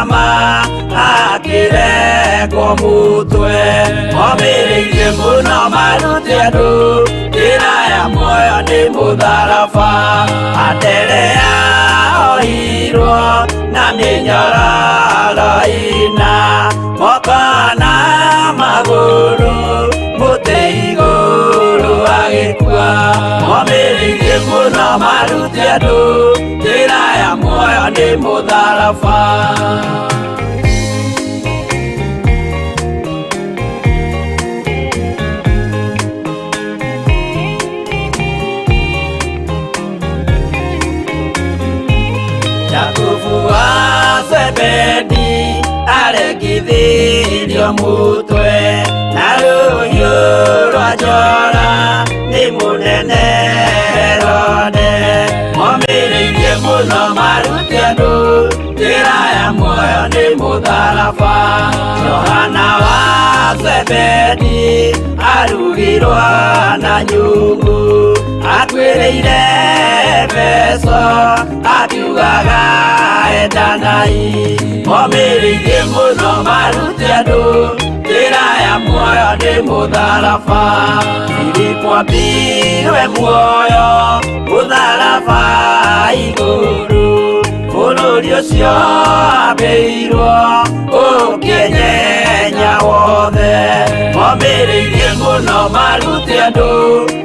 Kĩama akĩrekwo mũtwe. Omĩrĩirie mũno marute andũ njĩra ya muoyo nĩ mũtharaba. Anderea oirwo na mĩnyororo ĩna moko na magũrũ mũtĩ igũrũ agĩkua. Omĩrĩirie mũno marute andũ njĩra ya muoyo nĩ mũtharaba. Jakubu wa Zebedi arekithirio mutwe na rũhiũ rwa njora nĩ mũnene Herode. Momĩrĩirie mũno marute andũ njĩra ya muoyo nĩ mũtharaba. Johana wa Zebedi arugirwo na nyungu akuĩrĩire Efeso akiugaga endanai. Momĩrĩirie mũno marute andũ njĩra ya muoyo nĩ mũtharaba. Filipo ambirwe muoyo mũtharaba igũrũ bũrũri ũcio ambĩirwo ũkĩnyenya wothe. Momĩrĩirie mũno marute andũ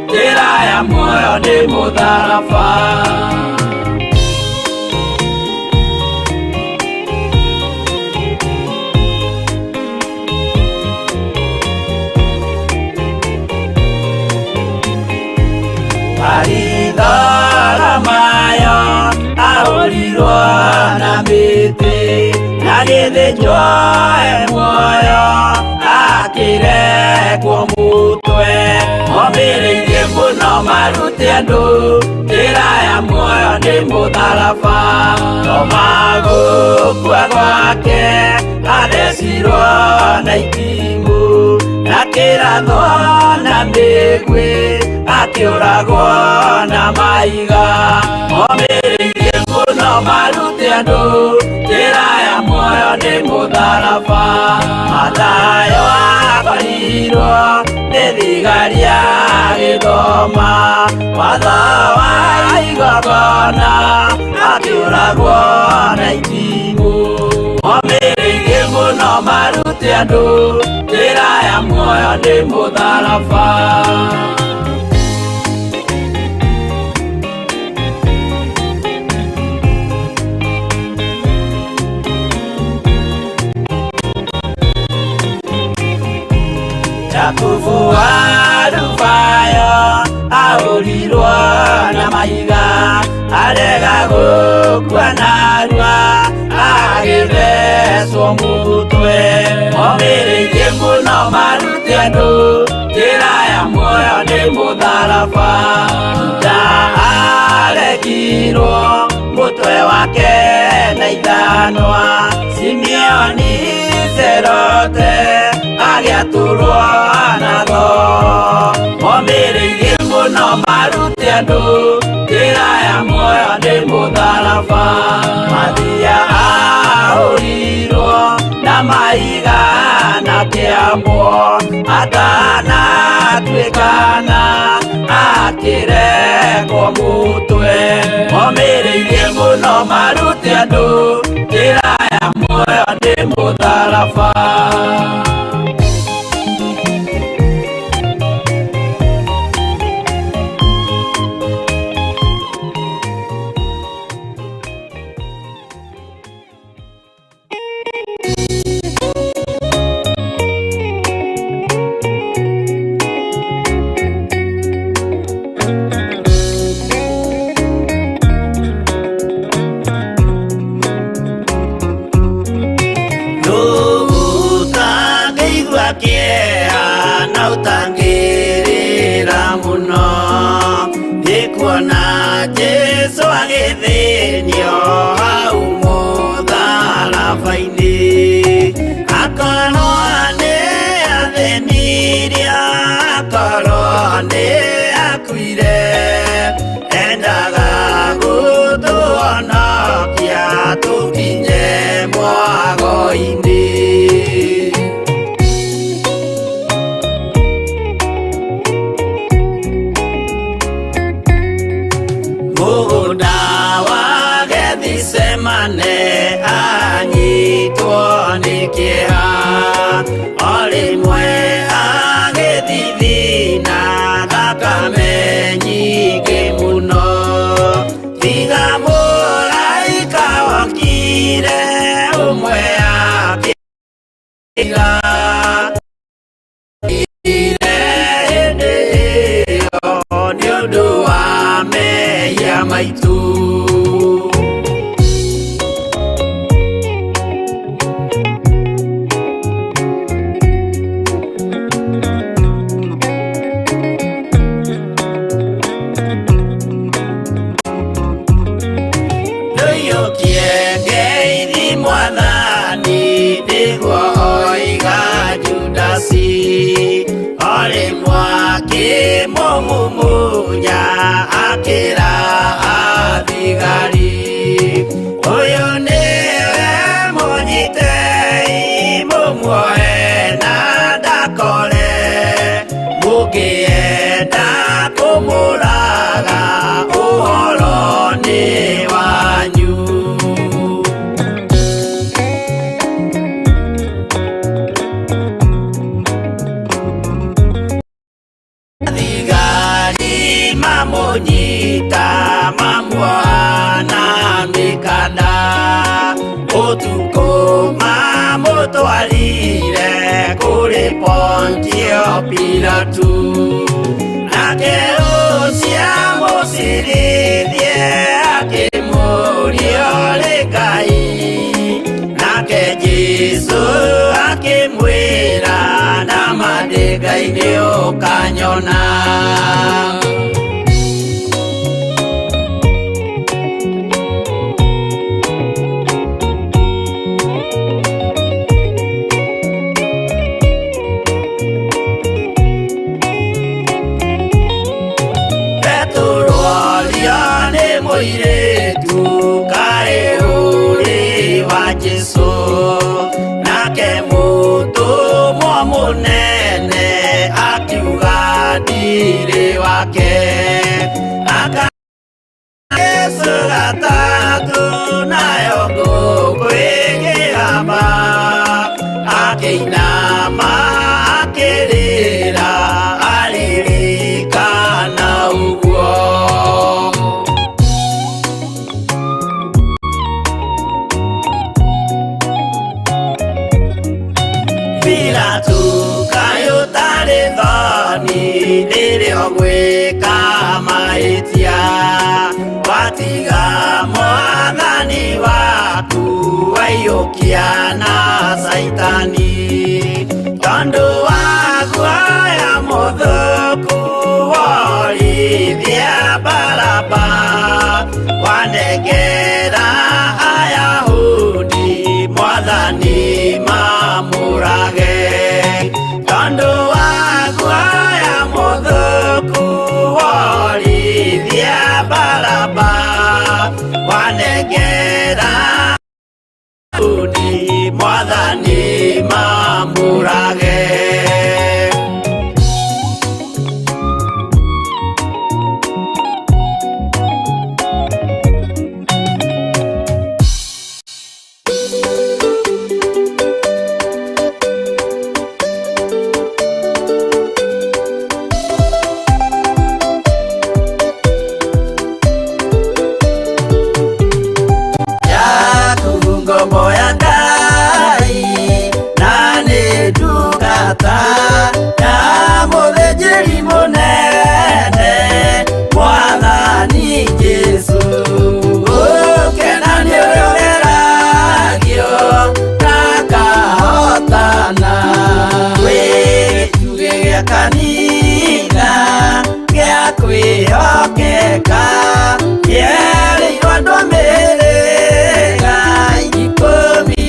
njĩra ya muoyo nĩ mũtharaba. Baritholomayo ahũrirwo na mĩtĩ na gĩthĩnjwo e muoyo akĩrekwo mũtwe. Momĩrĩirie mũno marute andũ njĩra ya muoyo nĩ mũtharaba. Toma gũkua gwake athecirwo na itimũ na kĩrathwo na mĩguĩ akĩũragwo na mahiga. Momĩrĩirie mũno marute andũ njĩra ya muoyo nĩ mũtharaba. Mathayo akorirwo nĩ thigari agĩthoma watho wa igongona akĩũragwo na itimũ. Momĩrĩirie mũno marute andũ njĩra ya muoyo nĩ mũtharaba. Jakubu wa Rubayo ahũrirwo na mahiga arega gũkua narua agĩthecwo mũtwe. Momĩrĩirie mũno marute andũ njĩra ya muoyo nĩ mũtharaba. Juda arekirwo mũtwe wake na ithanwa. Simeoni Zerote agĩatũrwo na thoo. Momĩrĩirie mũno marute andũ njĩra ya muoyo nĩ mũtharaba. Mathia ahũrirwo na mahiga na kĩambwo atanatuĩkana akĩrekwo mũtwe. Momĩrĩirie mũno marute andũ njĩra ya muoyo nĩ mũtharaba. Ũtangĩigua kĩeha na ũtangĩrĩra mũno nĩ kuona Jesũ agĩthĩnio hau mũtharaba-inĩ. Akorwo nĩ athĩnirie, akorwo nĩ akuire, endaga gũtũhonokia tũkinye mwago. Pilatu nake ũcio mũcirithie akĩmũria ũrĩ Ngai nake Jesũ akĩmwĩra nama ndĩ Ngai nĩ ũkanyona. Petero aria nĩ mũirĩtu kaĩ ũrĩ wa Jesũ nake mũtũmwo mũnene akiuga ndirĩ wake aka Jesũ gatatũ nayo ngũkũ ĩkĩgamba akĩinama akĩrĩra aririkana ũguo. Pilatu kaĩ ũtarĩ thoni rĩrĩa ũgwĩka mahĩtia watiga mwathani waku waiyũkia na Caitani tondũ wa guoya mũthũku worithia Baraba wanengera Ayahudi mwathani mamũrage tondũ wa guoya mũthũku worithia Baraba wanengera Ayahudi mwathani mamũrage. Yaku ngombo ya Ngai na nĩ ndungata ya mũthĩnjĩri mũnene Mwathani Jesũ gũkena nĩ ũrĩa ũgeragio ndakahotana wĩ gĩtugĩ gĩa kanitha gĩa kwĩhokeka kĩerĩirwo andũ a mĩhĩrĩga 10.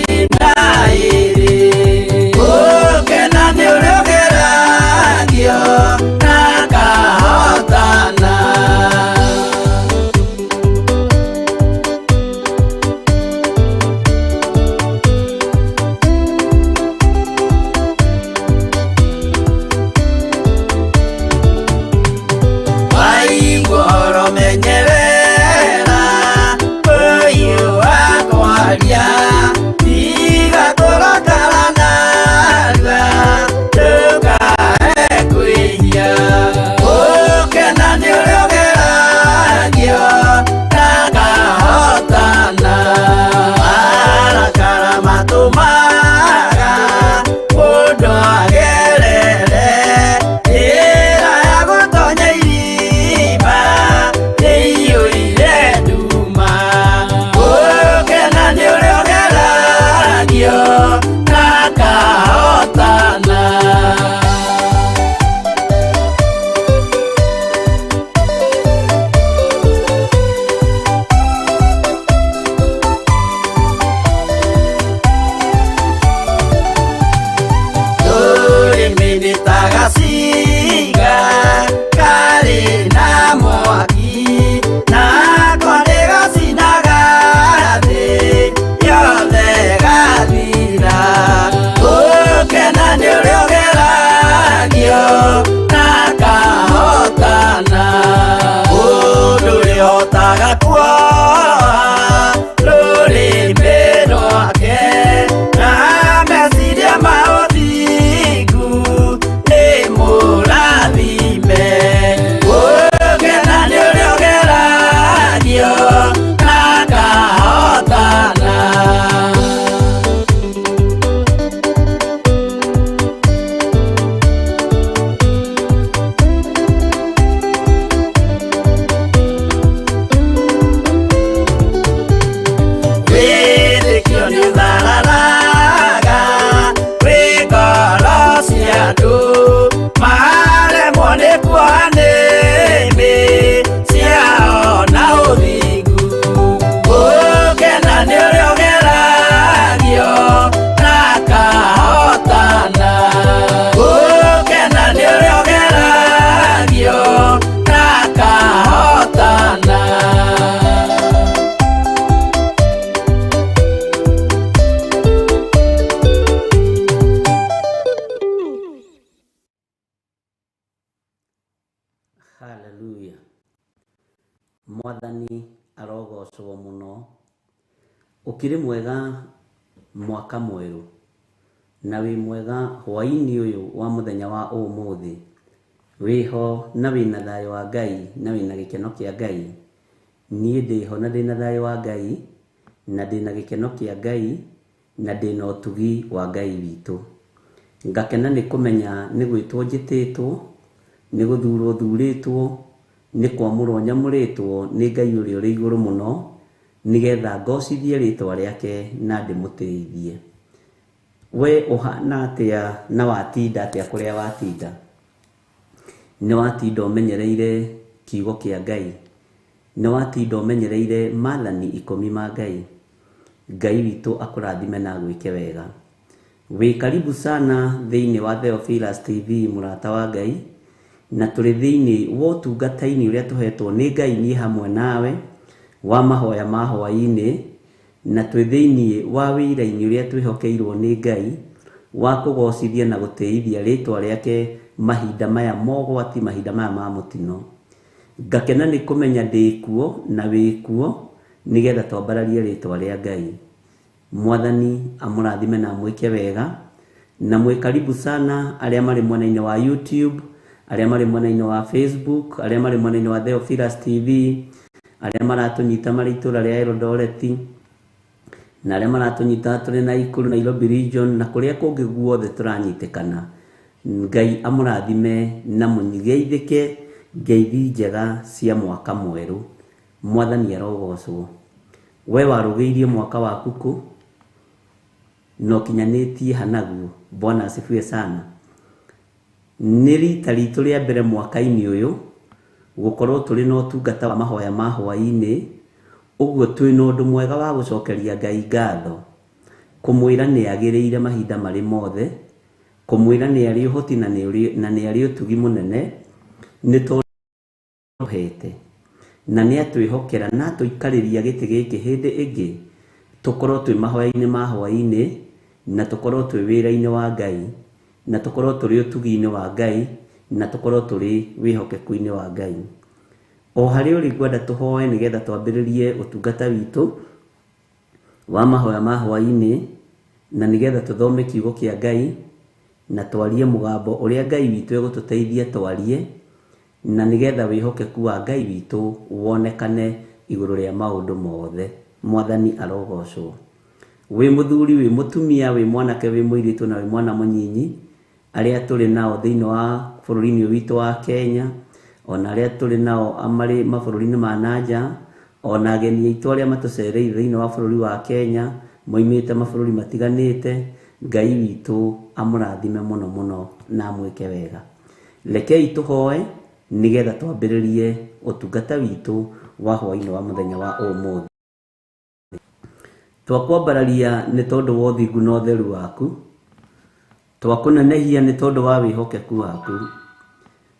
Mwathani arogocwo mũno. Ũkĩrĩ mwega mwaka mwerũ, na wĩ mwega hwaĩ-inĩ ũyũ wa mũthenya wa ũmũthĩ. Wĩho na wĩna thayũ wa Ngai na wĩna gĩkeno kĩa Ngai. Niĩ ndĩho na ndĩna thayũ wa Ngai, na ndĩna gĩkeno kĩa Ngai, na ndĩna ũtugi wa Ngai witũ. Ngakena nĩ kũmenya nĩ gwĩtwo njĩtĩtwo, nĩ gũthurwo thurĩtwo, nĩ kwamũrwo nyamũrĩtwo nĩ Ngai ũrĩa ũrĩ igũrũ mũno, nĩgetha ngocithie rĩtwa rĩake na ndĩmũtĩithie. We ũhana atĩa na watinda atĩa kũrĩa watinda? Nĩ watinda ũmenyereire kiugo kĩa Ngai? Nĩ watinda ũmenyereire maathani ikũmi ma Ngai? Ngai witũ akũrathime na agwĩke wega. Wĩ karibu sana thĩinĩ wa Theophilus TV mũrata wa Ngai, na tũrĩ thĩinĩ wa ũtungata-inĩ ũrĩa tũhetwo nĩ Ngai niĩ hamwe nawe wa mahoya ma hwaĩ-inĩ, na twĩ thĩinĩ wa wĩra-inĩ ũrĩa twĩhokeirwo nĩ Ngai wa kũgocithia na gũtĩithia rĩtwa rĩake mahinda maya mogwati, mahinda maya ma mũtino. Ngakena nĩ kũmenya ndĩ kuo na wĩ kuo nĩgetha twambararie rĩtwa rĩa Ngai. Mwathani amũrathime na amwĩke wega, na mwĩ karibu sana arĩa marĩ mwena-inĩ wa YouTube, arĩa marĩ mwena-inĩ wa Facebook, arĩa marĩ mwena-inĩ wa Theophilus TV, arĩa maratũnyita marĩ itũra rĩa Eldoret, na arĩa maratũnyita tũrĩ Nakuru, Nairobi region, na kũrĩa kũngĩ guothe tũranyitĩkana. Ngai amũrathime na mũgeithĩke ngeithi njega cia mwaka mwerũ. Mwathani arogocwo. We warũgĩirie mwaka waku kũ na ũkinyanĩtie ha naguo? Bwana asifiwe sana. Nĩ rita ritũ rĩa mbere mwaka-inĩ ũyũ gũkorwo tũrĩ na ũtungata wa mahoya ma hwaĩ-inĩ, ũguo twĩna ũndũ mwega wa gũcokeria Ngai ngatho, kũmwĩra nĩ agĩrĩire mahinda marĩ mothe, kũmwĩra nĩ arĩ ũhoti na nĩ arĩ ũtugi mũnene, nĩ tondũ hete na nĩ atwĩhokera na atũikarĩria gĩtĩ gĩkĩ hĩndĩ ĩngĩ tũkorwo twĩ mahoya-inĩ ma hwaĩ-inĩ, na tũkorwo twĩ wĩra-inĩ wa Ngai, na tũkorwo tũrĩ ũtugi-inĩ wa Ngai, na tũkorwo tũrĩ wĩhokeku-inĩ wa Ngai. O harĩa ũrĩ ngwenda tũhoe nĩgetha twambĩrĩrie ũtungata witũ wa mahoya ma hwaĩ-inĩ, na nĩgetha tũthome kiugo kĩa Ngai na twarie mũgambo ũrĩa Ngai witũ egũtũteithia twarie, na nĩgetha wĩhokeku wa Ngai witũ wonekane igũrũ rĩa maũndũ mothe. Mwathani arogocwo. Wĩ mũthuri, wĩ mũtumia, wĩ mwanake, wĩ mũirĩtu na wĩ mwana mũnyinyi, arĩa tũrĩ nao thĩinĩ wa bũrũri-inĩ witũ wa Kenya, ona arĩa tũrĩ nao marĩ mabũrũri-inĩ ma nanja, ona ageni aitũ arĩa matũcereire thĩinĩ wa bũrũri wa Kenya moimĩte mabũrũri matiganĩte, Ngai witũ amũrathime mũno mũno na amwĩke wega. Rekei tũhoe nĩgetha twambĩrĩrie ũtungata witũ wa hwaĩ-inĩ wa mũthenya wa ũmũthĩ. Twakwambararia nĩ tondũ wa ũthingu na ũtheru waku, twakũnenehia nĩ tondũ wa wĩhokeku waku,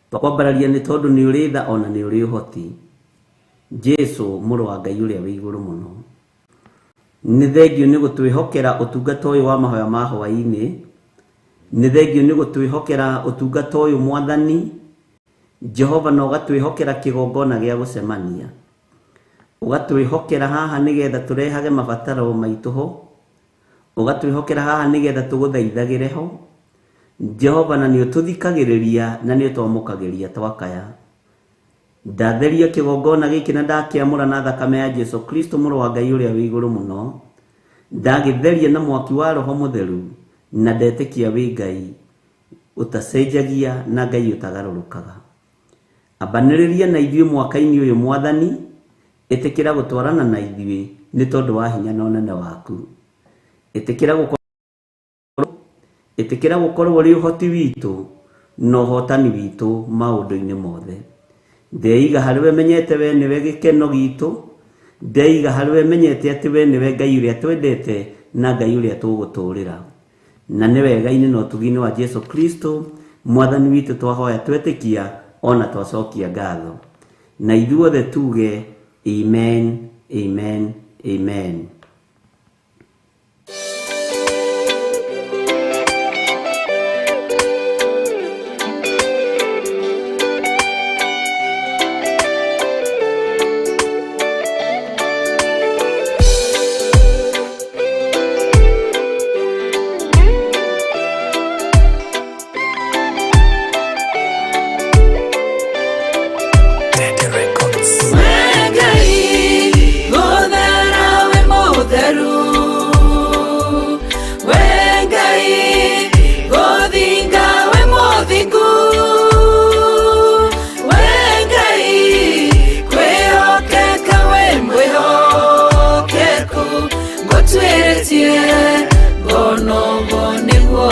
twakwambararia nĩ tondũ nĩ ũrĩ tha ona nĩ ũrĩ ũhoti. Jesu mũrũ wa Ngai ũrĩa wĩ igũrũ mũno, nĩ thengio nĩ gũtwĩhokera ũtungata ũyũ wa mahoya ma hwaĩ-inĩ, nĩ thengio nĩ gũtwĩhokera ũtungata ũyũ Mwathani Jehova, na ũgatwĩhokera kĩgongona gĩa gũcemania, ũgatwĩhokera haha nĩgetha tũrehage mabataro maitũ ho, ũgatwĩhokera haha nĩgetha tũgũthaithagĩre ho Jehova, na nĩ ũtũthikagĩrĩria na nĩ ũtwamũkagĩria twakaya. Ndatheria kĩgongona gĩkĩ na ndakĩamũra na thakame ya Jesu Kristo mũrũ wa Ngai ũrĩa wĩ igũrũ mũno, ndagĩtheria na mwaki wa Roho Mũtheru, na ndetĩkia wĩ Ngai ũtacenjagia na Ngai ũtagarũrũkaga. Ambanĩrĩria na ithuĩ mwaka-inĩ ũyũ Mwathani, ĩtĩkĩra gũtwarana na ithuĩ nĩ tondũ wa hinya na ũnene waku. Ĩtĩkĩra gũkorwo ũrĩ ũhoti witũ na ũhotani witũ maũndũ-inĩ mothe. Ndeiga harĩ we menyete we nĩwe gĩkeno gitũ, ndeiga harĩ we menyete atĩ we nĩwe Ngai ũrĩa twendete na Ngai ũrĩa tũgũtũũrĩra. Na nĩ wega-inĩ na ũtugi-inĩ wa Jesu Kristo Mwathani witũ twahoya twetĩkia ona twacokia ngatho. Na ithuothe tuge amen, amen, amen.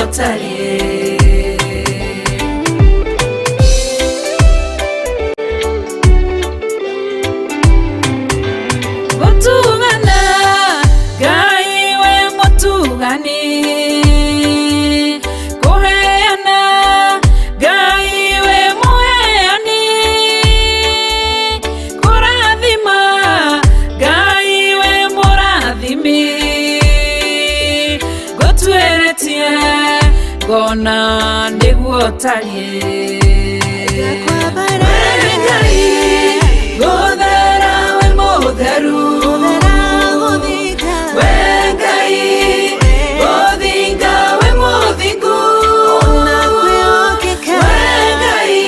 ũtariĩ. Gũtugana Ngai we mũtugani, kũheana Ngai we mũheani, kũrathima Ngai we mũrathimi, ngũtuĩrĩtie ngona nĩguo ũtariĩ. We Ngai gũthera we mũtheru, we Ngai gũthinga we mũthingu, we Ngai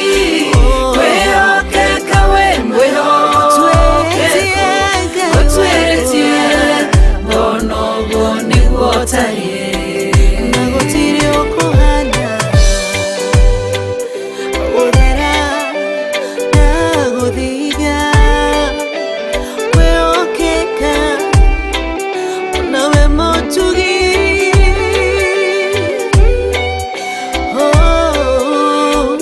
kwĩhokeka we mwĩhokeku, ngũtuĩrĩtie ngona ũguo nĩguo ũtariĩ. Na gũtirĩ ũkũhana gũthera na gũthinga kwĩhokeka nawe mũtugi. Oh.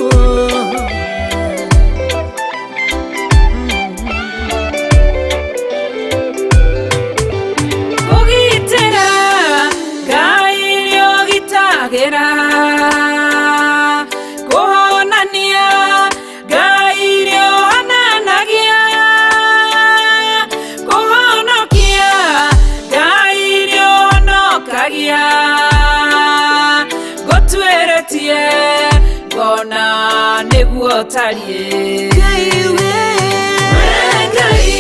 Kũgitĩra Ngai nĩũgitagĩra, kũhonania Ngai nĩũhonanagia, kũhonokia Ngai nĩũhonokagia, ngũtuĩrĩtie ngona nĩguo ũtariĩ. Ngai we, We Ngai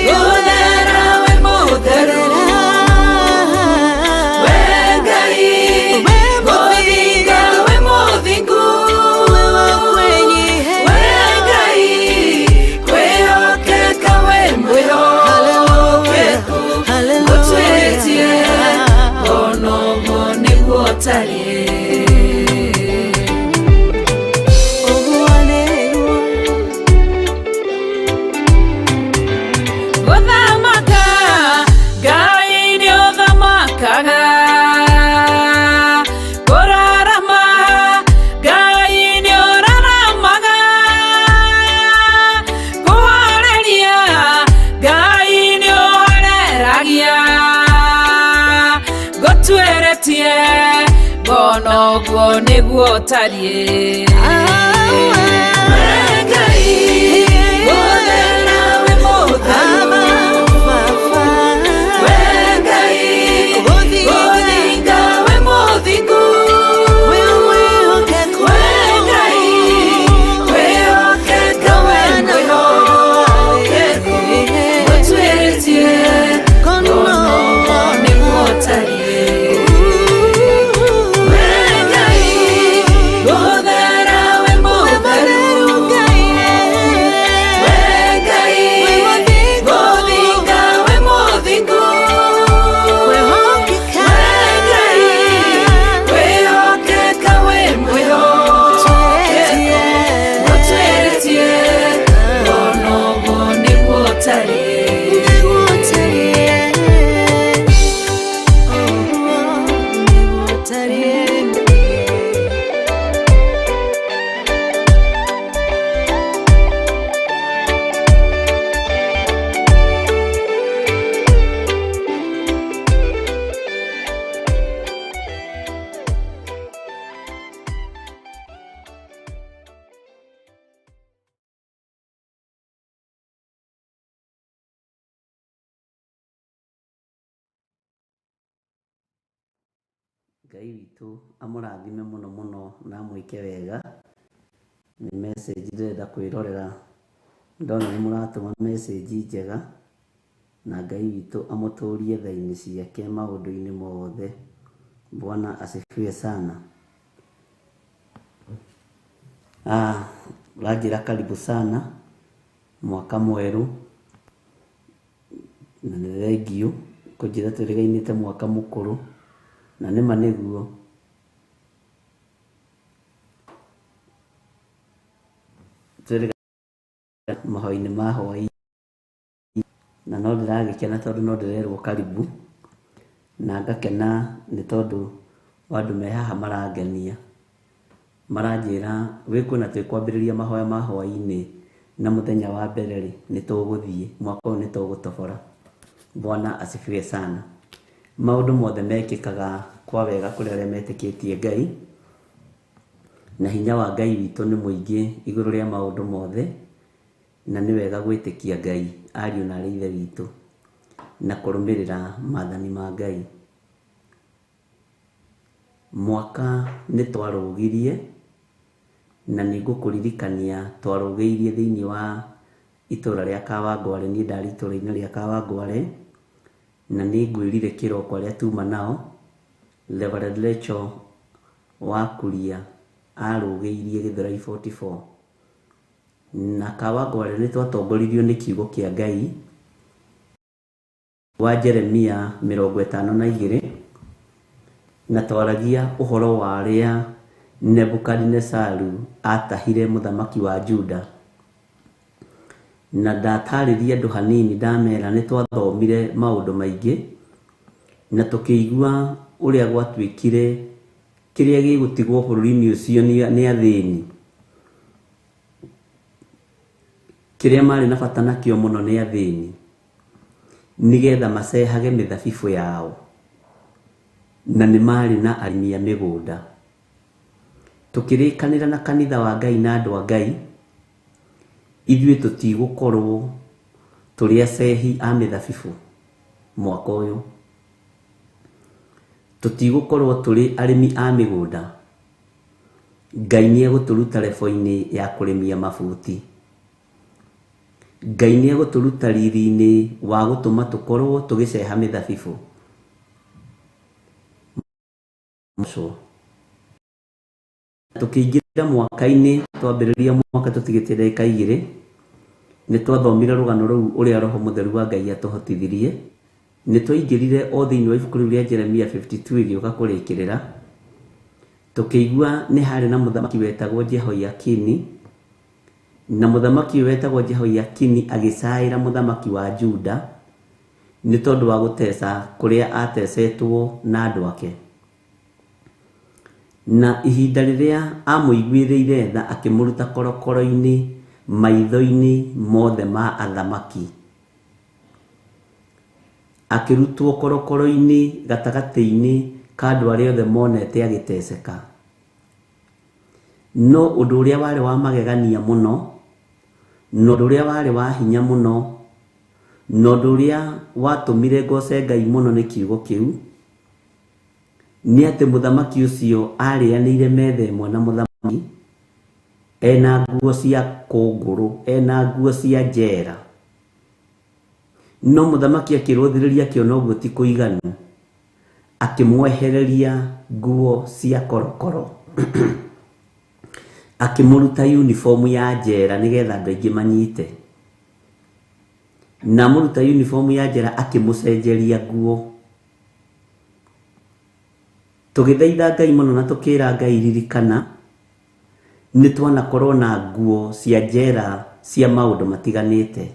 gũthera we mũtheru, we Ngai gũthinga we mũthingu, we Ngai kwĩhokeka we mwĩhokeku, ngũtuĩrĩtie ngona ũguo nĩguo ũtariĩ. Ũguo nĩguo. Gũthamaka Ngai nĩũthamakaga, kũrarama Ngai nĩũraramaga, kũhoreria Ngai nĩũhoreragia, ngũtuĩrĩtie ngona ũguo nĩguo ũtariĩ. We Ngai gũthera we mũtheru, we Ngai gũthinga we mũthingu, we Ngai kwĩhokeka we mwĩhokeku, ngũtuĩrĩtie ngona ũguo nĩguo ũtariĩ. We Ngai gũthera we mũtheru, we Ngai gũthinga we mũthingu, we Ngai kwĩhokeka we mwĩhokeku, ngũtuĩrĩtie ngona ũguo nĩguo ũtariĩ. Ngai witũ amũrathime mũno mũno na amwĩke wega. Nĩ message ndĩrenda kwĩrorera, ndona nĩ mũratũma message njega, na Ngai witũ amũtũrie tha-inĩ ciake maũndũ-inĩ mothe. Bwana asifiwe sana. Ah, ũranjĩra karibu sana mwaka mwerũ, na nĩ thengiũ kũnjĩra twĩrĩgainĩte mwaka mũkũrũ, na nĩma nĩguo. Twĩrĩga mahoya-inĩ ma hwaĩ, na no ndĩragĩkena tondũ no ndĩrerwo karibu, na ngakena nĩ tondũ Wa andũ me haha marangenia, maranjĩra wĩ kwĩna twĩkwambĩrĩria mahoya ma hwaĩ-inĩ na mũthenya wa mbere rĩ, nĩ tũgũthiĩ mwaka ũyũ nĩ tũgũtobora. Bwana asifiwe sana. Maũndũ mothe mekĩkaga kwa wega kũrĩ arĩa metĩkĩtie Ngai, na hinya wa Ngai witũ nĩ mũingĩ igũrũ rĩa maũndũ mothe, na nĩ wega gwĩtĩkia Ngai ariũ na arĩ ithe witũ, na kũrũmĩrĩra maathani ma Ngai. Mwaka nĩ twarũgirie, na nĩ ngũkũririkania twarũgĩirie thĩinĩ wa itũra rĩa Kawangware. Niĩ ndarĩ itũra-inĩ rĩa Kawangware, na nĩ ngwĩrire kĩroko arĩa tuma nao, Reverend Rachel wa Kuria arũgĩirie Gĩthũrai 44. Na Kawangware nĩ twatongoririo nĩ kiugo kĩa Ngai wa Jeremia 52, na twaragia ũhoro wa arĩa Nebukadinesaru atahire mũthamaki wa Juda. Na ndatarĩria andũ hanini, ndamera nĩ twathomire maũndũ maingĩ, na tũkĩigua ũrĩa gwatuĩkire kĩrĩa gĩgũtigwo bũrũri-inĩ ũcio nĩ athĩni. Kĩrĩa marĩ na bata nakĩo mũno nĩ athĩni, nĩgetha macehage mĩthabibũ yao, na nĩ marĩ na arĩmi a mĩgũnda. Tũkĩrĩkanĩra na kanitha wa Ngai na andũ a Ngai, ithuĩ tũtigũkorwo tũrĩ acehi a mĩthabibũ mwaka ũyũ. Tũtigũkorwo tũrĩ arĩmi a mĩgũnda. Ngai nĩ egũtũruta rebo-inĩ ya kũrĩmia mabuti. Ngai nĩ egũtũruta riri-inĩ wa gũtũma tũkorwo tũgĩceha mĩthabibũ. Tũkĩingĩra mwaka-inĩ, twambĩrĩria mwaka tũtigĩte ndagĩka igĩrĩ, nĩ twathomire rũgano rũu ũrĩa Roho Mũtheru wa Ngai atũhotithirie. Nĩ twaingĩrire o thĩinĩ wa ibuku rĩu rĩa Jeremia 52 ĩgĩũka kũrĩkĩrĩra. Tũkĩigua nĩ harĩ na mũthamaki wetagwo Jehoiakini, na mũthamaki ũyũ wetagwo Jehoiakini agĩcaĩra mũthamaki wa Juda nĩ tondũ wa gũteca kũrĩa atecetwo na andũ ake. Na ihinda rĩrĩa amũiguĩrĩire tha akĩmũruta korokoro-inĩ maitho-inĩ mothe ma athamaki. Akĩrutwo korokoro-inĩ gatagatĩ-inĩ ka andũ arĩa othe monete agĩteceka. No ũndũ ũrĩa warĩ wa magegania mũno, na ũndũ ũrĩa warĩ wa hinya mũno, na ũndũ ũrĩa watũmire ngoce Ngai mũno nĩ kiugo kĩu, nĩ atĩ mũthamaki ũcio arĩanĩire metha ĩmwe na mũthamaki, ena nguo cia kũngũrũ, ena nguo cia njera. No mũthamaki akĩrũthĩrĩria akĩona ũguo ti kũiganu, akĩmwehereria nguo cia korokoro. Akĩmũruta uniform ya njera nĩgetha andũ aingĩ manyite. Na amũruta uniform ya njera akĩmũcenjeria nguo. Tũgĩthaitha Ngai mũno na tũkĩra Ngai ririkana, nĩ twanakorwo na nguo cia njera cia maũndũ matiganĩte.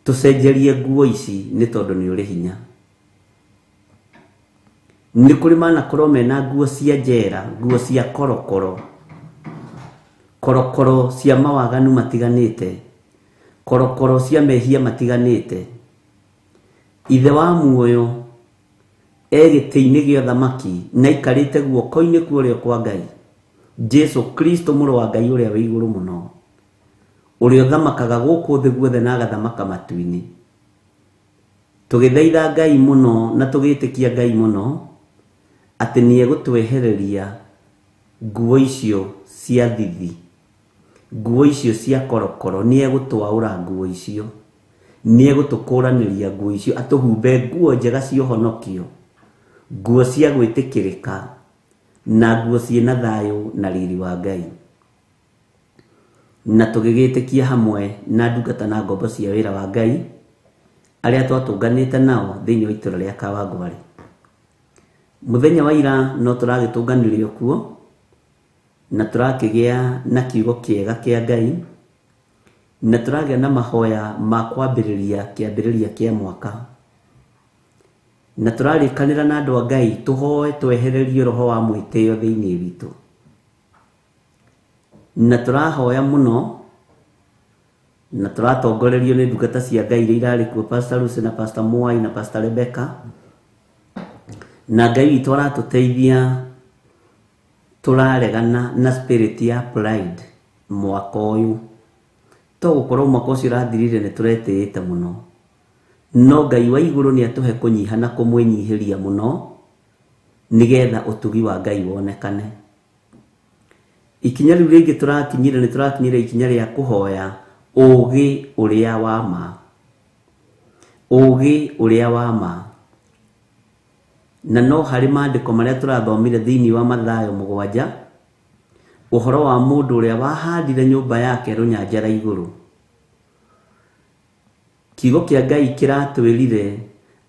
Tũcenjerie nguo ici nĩ tondũ nĩ ũrĩ hinya. Nĩ kũrĩ manakorwo mena nguo cia njera, nguo cia korokoro, korokoro cia mawaganu matiganĩte, korokoro cia mehia matiganĩte. Ithe wa muoyo e gĩtĩ-inĩ gĩa ũthamaki na aikarĩte guoko-inĩ kwa ũrĩo kwa Ngai, Jesu Kristo mũrũ wa Ngai ũrĩa wĩ igũrũ mũno, ũrĩa ũthamakaga gũkũ thĩ guothe na agathamaka matu-inĩ. Tũgĩthaitha Ngai mũno na tũgĩtĩkia Ngai mũno atĩ nĩ egũtwehereria nguo icio cia thithi, nguo icio cia korokoro, nĩ egũtwaũra nguo icio, nĩ egũtũkũranĩria nguo icio, atũhumbe nguo njega cia ũhonokio, nguo cia gwĩtĩkĩrĩka, na nguo ciĩna thayũ na riri wa Ngai. Na tũgĩgĩtĩkia hamwe na ndungata na ngombo cia wĩra wa Ngai arĩa twatũnganĩte nao thĩinĩ wa itũra rĩa Kawangware. Mũthenya wa ira no tũragĩtũnganire kuo, na tũrakĩgĩa na kiugo kĩega kĩa Ngai, na tũragĩa na mahoya ma kwambĩrĩria kĩambĩrĩria kĩa mwaka. Na tũrarĩkanĩra na andũ a Ngai tũhoe twehererio roho wa mwĩtĩo thĩinĩ witũ. Na tũrahoya mũno na tũratongorerio nĩ ndungata cia Ngai iria irarĩ kuo, Pastor Lucy na Pastor Mwai na Pastor Rebecca. Na Ngai witũ aratũteithia tũraregana na spirit ya pride mwaka ũyũ. To gũkorwo mwaka ũcio ũrathirire nĩ tũretĩĩte mũno, no Ngai wa igũrũ nĩ atũhe kũnyiha na kũmwĩnyihĩria mũno nĩgetha ũtugi wa Ngai wonekane. Ikinya rĩu rĩngĩ tũrakinyire nĩ tũrakinyire ikinya rĩa kũhoya ũgĩ ũrĩa wa ma. Ũgĩ ũrĩa wa ma. Na no harĩ maandĩko marĩa tũrathomire thĩinĩ wa Mathayo 7, ũhoro wa mũndũ ũrĩa wahandire nyũmba yake rũnyanjara igũrũ. Kiugo kĩa Ngai kĩratwĩrire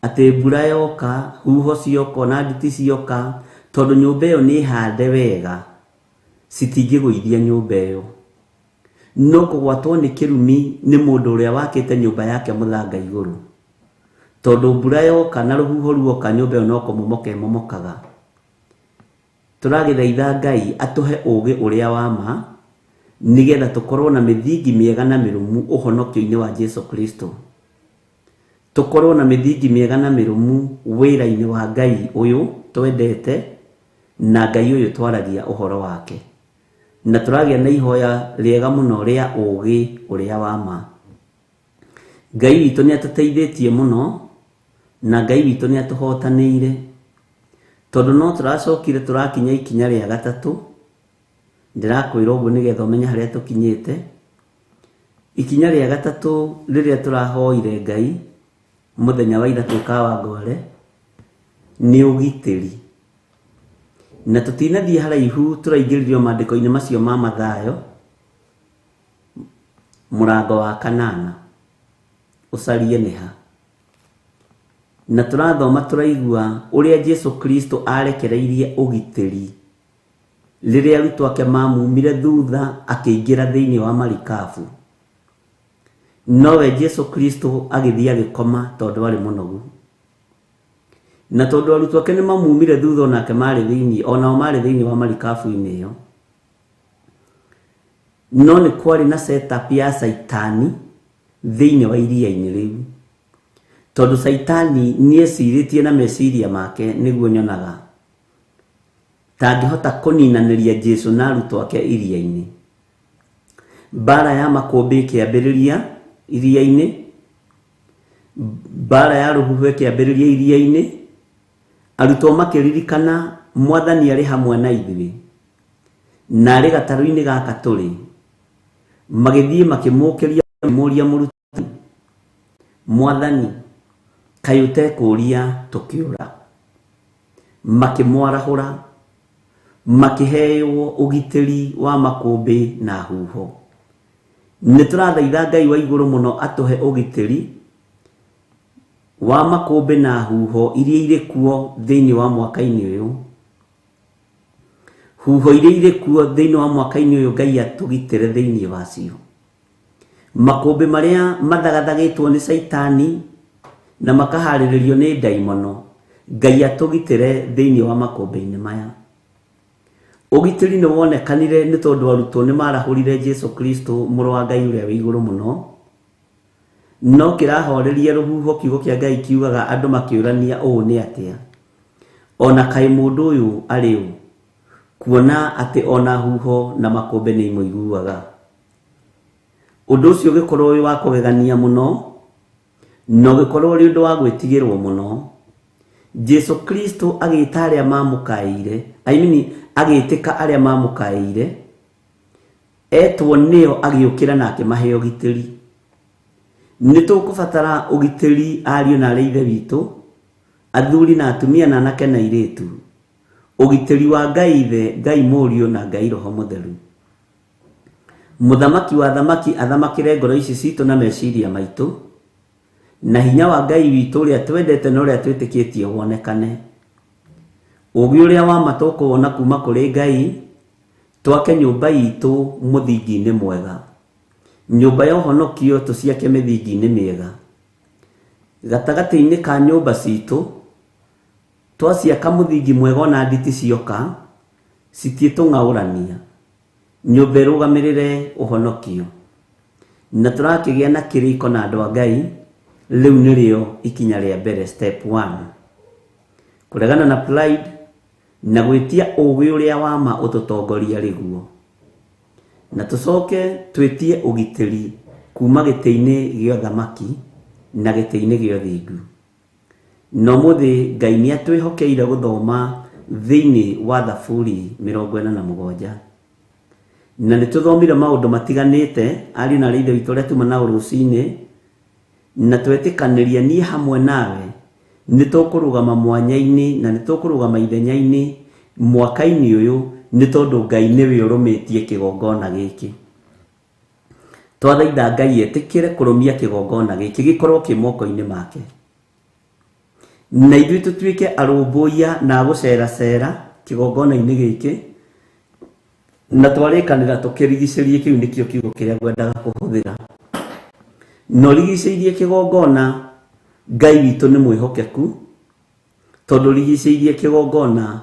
atĩ mbura yoka, huho cioka, ona nditi cioka, tondũ nyũmba ĩyo nĩ hande wega, citingĩgũithia nyũmba ĩyo. No kũgwatwo nĩ kĩrumi nĩ mũndũ ũrĩa wakĩte nyũmba yake mũthanga igũrũ. Tondũ mbura yoka na rũhuho ruoka nyũmba ĩyo no kũmomoka ĩmomokaga. Tũragĩthaitha Ngai atũhe ũgĩ ũrĩa wa ma, nĩgetha tũkorwo na mĩthingi mĩega na mĩrũmu ũhonokio-inĩ wa Jesu Kristo. Tũkorwo na mĩthingi mĩega na mĩrũmu wĩra-inĩ wa Ngai ũyũ twendete na Ngai ũyũ twaragia ũhoro wake. Na tũragĩa na ihoya rĩega mũno rĩa ũgĩ ũrĩa wa ma. Ngai witũ nĩ atũteithĩtie mũno na Ngai witũ nĩ atũhotanĩire, tondũ no tũracokire tũrakinya ikinya rĩa gatatũ. Ndĩrakwĩra ũguo nĩgetha ũmenye harĩa tũkinyĩte. Ikinya rĩa gatatũ rĩrĩa tũrahoire Ngai mũthenya wa ira twĩ Kawangware nĩ ũgitĩri. Na tũtinathiĩ haraihu tũraingĩririo maandĩko-inĩ macio ma Mathayo mũrango wa 8, ũcarie nĩ ha. Na tũrathoma tũraigua ũrĩa Jesu Kristo arekereirie ũgitĩri rĩrĩa arutwo ake mamumire thutha akĩingĩra thĩinĩ wa marikabu. Nowe Jesu Kristo agĩthiĩ agĩkoma tondũ arĩ mũnogu. Na tondũ arutwo ake nĩ mamumire thutha onake marĩ thĩinĩ, onao marĩ thĩinĩ wa marikabu-inĩ ĩyo. No nĩ kwarĩ na setup ya Caitani thĩinĩ wa iria-inĩ rĩu. Tondũ Caitani nĩecirĩtie na meciria make nĩguo nyonaga tangĩhota kũninanĩria Jesu na arutwo ake iria-inĩ. Mbara ya makũmbĩ ĩkĩambĩrĩria iria-inĩ, mbara ya rũhuho ĩkĩambĩrĩria iria-inĩ, arutwo makĩririkana Mwathani arĩ hamwe na ithuĩ na arĩ gatarũ-inĩ gaka tũrĩ. Magĩthiĩ makĩmũkĩria makĩmũũria, mũrutani, Mwathani, kaĩ ũtekũũria tũkĩũra? Makĩmwarahũra, makĩheo ũgitĩri wa makũmbĩ na huho. Nĩ tũrathaitha Ngai wa igũrũ mũno atũhe ũgitĩri wa makũmbĩ na huho iria irĩ kuo thĩinĩ wa mwaka-inĩ ũyũ. Huho iria irĩ kuo thĩinĩ wa mwaka-inĩ ũyũ Ngai atũgitĩre thĩinĩ wacio. Makũmbĩ marĩa mathagathagĩtwo nĩ Caitani na makaharĩrĩrio nĩ ndaimono, Ngai atũgitĩre thĩinĩ wa makũmbĩ-inĩ maya. Ũgitĩri nĩ wonekanire nĩ tondũ arutwo nĩ marahũrire Jesu Kristo mũrũ wa Ngai ũrĩa wĩ igũrũ mũno. No kĩrahoreria rũhuho kiugo kĩa Ngai kiugaga andũ makĩũrania ũũ nĩ atĩa. Ona kaĩ mũndũ ũyũ arĩ ũ, kuona atĩ ona huho na makũmbĩ nĩ imũiguaga. Ũndũ ũcio ũgĩkorwo wĩ wa kũgegania mũno, na ũgĩkorwo ũrĩ ũndũ wa gwĩtigĩrwo mũno. Jesu Kristo agĩta arĩa mamũkaĩire, I mean, agĩtĩka arĩa mamũkaĩire, etwo nĩo agĩũkĩra na akĩmahe ũgitĩri. Nĩ tũkũbatara ũgitĩri ariũ na arĩ ithe witũ, athuri na atumia na anake na airĩtu. Ũgitĩri wa Ngai Ithe, Ngai Mũriũ na Ngai Roho Mũtheru. Mũthamaki wa athamaki athamakĩre ngoro ici citũ na meciria maitũ, na hinya wa Ngai witũ ũrĩa twendete na ũrĩa twĩtĩkĩtie wonekane. Ũũgĩ ũrĩa wa ma tũkũwona kuma kũrĩ Ngai, twake nyũmba itũ mũthingi-inĩ mwega. Nyũmba ya ũhonokio tũciake mĩthingi-inĩ mĩega. Gatagatĩ-inĩ ka nyũmba citũ, Twaciaka mũthingi mwega ona nditi cioka citiĩtũng'aũrania. Nyũmba ĩrũgamĩrĩre ũhonokio. Na tũrakĩgĩa na kĩrĩko na andũ a Ngai, rĩu nĩrĩo ikinya rĩa mbere, step 1. Kũregana na pride na gwĩtia ũũgĩ ũrĩa wa ma ũtũtongoria rĩguo. Na tũcoke twĩtie ũgitĩri kuma gĩtĩ-inĩ gĩa ũthamaki na gĩtĩ-inĩ gĩa ũthingu. Na ũmũthĩ Ngai nĩ atwĩhokeire gũthoma thĩinĩ wa Thaburi 47. Na nĩ tũthomire maũndũ matiganĩte ariũ na aarĩ a Ithe witũ ũrĩa tuma nao rũcinĩ, na twetĩkanĩria niĩ hamwe nawe nĩ tũkũrũgama mwanya-inĩ na nĩ tũkũrũgama ithenya-inĩ mwaka-inĩ ũyũ, nĩ tondũ Ngai nĩwe ũrũmĩtie kĩgongona gĩkĩ. Twathaitha Ngai etĩkĩre kũrũmia kĩgongona gĩkĩ gĩkorwo kĩ moko-inĩ make, na ithuĩ tũtuĩke arũmbũiya na agũceracera kĩgongona-inĩ gĩkĩ, na twarĩkanĩra tũkĩrigicĩrie. Kĩu nĩkĩo kiugo kĩrĩa ngwendaga kũhũthĩra. Na ũrigicĩirie kĩgongona, Ngai witũ nĩ mwĩhokeku, tondũ ũrigicĩirie kĩgongona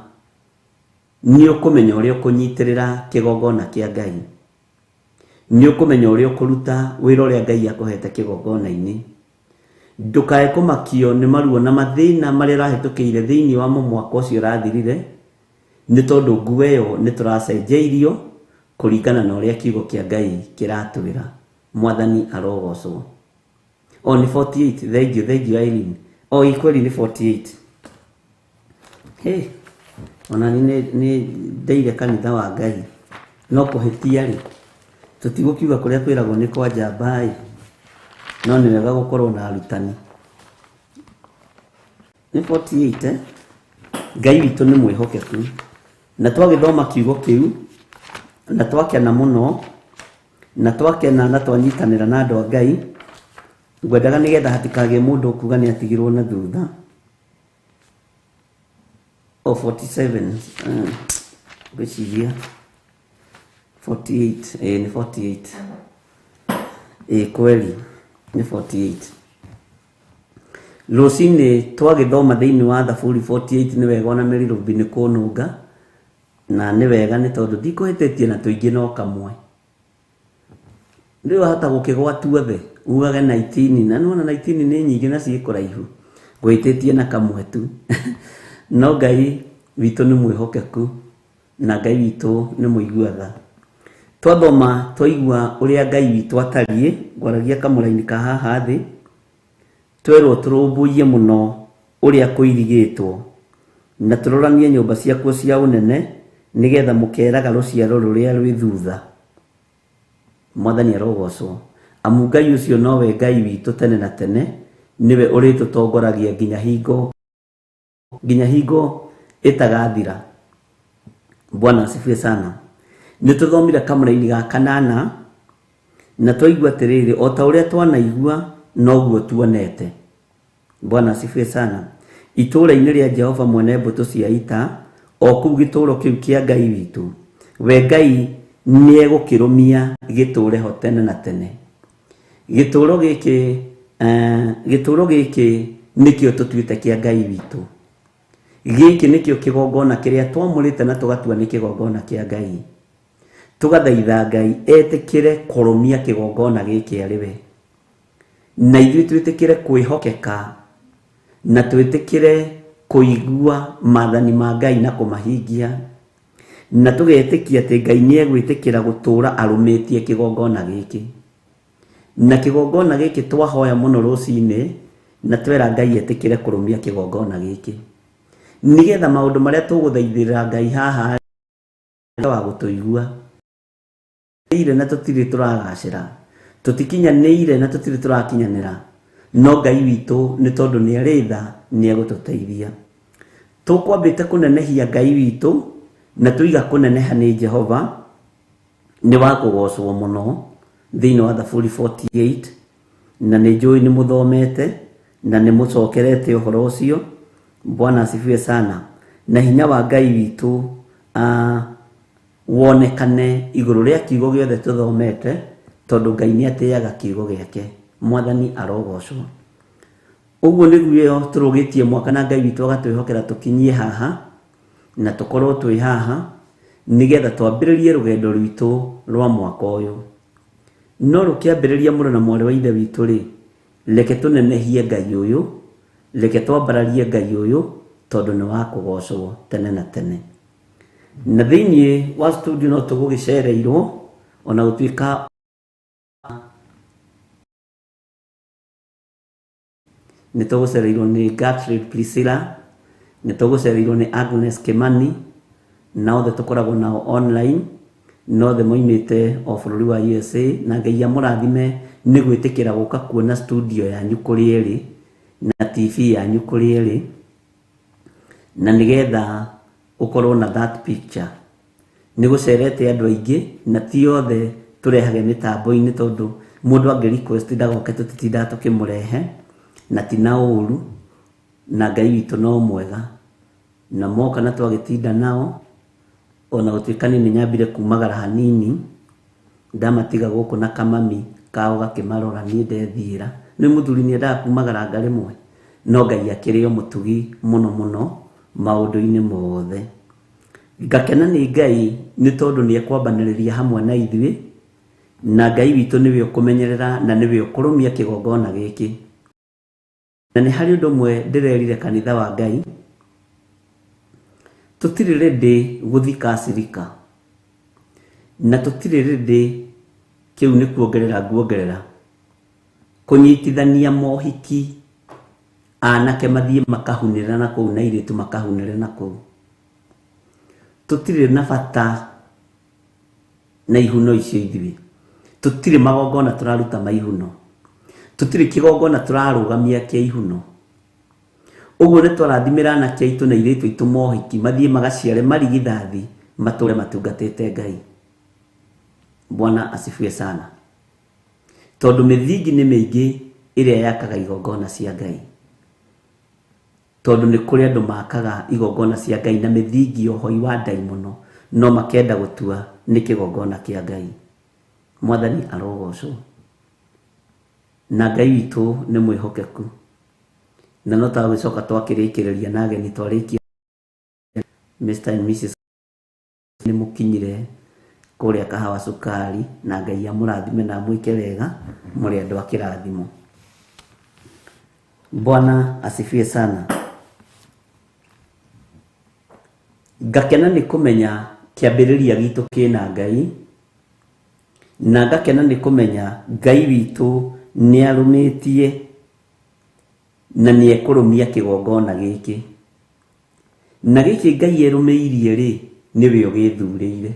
nĩ ũkũmenya ũrĩa ũkũnyitĩrĩra kĩgongona kĩa Ngai, nĩ ũkũmenya ũrĩa ũkũruta wĩra ũrĩa Ngai akũhete kĩgongona-inĩ. Ndũkae kũmakio nĩ maruo na mathĩna marĩa ũrahĩtũkĩire thĩinĩ wa mwaka ũcio ũrathirire, nĩ tondũ nguo ĩyo nĩ tũracenjeirio kũringana na ũrĩa kiugo kĩa Ngai kĩratwĩra. Mwathani arogocwo. O nĩ 48. Thank you, thank you Irene. O kweli nĩ 48. Hey, ona nĩ nĩ ndeire kanitha wa Ngai no kũhĩtia rĩ, tũtigũkiuga kũrĩa kwĩragwo nĩ kwa njamba ĩ, no nĩ wega gũkorwo na arutani. Nĩ 48, eh? Ngai witũ nĩ mwĩhokeku, na twagĩthoma kiugo kĩu na twakena mũno, na twakena na twanyitanĩra na andũ a Ngai. Ngwendaga nĩgetha hatikagĩe mũndũ ũkuga nĩ atigirwo na thutha. O 47, ngwĩciria 48, ĩĩ nĩ 48, ĩĩ kweli nĩ 48. Rũcinĩ twagĩthoma thĩinĩ wa Thaburi 48, nĩ wega ona mĩrirũmbi nĩ kũnũnga, na nĩ wega nĩ tondũ ndikũhĩtĩtie na tũingĩ no kamwe. Rĩu wahota gũkĩgwa tuothe ugage 19, na nĩwona 19 nĩ nyingĩ na ciĩ kũraihu, ngũhĩtĩtie na kamwe tu. No Ngai witũ nĩ mwĩhokeku na Ngai witũ nĩ mũigua tha. Twathoma twaigua ũrĩa Ngai witũ atariĩ, ngwaragia kamũraini ka haha thĩ, twerwo tũrũmbũiye mũno ũrĩa kũirigĩtwo, na tũroranie nyũmba ciakuo cia ũnene, nĩgetha mũkeraga rũciaro rũrĩa rwĩ thutha. Mwathani arogocwo. Amu Ngai ũcio nowe Ngai witũ tene na tene, nĩwe ũrĩtũtongoragia nginya hingo ĩtagathira. Bwana asifiwe sana. Nĩ tũthomire kamũraini ga kanana na twaigua atĩrĩrĩ, o ta ũrĩa twanaigua noguo tuonete. Bwana asifiwe sana. Itũũra-inĩ rĩa Jehova mwene mbũtũ cia ita, o kũu gĩtũũro kĩu kĩa Ngai witũ, we Ngai nĩ egũkĩrũmia gĩtũũre ho tene na tene. Gĩtũũro gĩkĩ, gĩtũũro gĩkĩ nĩkĩo tũtuĩte kĩa Ngai witũ. Gĩkĩ nĩkĩo kĩgongona kĩrĩa twamũrĩte na tũgatua nĩ kĩgongona kĩa Ngai. Tũgathaitha Ngai etĩkĩre kũrũmia kĩgongona gĩkĩ arĩ we, na ithuĩ twĩtĩkĩre kwĩhokeka na twĩtĩkĩre kũigua maathani ma Ngai na kũmahingia, na tũgetĩkia atĩ Ngai nĩ egwĩtĩkĩra gũtũũra arũmĩtie kĩgongona gĩkĩ. Na kĩgongona gĩkĩ twahoya mũno rũcinĩ na twera Ngai etĩkĩre kũrũmia kĩgongona gĩkĩ, nĩgetha maũndũ marĩa tũgũthaithĩra Ngai haha wa gũtũigua na tũtirĩ tũragacĩra, tũtikinyanĩire na tũtirĩ tũrakinyanĩra, no Ngai witũ nĩ tondũ nĩ arĩ tha nĩ egũtũteithia. Tũkwambĩte kũnenehia Ngai witũ na tũiga kũneneha nĩ Jehova nĩ wa kũgocwo mũno thĩinĩ wa Thaburi 48, na nĩ njũĩ nĩ mũthomete na nĩ mũcokerete ũhoro ũcio. Bwana asifiwe sana. Na hinya wa Ngai witũ wonekane igũrũ rĩa kiugo gĩothe tũthomete, tondũ Ngai nĩ atĩaga kiugo gĩake. Mwathani arogocwo. Ũguo nĩguo tũrũgĩtie mwaka na Ngai witũ agatwĩhokera tũkinyie haha na tũkorwo twĩ haha nĩgetha twambĩrĩrie rũgendo rwitũ rwa mwaka ũyũ. No rũkĩambĩrĩria mũrũ na mwarĩ wa ithe witũ rĩ, reke tũnenehie Ngai ũyũ, reke twambararie Ngai ũyũ tondũ nĩ wa kũgocwo tene na tene. Na thĩinĩ wa studio no tũgũgĩcereirwo ona gũtuĩka nĩ tũgũcereirwo nĩ Gertrude Priscilla, nĩ tũgũcereirwo nĩ Agnes Kimani, na othe tũkoragwo nao online, na othe moimĩte o bũrũri wa USA, na Ngai amũrathime nĩ gwĩtĩkĩra gũka kuona studio yanyu kũrĩa ĩrĩ na TV yanyu kũrĩa ĩrĩ, na nĩgetha ũkorwo na that picture. Nĩ gũcerete andũ aingĩ na ti othe tũrehage mĩtambo-inĩ tondũ mũndũ angĩ request ndagoke tũtitindaga tũkĩmũrehe, na ti na ũru, na Ngai witũ no mwega, na moka na twagĩtinda nao ona gũtuĩka niĩ nĩ nyambire kumagara hanini, ndamatiga gũkũ na kamami kao gakĩmarora niĩ ndethiĩra. Nĩ mũthuri nĩ endaga kumagaranga rĩmwe, no Ngai akĩrĩ o mũtugi mũno mũno maũndũ-inĩ mothe. Ngakena nĩ Ngai nĩ tondũ nĩ ekwambanĩrĩria hamwe na ithuĩ, na Ngai witũ nĩwe ũkũmenyerera na nĩwe ũkũrũmia kĩgongona gĩkĩ. Na nĩ harĩ ũndũ ũmwe ndĩrerire kanitha wa Ngai, tũtirĩ ready gũthika acirika, na tũtirĩ ready, kĩu nĩ kuongerera nguongerera, kũnyitithania mohiki anake mathiĩ makahunĩre na kũu na airĩtu makahunĩre na kũu. Tũtirĩ na bata na ihuno icio ithuĩ, tũtirĩ magongona tũraruta ma ihuno, tũtirĩ kĩgongona tũrarũgamia kĩa ihuno. Ũguo nĩ twarathimĩra anake aitũ na airĩtu aitũ mohiki mathiĩ magaciare marigithathi matũre matungatĩte Ngai. Bwana asifiwe sana. Tondũ mĩthingi nĩ mĩingĩ ĩrĩa yakaga igongona cia Ngai, tondũ nĩ kũrĩ andũ makaga igongona cia Ngai na mĩthingi ya ũhoi wa ndaimono, no makenda gũtua nĩ kĩgongona kĩa Ngai. Mwathani arogocwo. Na Ngai witũ nĩ mwĩhokeku, na no twagĩcoka twakĩrĩkĩrĩria na ageni twarĩkia Mr and Mrs nĩ mũkinyire kũrĩa Kahawa Sukari, na Ngai amũrathime na amwĩke wega, mũrĩ andũ a kĩrathimo. Bwana asifiwe sana. Ngakena nĩ kũmenya kĩambĩrĩria gitũ kĩna Ngai, na ngakena nĩ kũmenya Ngai witũ nĩ arũmĩtie na nĩ ekũrũmia kĩgongona gĩkĩ. Na gĩkĩ Ngai erũmĩirie rĩ, nĩwe ũgĩthurĩire.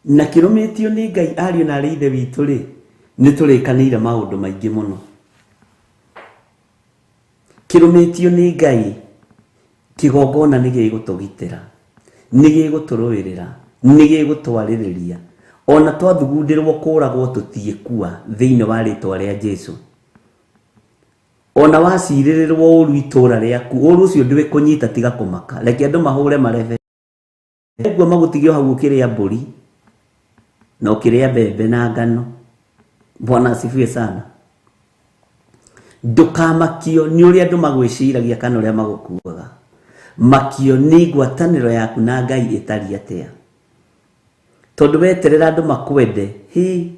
Na kĩrũmĩtio nĩ Ngai ariũ na arĩ ithe witũ rĩ, nĩ tũrĩkanĩire maũndũ maingĩ mũno. Kĩrũmĩtio nĩ Ngai, kĩgongona nĩ gĩgũtũgitĩra, nĩ gĩgũtũrũĩrĩra, nĩ gĩgũtwarĩrĩria. Ona twathugundĩrwo kũragwo tũtiĩkua thĩinĩ wa rĩtwa rĩa Jesu. Ona wacirĩrĩrwo ũru itũra rĩaku, ũru ũcio ndwĩkũnyita tiga kũmaka. Reke andũ mahũre marebe. Ũguo magũtige hau ũkĩrĩa mbũri na ũkĩrĩa mbembe na ngano. Bwana asifiwe sana. Ndũkamakio nĩ ũrĩa andũ magwĩciragia kana ũrĩa magũkuaga. Makio nĩ ngwatanĩro yaku na Ngai ĩtariĩ atĩa. Tondũ weterera andũ makwende, hi,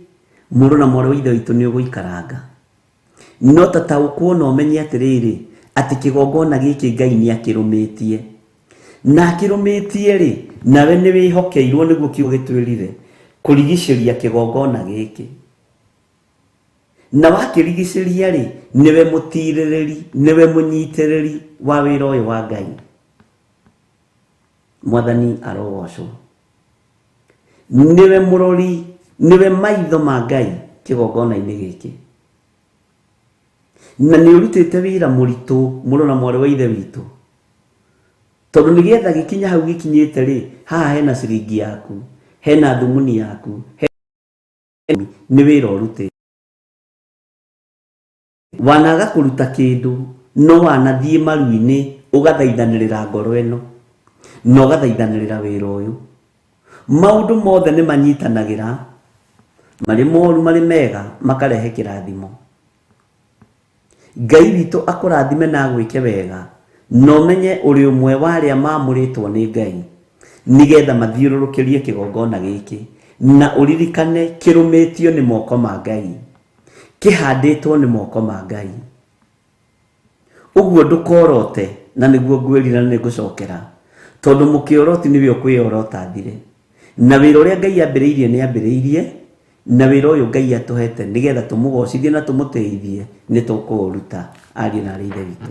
mũrũ na mwarĩ wa ithe witũ nĩ ũgũikaranga. No tataũkwo na ũmenye atĩrĩrĩ, atĩ kĩgongona gĩkĩ Ngai nĩ akĩrũmĩtie. Na akĩrũmĩtie rĩ, nawe nĩ wĩhokeirwo nĩguo kiugo gĩtwĩrire, kũrigicĩria kĩgongona gĩkĩ. Na wakĩrigicĩria rĩ, nĩwe mũtirĩrĩri, nĩwe mũnyitĩrĩri wa wĩra ũyũ wa Ngai. Mwathani arogocwo. Nĩwe mũrori, nĩwe maitho ma Ngai kĩgongona-inĩ gĩkĩ. Na nĩ ũrutĩte wĩra mũritũ mũrũ na mwarĩ wa ithe witũ. Tondũ nĩgetha gĩkinya hau gĩkinyĩte rĩ, haha hena ciringi yaku, hena thumuni yaku, nĩ wĩra ũrutĩte. Wanaga kũruta kĩndũ, no wanathiĩ maru-inĩ ũgathaithanĩrĩra ngoro ĩno, na ũgathaithanĩrĩra wĩra ũyũ. Maũndũ mothe nĩ manyitanagĩra, marĩ moru marĩ mega, makarehe kĩrathimo. Ngai witũ akũrathime na agwĩke wega, na ũmenye ũrĩ ũmwe wa arĩa maamũrĩtwo nĩ Ngai nĩgetha mathiũrũrũkĩrie kĩgongona gĩkĩ, na ũririkane kĩrũmĩtio nĩ moko ma Ngai, kĩhandĩtwo nĩ moko ma Ngai. Ũguo ndũkorote, na nĩguo ngwĩrira na nĩngũcokera, tondũ mũkĩoroti nĩwe ũkwĩyorota thire. Na wĩra ũrĩa Ngai ambĩrĩirie nĩ ambĩrĩirie, na wĩra ũyũ Ngai atũhete nĩgetha tũmũgocithie na tũmũtĩithie nĩ tũkũũruta, ariũ na arĩ Ithe witũ.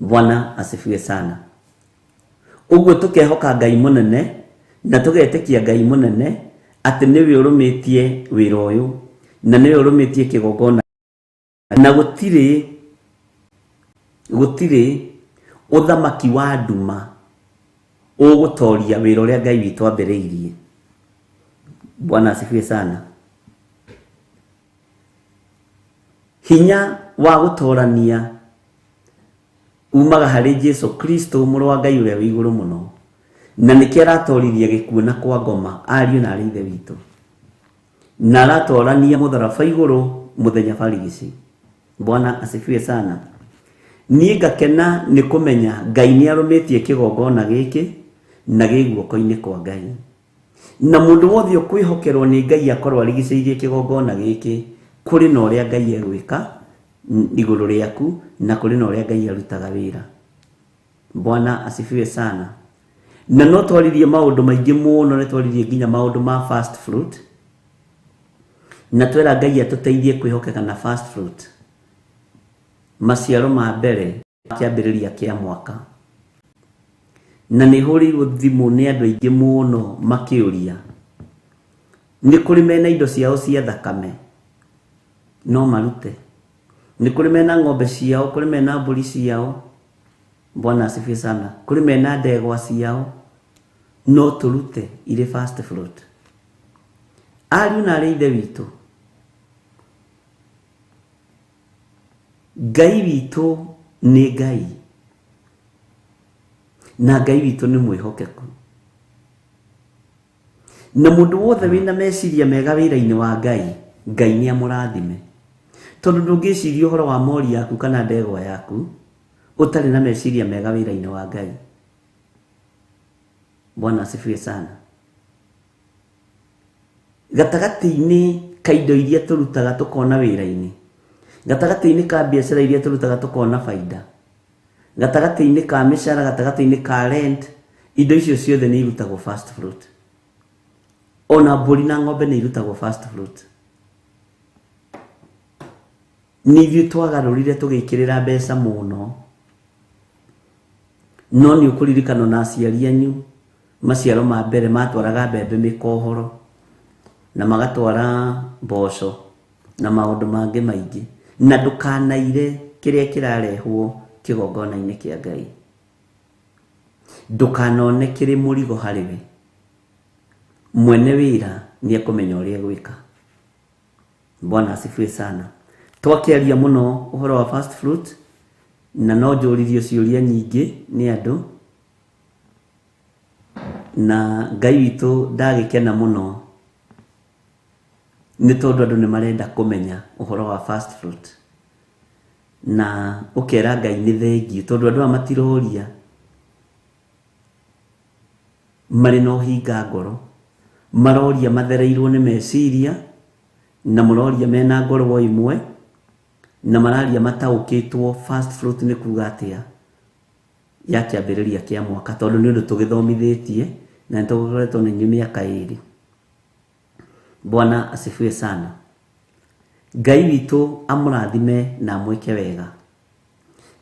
Bwana asifiwe sana. Ũguo tũkehoka Ngai mũnene na tũgetĩkia Ngai mũnene atĩ nĩwe ũrũmĩtie wĩra ũyũ na nĩwe ũrũmĩtie kĩgongona, na gũtirĩ ũthamaki wa nduma ũgũtoria wĩra ũrĩa Ngai witũ ambĩrĩirie. Bwana asifiwe sana. Hinya wa gũtorania umaga harĩ Jesu Kristo mũrũ wa Ngai ũrĩa wĩ igũrũ mũno, na nĩkĩo aratoririe gĩkuũ na kwa ngoma, ariũ na arĩ Ithe witũ, na aratorania mũtharaba igũrũ mũthenya barigici. Bwana asifiwe sana. Niĩ ngakena nĩ kũmenya Ngai nĩ arũmĩtie kĩgongona gĩkĩ na gĩ guoko-inĩ kwa Ngai, na mũndũ wothe ũkwĩhokerwo nĩ Ngai akorwo arigicĩirie kĩgongona gĩkĩ, kũrĩ na ũrĩa Ngai egwĩka igũrũ rĩaku na kũrĩ na ũrĩa Ngai arutaga wĩra. Bwana asifiwe sana. Na no twaririe maũndũ maingĩ mũno, nĩ twaririe nginya maũndũ ma first fruit, na twera Ngai atũteithie kwĩhokeka na first fruit, maciaro ma mbere kĩambĩrĩria kĩa mwaka. Na nĩ hũrĩirwo thimũ nĩ andũ aingĩ mũno makĩũria nĩ kũrĩ mena indo ciao cia thakame no marute, nĩ kũrĩ mena ng'ombe ciao, kũrĩ mena mbũri ciao. Bwana asifiwe sana. Kũrĩ mena ndegwa ciao no tũrute irĩ first fruit. Ariũ na arĩ Ithe witũ, Ngai witũ nĩ Ngai, na Ngai witũ nĩ mwĩhokeku, na mũndũ wothe wĩna meciria mega wĩra-inĩ wa Ngai, Ngai nĩ amũrathime, tondũ ndũngĩciria ũhoro wa mori yaku kana ndegwa yaku ũtarĩ na meciria mega wĩra-inĩ wa Ngai. Bwana asifiwe sana. Gatagatĩ-inĩ ka indo iria tũrutaga tũkona wĩra-inĩ, gatagatĩ-inĩ ka biacara iria tũrutaga tũkona baida, gatagatĩ-inĩ ka mĩcara, gatagatĩ-inĩ ka rent, indo icio ciothe nĩ irutagwo first fruit. Ona mbũri na ng'ombe nĩ irutagwo first fruit. Nĩ ithuĩ twagarũrire tũgĩkĩrĩra mbeca mũno, no nĩ ũkũririkana na aciari anyu maciaro ma mbere matwaraga mbembe mĩkohoro na magatwara mboco na maũndũ mangĩ maingĩ, na ndũkanaire kĩrĩa kĩrarehwo kĩgongona-inĩ kĩa Ngai, ndũkanone kĩrĩ mũrigo harĩ we. Mwene wĩra nĩ ekũmenya ũrĩa egwĩka. Bwana asifiwe sana. Twakĩaria mũno ũhoro wa first fruit, na no njũririo ciũria nyingĩ nĩ andũ, na Ngai witũ ndagĩkena mũno nĩ tondũ andũ nĩ marenda kũmenya ũhoro wa first fruit, na ũkera Ngai nĩ thengiũ tondũ andũ aya matiroria marĩ na ũhinga ngoro, maroria mathereirwo nĩ meciria, na mũroria mena ngoro o ĩmwe, na mararia mataũkĩtwo first fruit nĩ kuga atĩa ya kĩambĩrĩria kĩa mwaka, tondũ nĩ ũndũ tũgĩthomithĩtie na nĩ tũkoretwo na inyuĩ mĩaka ĩrĩ. Bwana asifiwe sana. Ngai witũ amũrathime na amwĩke wega,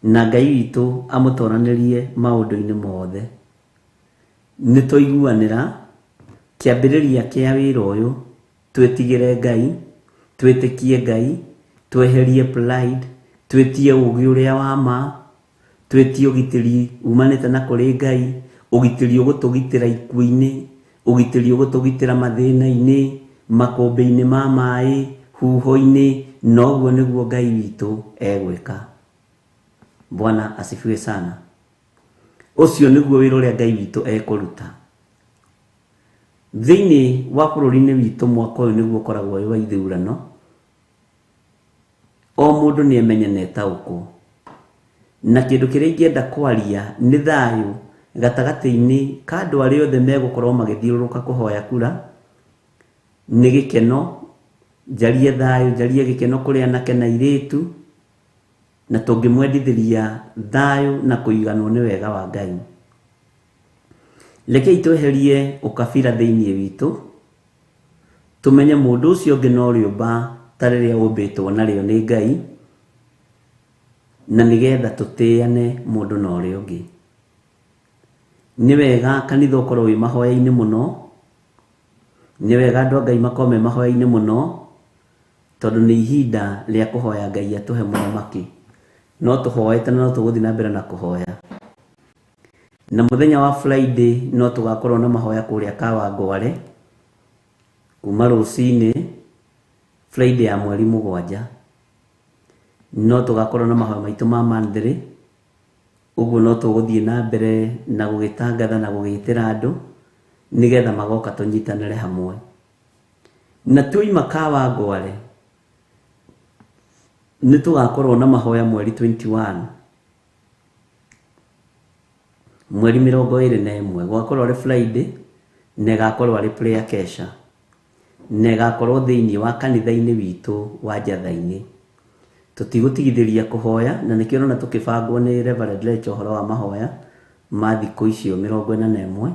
na Ngai witũ amũtoranĩrie maũndũ-inĩ mothe. Nĩ twaiguanĩra kĩambĩrĩria kĩa wĩra ũyũ, twĩtigĩre Ngai, twĩtĩkie Ngai, tweherie pride, twĩtie ũũgĩ ũrĩa wa ma, twĩtie ũgitĩri umanĩte na kũrĩ Ngai, ũgitĩri ũgũtũgitĩra ikuũ-inĩ, ũgitĩri ũgũtũgitĩra mathĩna-inĩ, makũmbĩ-inĩ ma maĩ, huho-inĩ, na ũguo nĩguo Ngai witũ egwĩka. Bwana asifiwe sana. Ũcio nĩguo wĩra ũrĩa Ngai witũ ekũruta. Thĩinĩ wa bũrũri-inĩ witũ mwaka ũyũ nĩguo ũkoragwo wĩ wa ithurano. O mũndũ nĩ emenye na etaũkwo. Na kĩndũ kĩrĩa ingĩenda kwaria nĩ thayũ gatagatĩ-inĩ ka andũ arĩa othe megũkorwo magĩthiũrũrũka kũhoya kura. Nĩ gĩkeno, njarie thayũ, njarie gĩkeno kũrĩ anake na airĩtu, na tũngĩmwendithĩria thayũ na kũiganwo nĩ wega wa Ngai. Rekei tweherie ũkabira thĩinĩ witũ, tũmenye mũndũ ũcio ũngĩ no rĩũmba ta rĩrĩa ũmbĩtwo narĩo nĩ Ngai, na nĩgetha tũtĩane mũndũ na ũrĩa ũngĩ. Nĩ wega kanitha ũkorwo wĩ mahoya-inĩ mũno, nĩ wega andũ a Ngai makorwo me mahoya-inĩ mũno, tondũ nĩ ihinda rĩa kũhoya Ngai atũhe mũthamaki. No tũhoete na no tũgũthiĩ na mbere na kũhoya. Na mũthenya wa Friday no tũgakorwo na mahoya kũrĩa Kawangware kuma rũcinĩ Friday ya mweri 7. No tũgakorwo na mahoya maitũ ma monthly. Ũguo no tũgũthiĩ na mbere na gũgĩtangatha na gũgĩtĩra andũ nĩgetha magoka tũnyitanĩre hamwe. Na tuoima Kawangware nĩ tũgakorwo na mahoya mweri 21, mweri 21, gũgakorwo arĩ Friday na ĩgakorwo arĩ prayer kesha, na ĩgakorwo thĩinĩ wa kanitha-inĩ witũ wa Njatha-inĩ. Tũtigũtigithĩria kũhoya, na nĩkĩo ũrona tũkĩbangwo nĩ Reverend Lecho ũhoro wa mahoya ma thikũ icio 41,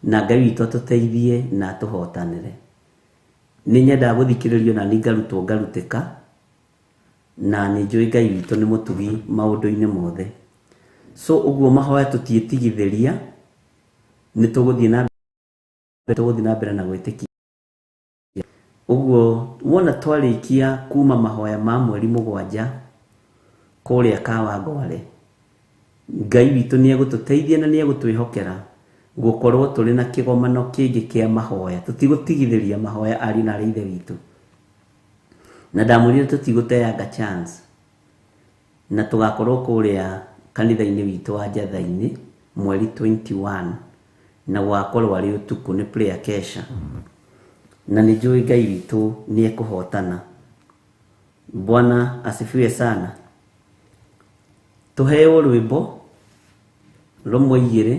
na Ngai witũ atũteithie na atũhotanĩre. Nĩ nyendaga gũthikĩrĩrio na niĩ ngarutwo ngarutĩka, na nĩ njũĩ Ngai witũ nĩ mũtugi maũndũ-inĩ mothe. So ũguo mahoya tũtiĩtigithĩria, nĩ tũgũthiĩ na mbere, tũgũthiĩ na mbere na gwĩtĩkia. Ũguo wona twarĩkia kuma mahoya ma mweri 7 kũrĩa Kawangware, Ngai witũ nĩ egũtũteithia na nĩ egũtwĩhokera gũkorwo tũrĩ na kĩgomano kĩngĩ kĩa mahoya. Tũtigũtigithĩria mahoya ariũ na arĩ ithe witũ. Na ndamwĩrire tũtigũteanga chance, na tũgakorwo kũrĩa kanitha-inĩ witũ wa Njatha-inĩ mweri 21, na gũgakorwo arĩ ũtukũ, nĩ prayer kesha. Na nĩ njũĩ Ngai witũ nĩ ekũhotana. Bwana asifiwe sana. Tũheo rwĩmbo rũmwe igĩrĩ,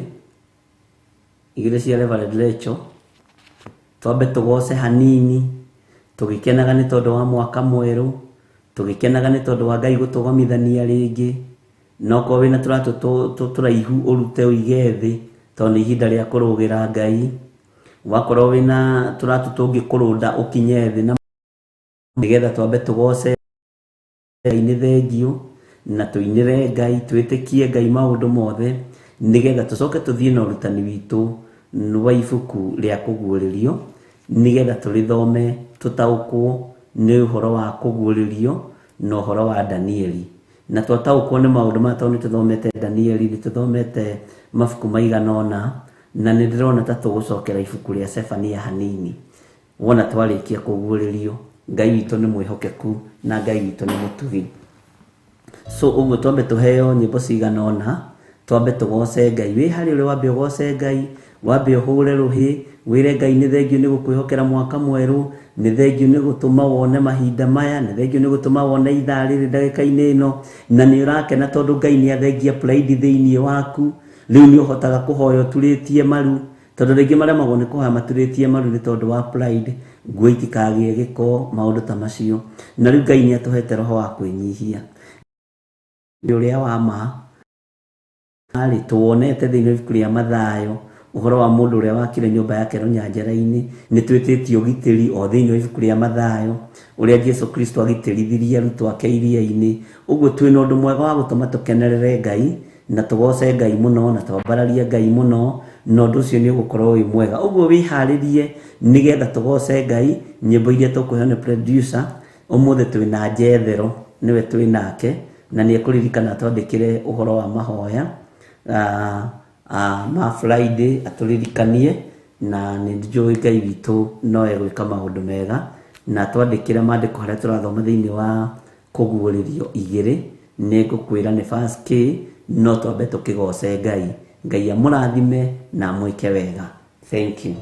igĩrĩ cia Reverend Lecho, twambe tũgoce hanini, tũgĩkenaga nĩ tondũ wa mwaka mwerũ, tũgĩkenaga nĩ tondũ wa Ngai gũtũgomithania rĩngĩ. Na okorwo wĩna tũratũ tũraihu ũrute ũige thĩ, tondũ nĩ ihinda rĩa kũrũgĩra Ngai. Wakorwo wĩna tũratũ tũngĩkũrũnda ũkinye thĩ, na nĩgetha twambe tũgoce Ngai nĩ thengiũ, na tũinĩre Ngai, twĩtĩkie Ngai maũndũ mothe, nĩgetha tũcoke tũthiĩ na ũrutani witũ wa ibuku rĩa kũguũrĩrio, nĩgetha tũrĩthome tũtaũkwo nĩ ũhoro wa kũguũrĩrio na ũhoro wa Danieli. Na twataũkwo nĩ maũndũ maya, tondũ nĩ tũthomete Danieli, nĩ tũthomete mabuku maigana ũna, na nĩ ndĩrona ta tũgũcokera ibuku rĩa Sefania hanini. Wona twarĩkia kũguũrĩrio, Ngai witũ nĩ mwĩhokeku na Ngai witũ nĩ mũtugi. So ũguo twambe tũheo nyĩmbo cigana ũna, twambe tũgoce Ngai. Wĩ harĩa ũrĩ wambe ũgoce Ngai, wambe ũhũre rũhĩ, wĩre Ngai nĩ thengiũ nĩ gũkwĩhokera mwaka mwerũ, nĩ thengiũ nĩ gũtũma wone mahinda maya, nĩ thengiũ nĩ gũtũma wone ithaa rĩrĩ ndagĩka-inĩ ĩno, na nĩ ũrakena tondũ Ngai nĩ athengia pride thĩinĩ waku. Rĩu nĩ ũhotaga kũhoya ũturĩtie maru, tondũ rĩngĩ maremagwo nĩ kũhoya maturĩtie maru nĩ tondũ wa pride, nguo itikagĩe gĩko, maũndũ ta macio. Na rĩu Ngai nĩ atũhete roho wa kwĩnyihia. Ũrĩa wa ma arĩ tuonete thĩinĩ wa ibuku rĩa Mathayo ũhoro wa mũndũ ũrĩa wakire nyũmba yake rũnyanjara-inĩ. Nĩ twĩtĩtio ũgitĩri o thĩinĩ wa ibuku rĩa Mathayo, ũrĩa Jesu Kristo agitĩrithirie arutwo ake iria-inĩ. Ũguo twĩna ũndũ mwega wa gũtũma tũkenerere Ngai na tũgoce Ngai mũno na twambararie Ngai mũno, na ũndũ ũcio nĩ ũgũkorwo wĩ mwega. Ũguo wĩharĩrie nĩgetha tũgoce Ngai. Nyĩmbo iria tũkũheo nĩ producer ũmũthĩ twĩna Jethero, nĩwe twĩnake, na nĩ ekũririkana twandĩkĩre ũhoro wa mahoya ma Friday atũririkanie, na nĩ njũĩ Ngai witũ no egwĩka maũndũ mega, na twandĩkĩre maandĩko harĩa tũrathoma thĩinĩ wa kũguũrĩrio 2, nĩ ngũkwĩra nĩ verse K, no twambe tũkĩgoce Ngai. Ngai amũrathime na amwĩke wega. Thank you.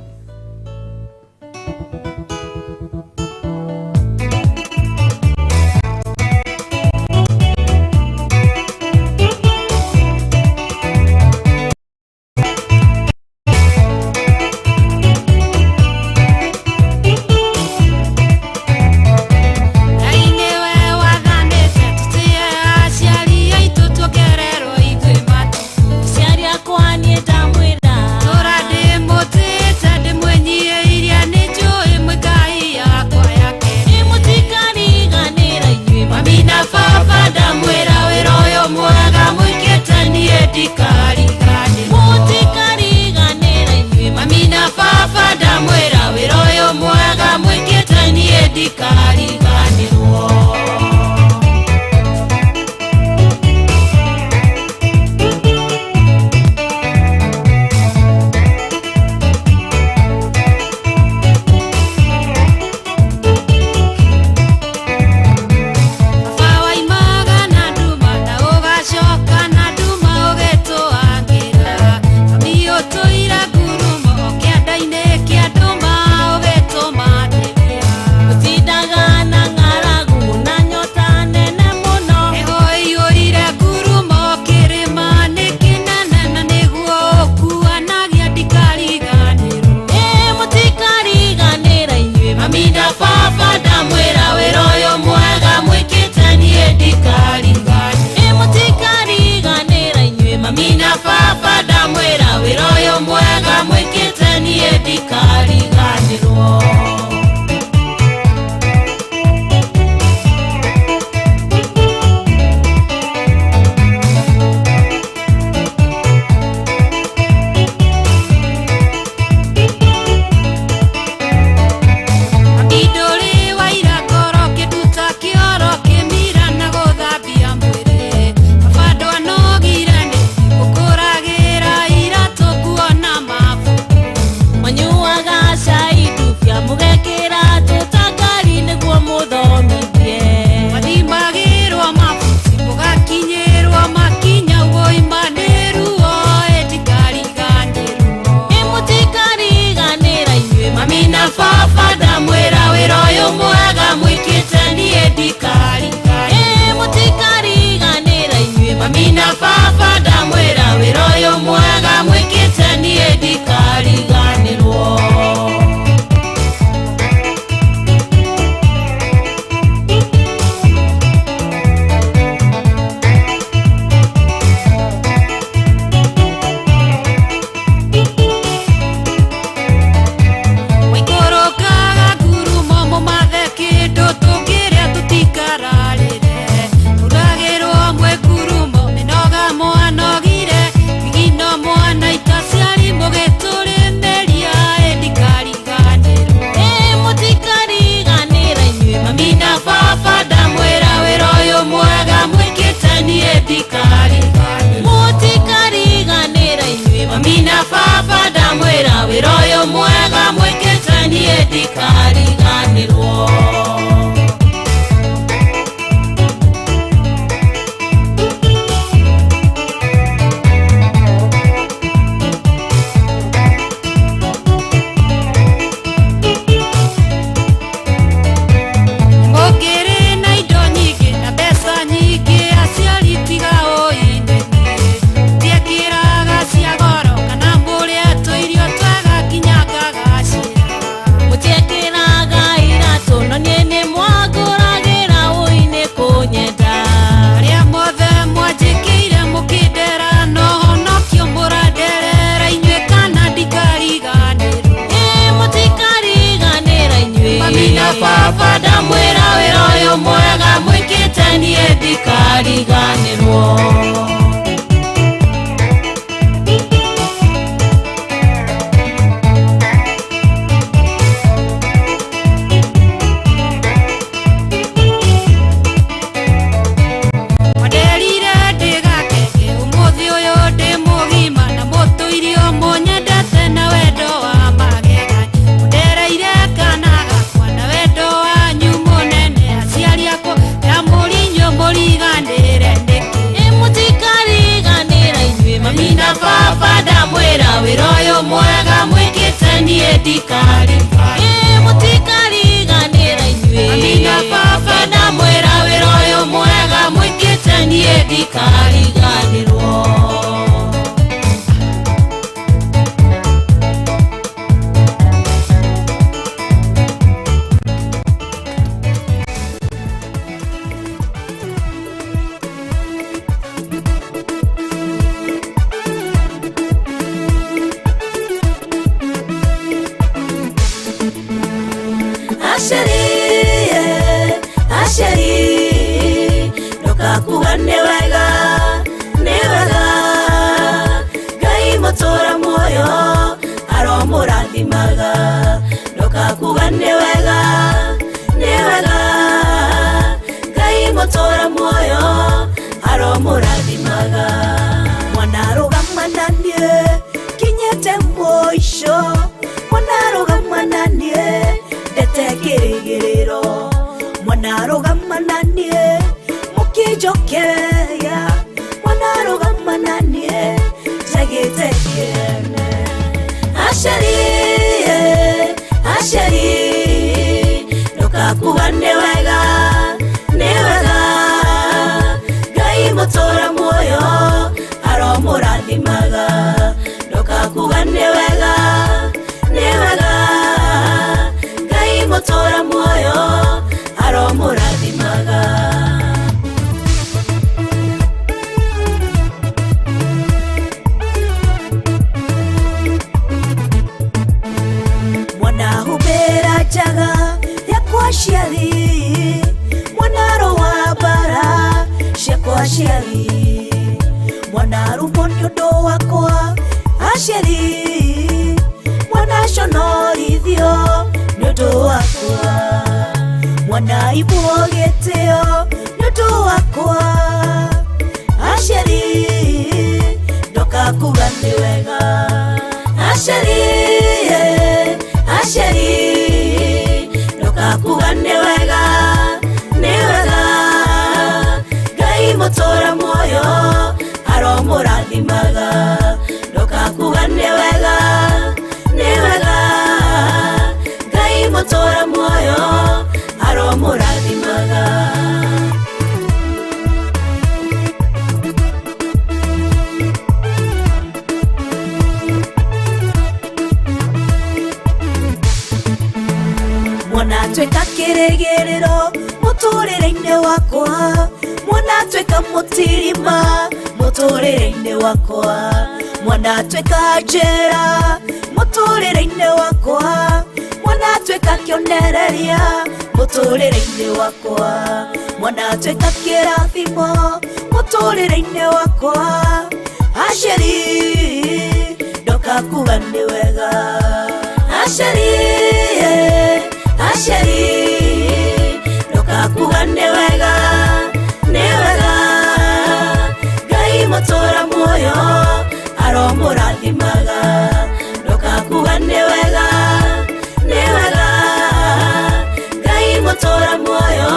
ndikari ĩ mũtikariganĩra inyuĩ. Mami na baba ndamwĩra wĩra ũyũ mwega mwĩkĩte niĩ ndikariganĩrwo. Aciari, aciari, ndukakuga nĩ wega, nĩ wega. Ngai mũtũra muoyo aromũrathimaga. Ndukakuga nĩ wega, nĩ wega. Ngai mũtũra muoyo aromũrathimaga. Mwana rũgama na niĩ kinyĩte mũico, mwana rũgama na niĩ ndete kĩrĩgĩrĩro, mwana rũgama na niĩ mũkĩnjokeria, mwana rũgama na niĩ njagĩte kĩene. Aciari, aciari, ndukakuga nĩ wega, nĩ wega. Ngai mũtũra muoyo aromũrathimaga. Ndukakuga nĩ wega, nĩ wega. Ngai mũtũra muoyo aromũrathimaga. Mwana humbĩra njaga yakwa aciari, mwana rũa mbara ciakwa aciari, mwana rumwo nĩ ũndũ wakwa aciari, mwana conorithio nĩ ũndũ wakwa, mwana ibwo gĩtĩo nĩ ũndũ wakwa aciari, ndokakuga nĩ wega. Aciari, aciari, ndukakuga nĩ wega, nĩ wega. Ngai mũtũra muoyo aromũrathimaga. Ndukakuga nĩ wega, nĩ wega. Ngai mũtũra muoyo aromũrathimaga. Mwana tuĩka kĩrĩgĩrĩro mũtũrĩre-inĩ wakwa, mwana tuĩka mũtirima mũtũrĩre-inĩ wakwa, mwana tuĩka njĩra mũtũrĩre-inĩ wakwa, mwana tuĩka kĩonereria mũtũrĩre-inĩ wakwa, mwana tuĩka kĩrathimo mũtũrĩre-inĩ wakwa. Aciari, ndokakuga nĩ wega. Aciari, aciari, ndukakuga nĩ wega, nĩ wega. Ngai mũtũra muoyo aromũrathimaga. Ndukakuga nĩ wega, nĩ wega. Ngai mũtũra muoyo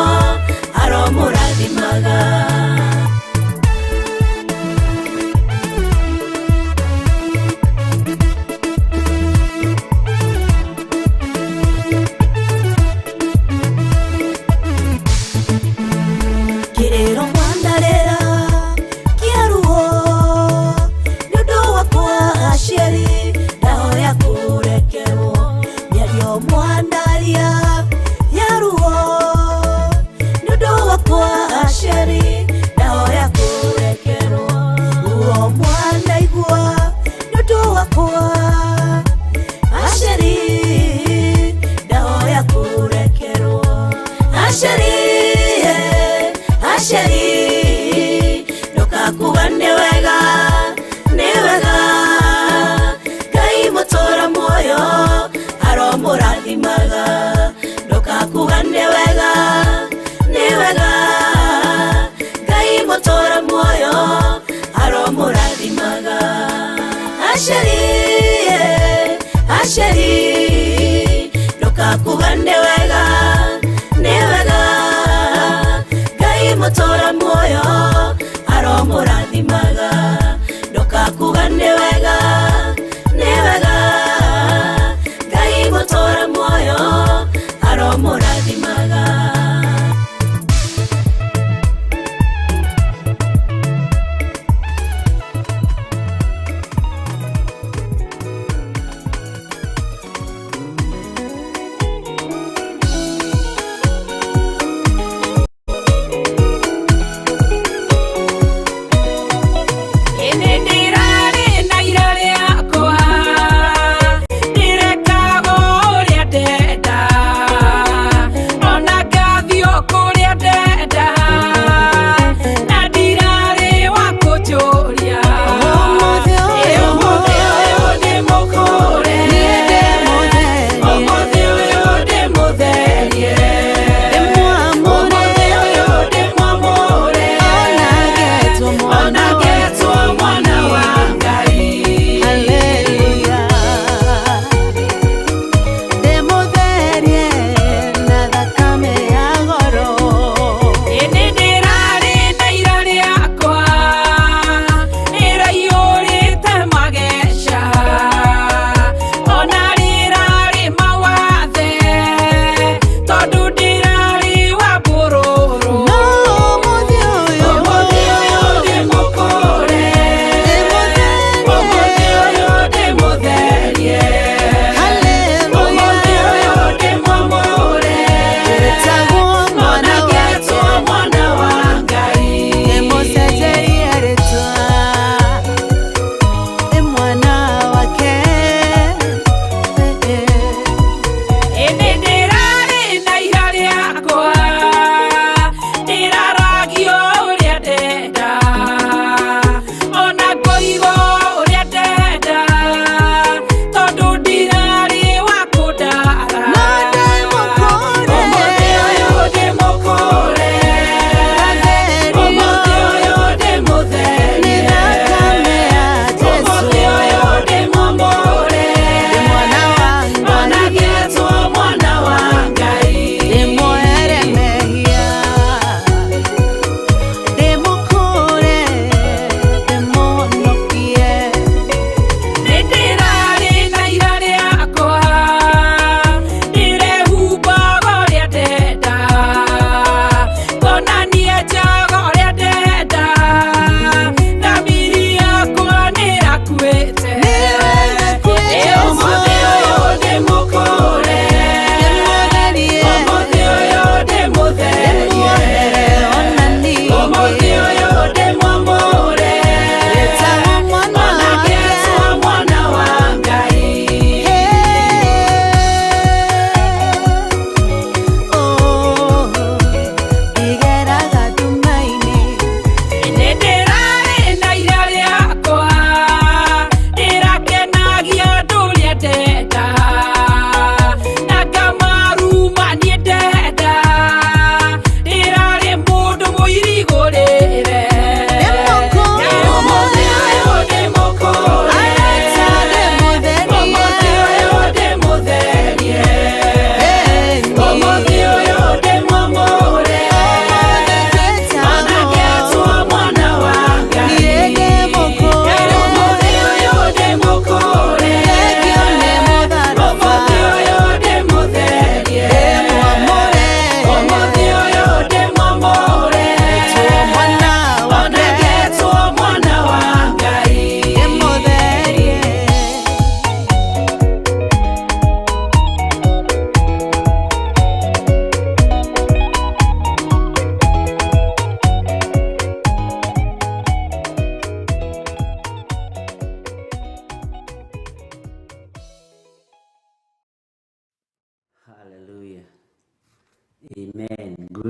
aromũrathimaga. Kĩrĩro mwandarĩra kĩa ruo nĩ ũndũ wakwa aciari, ndahoya kũrekerwo. Mĩario mwandaria ya ruo nĩ ũndũ wakwa aciari, ndahoya kũrekerwo. Ruo mwanaigua nĩ ũndũ wakwa aciari, ndahoya kũrekerwo. Aciari, aciari, ndukakuga nĩ wega, nĩ wega. Ngai mũtũra muoyo aromũrathimaga. Ndukakuga nĩ wega, nĩ wega. Ngai mũtũra muoyo aromũrathimaga. Aciari, aciari, ndukakuga nĩ wega, nĩ wega. Ngai mũtũra muoyo aromũrathimaga. Ndukakuga nĩ wega, nĩ wega. Ngai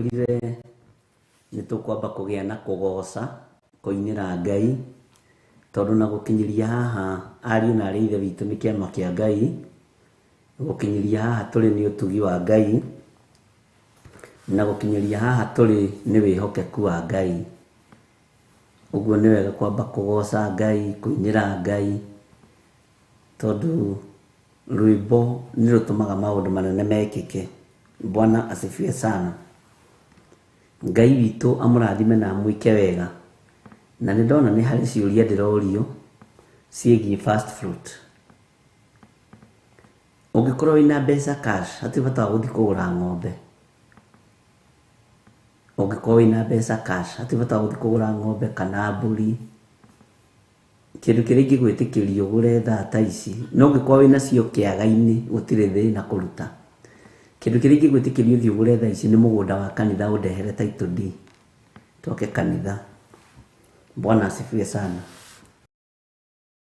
Ndamwĩrire nĩ tũkwamba kũgĩa na kũgoca, kũinĩra Ngai, tondũ na gũkinyĩria haha ariũ na arĩ ithe witũ nĩ kĩama kĩa Ngai, gũkinyĩria haha tũrĩ nĩ ũtugi wa Ngai, na gũkinyĩria haha tũrĩ nĩ wĩhokeku wa Ngai. Ũguo nĩ wega kwamba kũgoca Ngai, kũinĩra Ngai, tondũ rwĩmbo nĩ rũtũmaga maũndũ manene mekĩke. Bwana asifiwe sana. Ngai witũ amũrathime na amwĩke wega. Na nĩ ndona nĩ harĩ ciũria ndĩrorio ciĩgiĩ first fruit. Ũngĩkorwo wĩna mbeca cash, hatirĩ bata wa gũthiĩ kũgũra ng'ombe. Ũngĩkorwo wĩna mbeca cash, hatirĩ bata wa gũthiĩ kũgũra ng'ombe kana mbũri. Kĩndũ kĩrĩa ingĩgwĩtĩkĩria ũgũre thaa ta ici, no ũngĩkorwo wĩna cio kĩaga-inĩ gũtirĩ thĩna kũruta. Kĩndũ kĩrĩa ingĩgwĩtĩkĩria ũthiĩ ũgũre thaa ici nĩ mũgũnda wa kanitha ũndehere title deed twake kanitha. Bwana asifiwe sana.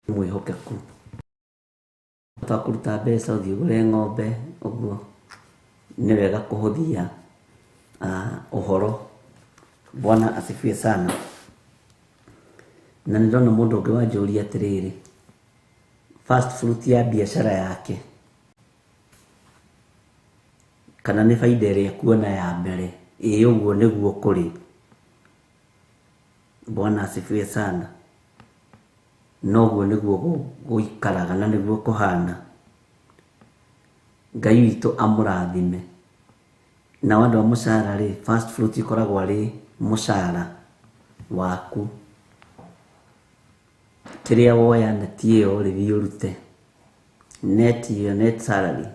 Mwĩhokeku. Bata wa kũruta mbeca ũthiĩ ũgũre ng'ombe, ũguo nĩ wega kũhũthia ũhoro. Bwana asifiwe sana. Na nĩ ndona mũndũ ũngĩ wanjũria atĩrĩrĩ, first fruit ya biacara yake kana nĩ baida ĩrĩa ekuona ya mbere, ĩĩ ũguo nĩguo kũrĩ. Bwana asifiwe sana. Noguo nĩguo gũikaraga na nĩguo kũhana. Ngai witũ amũrathime. Nao andũ a mũcara rĩ, first fruit ĩkoragwo arĩ mũcara waku. Kĩrĩa woya neti ĩyo rĩ, thiĩ ũrute. Net ĩyo, net salary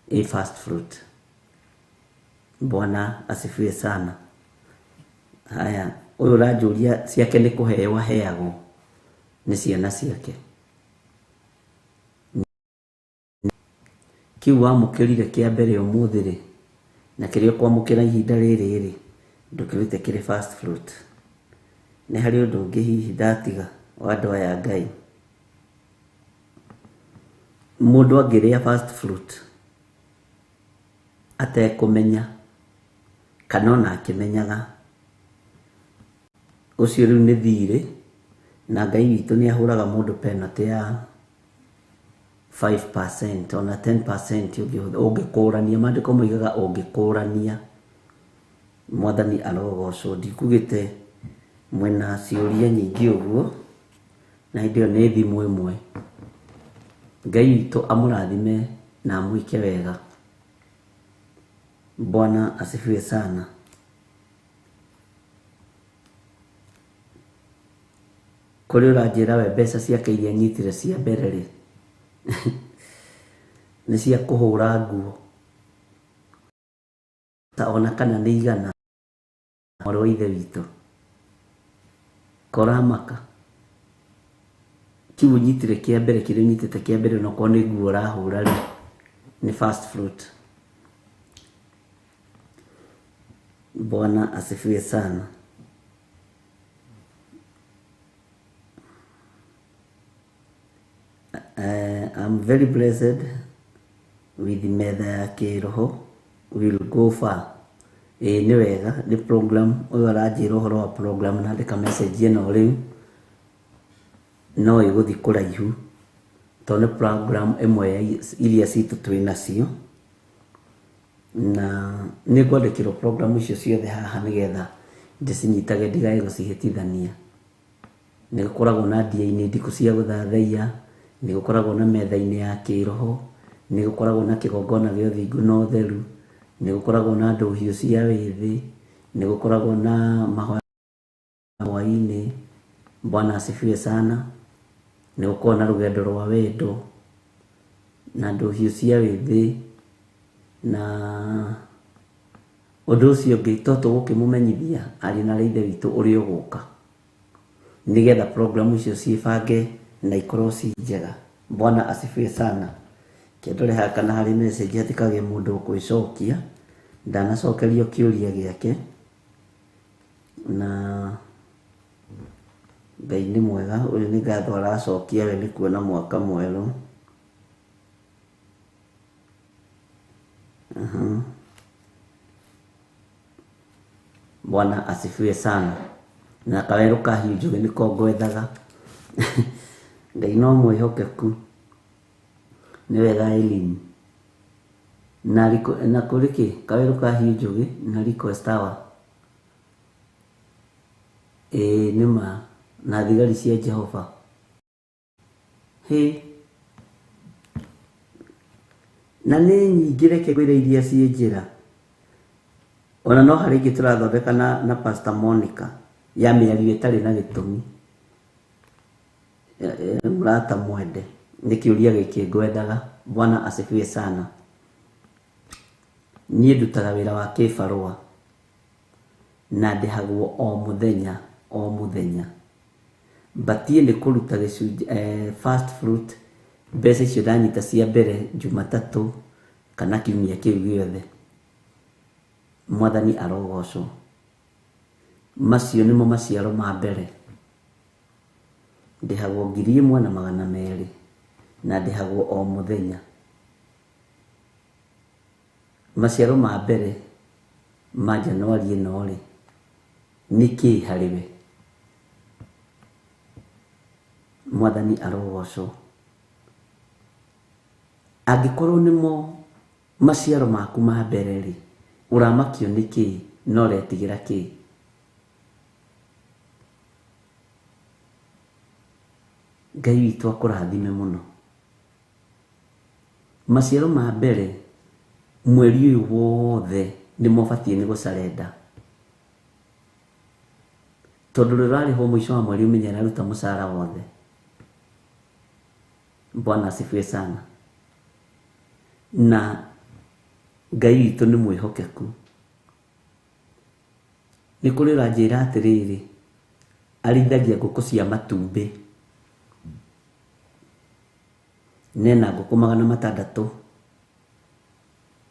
ĩ first fruit. Bwana asifiwe sana. Haya, ũyũ ũranjũria ciake nĩ kũheo aheagwo nĩ ciana ciake. Kĩu wamũkĩrire kĩa mbere ũmũthĩ rĩ, na kĩrĩa ũkwamũkĩra ihinda rĩrĩ rĩ, ndũkĩrute kĩrĩ first fruit. Nĩ harĩ ũndũ ũngĩ hihi ndatiga wa andũ aya a Ngai. Mũndũ angĩrĩa first fruit atekũmenya kana ona akĩmenyaga, ũcio rĩu nĩ thirĩ, na Ngai witũ nĩ ahũraga mũndũ penalty ya 5% ona 10% ũngĩkũrania. Maandĩko moigaga ũngĩkũrania. Mwathani arogocwo. Ndikugĩte mwĩna ciũria nyingĩ ũguo, na hĩndĩ ĩyo nĩ thimũ ĩmwe. Ngai witũ amũrathime na amwĩke wega. Bwana asifiwe sana. Kũrĩ ũranjĩra we mbeca ciake iria anyitire cia mbere rĩ, nĩ cia kũhũra nguo, ta ona kana nĩ igana, mwarĩ wa ithe witũ. Koramaka kĩu ũnyitire kĩa mbere, kĩrĩa ũnyitĩte kĩa mbere onokorwo nĩ nguo ũrahũra rĩ, nĩ first fruit. Bwana asifiwe sana. I'm very blessed with metha ya kĩroho will go far. Ĩĩ nĩ wega, nĩ program ũyũ aranjĩra ũhoro wa program na andĩka message ĩno rĩu no ĩgũthiĩ kũraihu tondũ nĩ program ĩmwe ya iria citũ twĩ nacio, na nĩ ngwandĩkĩrwo program icio ciothe haha nĩgetha ndĩcinyitage ndigae gũcihĩtithania. Nĩ gũkoragwo na ndia-inĩ ndikũ cia gũthathaiya, nĩ gũkoragwo na metha-inĩ ya kĩroho, nĩ gũkoragwo na kĩgongona gĩa ũthingu na ũtheru, nĩ gũkoragwo na ndũhiũ cia wĩthĩ, nĩ gũkoragwo na mahoya hwaĩ-inĩ. Bwana asifiwe sana. Nĩ gũkoragwo na rũgendo rwa wendo na ndũhiũ cia wĩthĩ, na ũndũ ũcio ũngĩ to tũgũkĩmũmenyithia ariũ na ithe witũ ũrĩa ũgũka, nĩgetha program icio ciĩbange na ikorwo ci njega. Bwana asifiwe sana. Kĩndore haha kana harĩ message hatikagĩe mũndũ ũkwĩcokia, ndanacokerio kĩũria gĩake, na Ngai nĩ mwega. Ũyũ nĩ ngatho aracokia we nĩ kuona mwaka mwerũ. Bwana asifiwe sana. Na kawerũ ka Hiũ Njũgĩ nĩko ngwethaga. Ngai no mwĩhokeku. Nĩ wega Eileen. Na na kũrĩ kĩ? Kawerũ ka Hiũ Njũgĩ na request hour. Ĩĩ nĩma. Na thigari cia Jehova. Hĩ. Na nĩ nyingĩ reke ngwĩre iria ciĩ njĩra. Ona no harĩ ingĩ tũrathondeka na Pastor Monica ya mĩario ĩtarĩ na gĩtũmi. Mũrata mwende. Nĩ kĩũria gĩkĩ ngwendaga. Bwana asifiwe sana. Niĩ ndutaga wĩra wa kĩbarũa na ndĩhagwo o mũthenya o mũthenya. Batiĩ nĩ kũruta gĩcunjĩ first fruit mbeca icio ndanyita cia mbere Jumatatũ kana kiumia kĩu gĩothe. Mwathani arogocwo. Macio nĩmo maciaro ma mbere. Ndĩhagwo 1200 na ndĩhagwo o mũthenya. Maciaro ma mbere ma Januari ĩno rĩ, nĩ kĩĩ harĩ we? Mwathani arogocwo. Angĩkorwo nĩmo maciaro maku ma mbere rĩ, ũramakio nĩ kĩĩ na ũretigĩra kĩĩ? Ngai witũ akũrathime mũno. Maciaro ma mbere mweri ũyũ wothe nĩmo ũbatiĩ nĩ gũcarenda. Tondũ rĩrĩa ũrarĩhwo mũico wa mweri ũmenye araruta mũcara wothe. Bwana asifiwe sana. Na Ngai witũ nĩ mwĩhokeku. Nĩ kũrĩ ũranjĩra atĩrĩrĩ, arĩithagia ngũkũ cia matumbĩ. Nena ngũkũ 600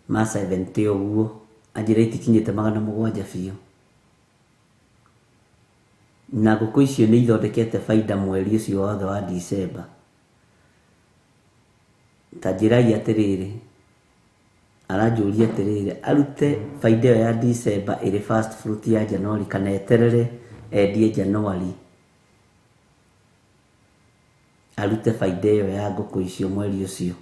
ma 70 ũguo, anjĩra itikinyĩte 700 biũ. Na ngũkũ icio nĩ ithondekete baida mweri ũcio wothe wa December. Ta njĩrai atĩrĩrĩ, aranjũria atĩrĩrĩ, arute baida ĩyo ya December ĩrĩ first fruit ya January kana eterere endie January arute baida ĩyo ya ngũkũ icio mweri ũcio.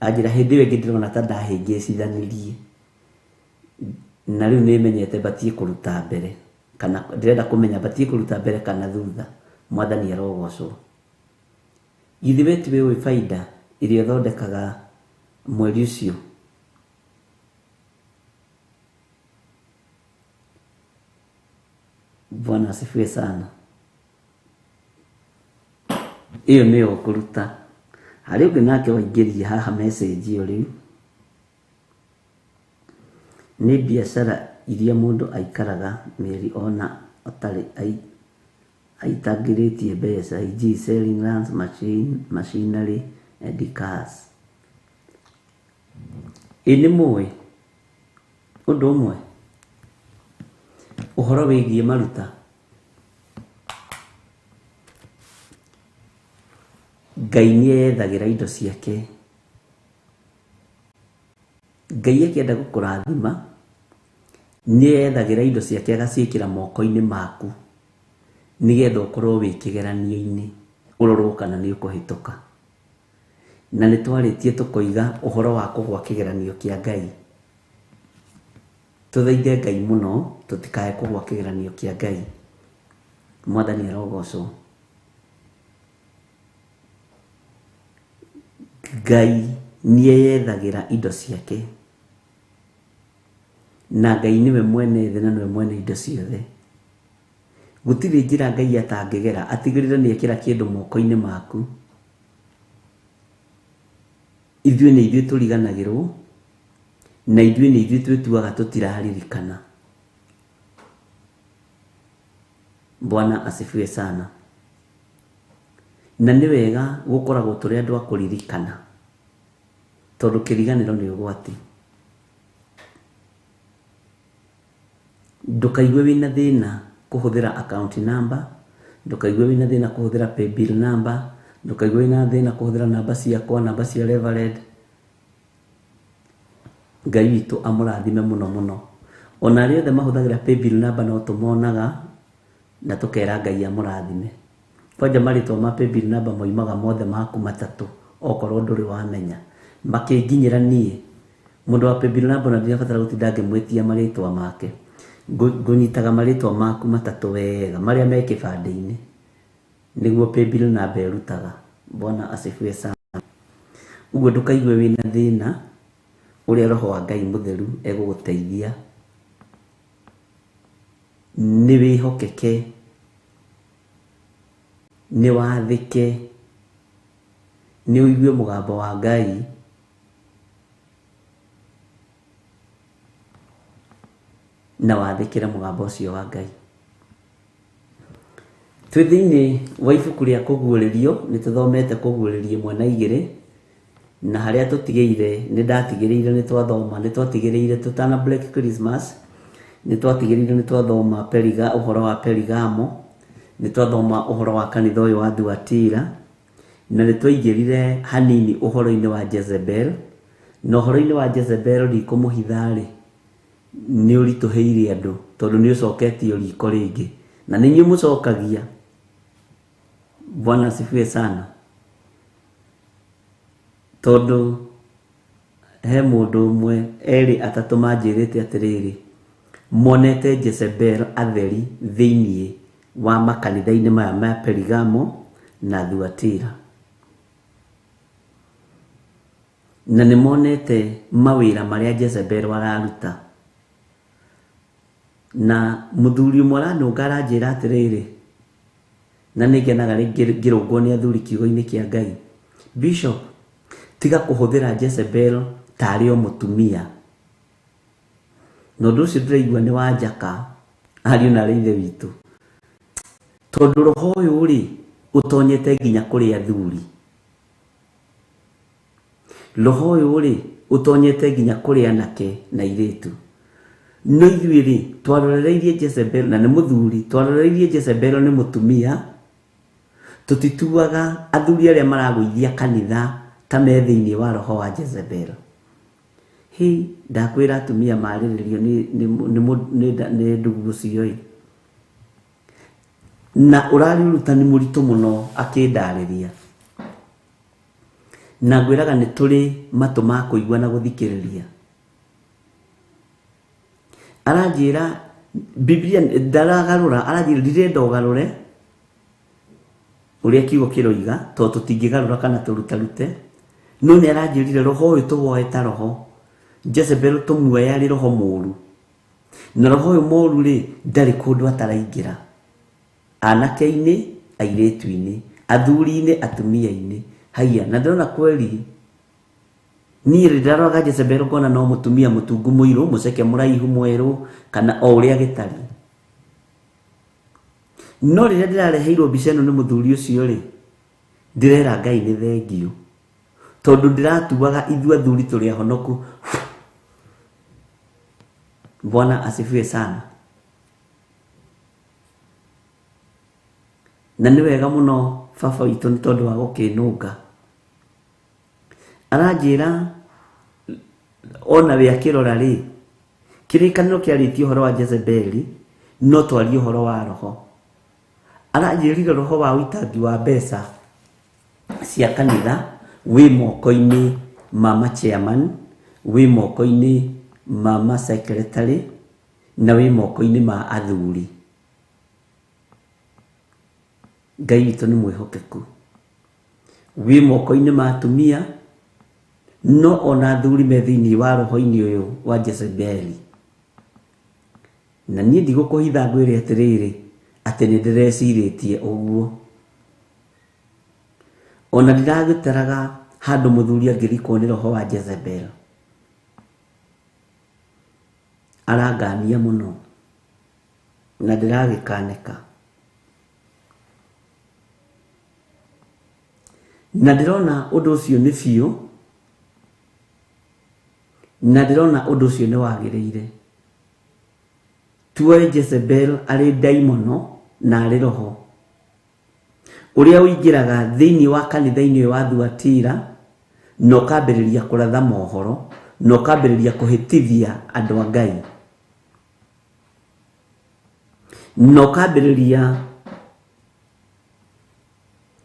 Anjĩra hĩndĩ ĩyo ĩngĩ ndĩrona ta ndahĩngĩcithanirie. Na rĩu nĩmenyete batiĩ kũruta mbere kana ndĩrenda kũmenya batiĩ kũruta mbere kana thutha. Mwathani arogocwo. Githĩ we tiwe ũĩ baida ĩrĩa ĩthondekaga mweri ũcio? Bwana asifiwe sana. Ĩyo nĩyo ũkũruta. Harĩ ũngĩ nake waingĩria haha message ĩyo rĩu. Nĩ biacara iria mũndũ aikaraga mĩeri ona atarĩ aitangĩrĩtie mbeca, e.g. selling lands, machinery and cars. Ĩ nĩ mũĩ ũndũ ũmwe ũhoro wĩgiĩ maruta. Ngai nĩ eyethagĩra indo ciake. Ngai akĩenda gũkũrathima nĩ eyethagĩra indo ciake agaciĩkĩra moko-inĩ maku nĩgetha ũkorwo wĩ kĩgeranio-inĩ ũrorwo kana nĩ ũkũhĩtũka. Na nĩ twarĩtie tũkoiga ũhoro wa kũgwa kĩgeranio kĩa Ngai. Tũthaithe Ngai mũno tũtikae kũgwa kĩgeranio kĩa Ngai. Mwathani arogocwo. Ngai nĩ eyethagĩra indo ciake. Na Ngai nĩwe mwene thĩ na nĩwe mwene indo ciothe. Gũtirĩ njĩra Ngai atangĩgera atigĩrĩre nĩ ekĩra kĩndũ moko-inĩ maku. Ithuĩ nĩ ithuĩ tũriganagĩrwo na ithuĩ nĩ ithuĩ twĩtuaga tũtiraririkana. Bwana asifiwe sana. Na nĩ wega gũkoragwo tũrĩ andũ a kũririkana tondũ kĩriganĩro nĩ ũgwati. Ndũkaigue wĩna thĩna kũhũthĩra account number, ndũkaigue wĩna thĩna kũhũthĩra paybill number, ndũkaigue wĩna thĩna kũhũthĩra namba ciakwa, namba cia Reverend. Ngai witũ amũrathime mũno mũno. Ona arĩa othe mahũthagĩra paybill number no tũmonaga na tũkera Ngai amũrathime. Kwanja marĩtwa ma paybill number moimaga mothe maku matatũ okorwo ndũrĩ wamenya. Makĩnginyĩra niĩ mũndũ wa paybill number ona ndirabatara gũtinda ngĩmwĩtia marĩtwa make. Ngũnyitaga marĩtwa maku matatũ wega marĩa me kĩbandĩ-inĩ nĩguo paybill number ĩrutaga. Bwana asifiwe sana. Ũguo ndũkaigue wĩna thĩna ũrĩa roho wa Ngai mũtheru egũgũteithia nĩ wĩhokeke, nĩ wathĩke, nĩ ũigue mũgambo wa Ngai na wathĩkĩre mũgambo ũcio wa Ngai. Twĩ thĩinĩ wa ibuku rĩa kũguũrĩrio, nĩ tũthomete kũguũrĩrio ĩmwe na igĩrĩ, na harĩa tũtigĩire nĩ ndatigĩrĩire nĩ twathoma, nĩ twatigĩrĩire tũtana break Christmas, nĩ twatigĩrĩire nĩ twathoma Periga, ũhoro wa Perigamo, nĩ twathoma ũhoro wa kanitha ũyũ wa Thuatira, na nĩ twaingĩrire hanini ũhoro-inĩ wa Jezebel, na ũhoro-inĩ wa Jezebel ndikũmũhitha-rĩ, nĩ ũritũhĩire andũ tondũ nĩ ũcoketio riko rĩngĩ na nĩ inyuĩ mũcokagia. Bwana asifiwe sana. Tondũ he mũndũ ũmwe erĩ atatũ manjĩrĩte atĩrĩrĩ, monete Jezebel atheri thĩiniĩ wa makanitha-inĩ maya ma Perigamo na Thuatira. Na nĩ monete mawĩra marĩa Jezebel araruta. Na mũthuri ũmwe aranũnga aranjĩra atĩrĩrĩ, na nĩ ngenaga ngĩrũngwo nĩ athuri kiugo-inĩ kĩa Ngai, Bishop, tiga kũhũthĩra Jezebel tarĩ o mũtumia. Na ũndũ ũcio ndĩraigua nĩ wa njaka, ariũ na aarĩ a Ithe witũ. Tondũ roho ũyũ rĩ, ũtonyete nginya kũrĩ athuri. Roho ũyũ rĩ, ũtonyete nginya kũrĩ anake na airĩtu. No ithuĩ rĩ, twarorereirie Jezebel, na nĩ mũthuri, twarorereirie Jezebel nĩ mũtumia, tũtituaga athuri arĩa maragũithia kanitha ta me thĩinĩ wa roho wa Jezebel. Hĩ, ndakwĩra atumia marĩrĩrio nĩ ndugu ũcio ĩ. Na ũrarĩ ũrutani mũritũ mũno akĩndarĩria. Na ngwĩraga nĩ tũrĩ matũ ma kũigua na gũthikĩrĩria. Aranjĩra Biblia ndaragarũra, aranjĩra ndirenda ũgarũre ũrĩa kiugo kĩroiga tondũ tũtingĩgarũra kana tũrutarute. No nĩ aranjĩrire roho ũyũ tũwoe ta roho. Jezebel tũmuoe arĩ roho mũru. Na roho ũyũ mũru rĩ, ndarĩ kũndũ ataraingĩra. Anake-inĩ, airĩtu-inĩ, athuri-inĩ, atumia-inĩ. Haiya, na ndĩrona kweli niĩ rĩ ndaroraga Jezebel ngona no mũtumia mũtungu mũirũ, mũceke mũraihu mwerũ, kana o ũrĩa gĩtariĩ. No rĩrĩa ndĩrareheirwo mbica ĩno nĩ mũthuri ũcio rĩ, ndĩrera Ngai nĩ thengiũ. Tondũ ndĩratuaga ithuĩ athuri tũrĩ ahonoku. Bwana asifiwe sana. Na nĩ wega mũno baba witũ nĩ tondũ wa gũkĩnũnga. Aranjĩra ona we akĩrora rĩ, kĩrĩkanĩro kĩarĩtie ũhoro wa Jezebeli, no twarie ũhoro wa roho. Aranjĩrire roho wa ũitangi wa mbeca cia kanitha wĩ moko-inĩ ma ma chairman, wĩ moko-inĩ ma ma secretary, na wĩ moko-inĩ ma athuri. Ngai witũ nĩ mwĩhokeku. Wĩ moko-inĩ ma atumia, no ona athuri me thĩinĩ wa roho-inĩ ũyũ wa Jezebeli. Na niĩ ndigũkũhitha ngwĩre atĩrĩrĩ, atĩ nĩ ndĩrecirĩtie ũguo. Ona ndiragĩtaraga handũ mũthuri angĩrikwo nĩ roho wa Jezebel. Arangania mũno na ndĩragĩkanĩka. Na ndĩrona ũndũ ũcio nĩ biũ, na ndĩrona ũndũ ũcio nĩ wagĩrĩire. Tuoe Jezebel arĩ ndaimono na arĩ roho ũrĩa ũingĩraga thĩinĩ wa kanitha-inĩ ũyũ wa Thuatira na ũkambĩrĩria kũratha mohoro Na ũkambĩrĩria kũhĩtithia andũ a Ngai, na ũkambĩrĩria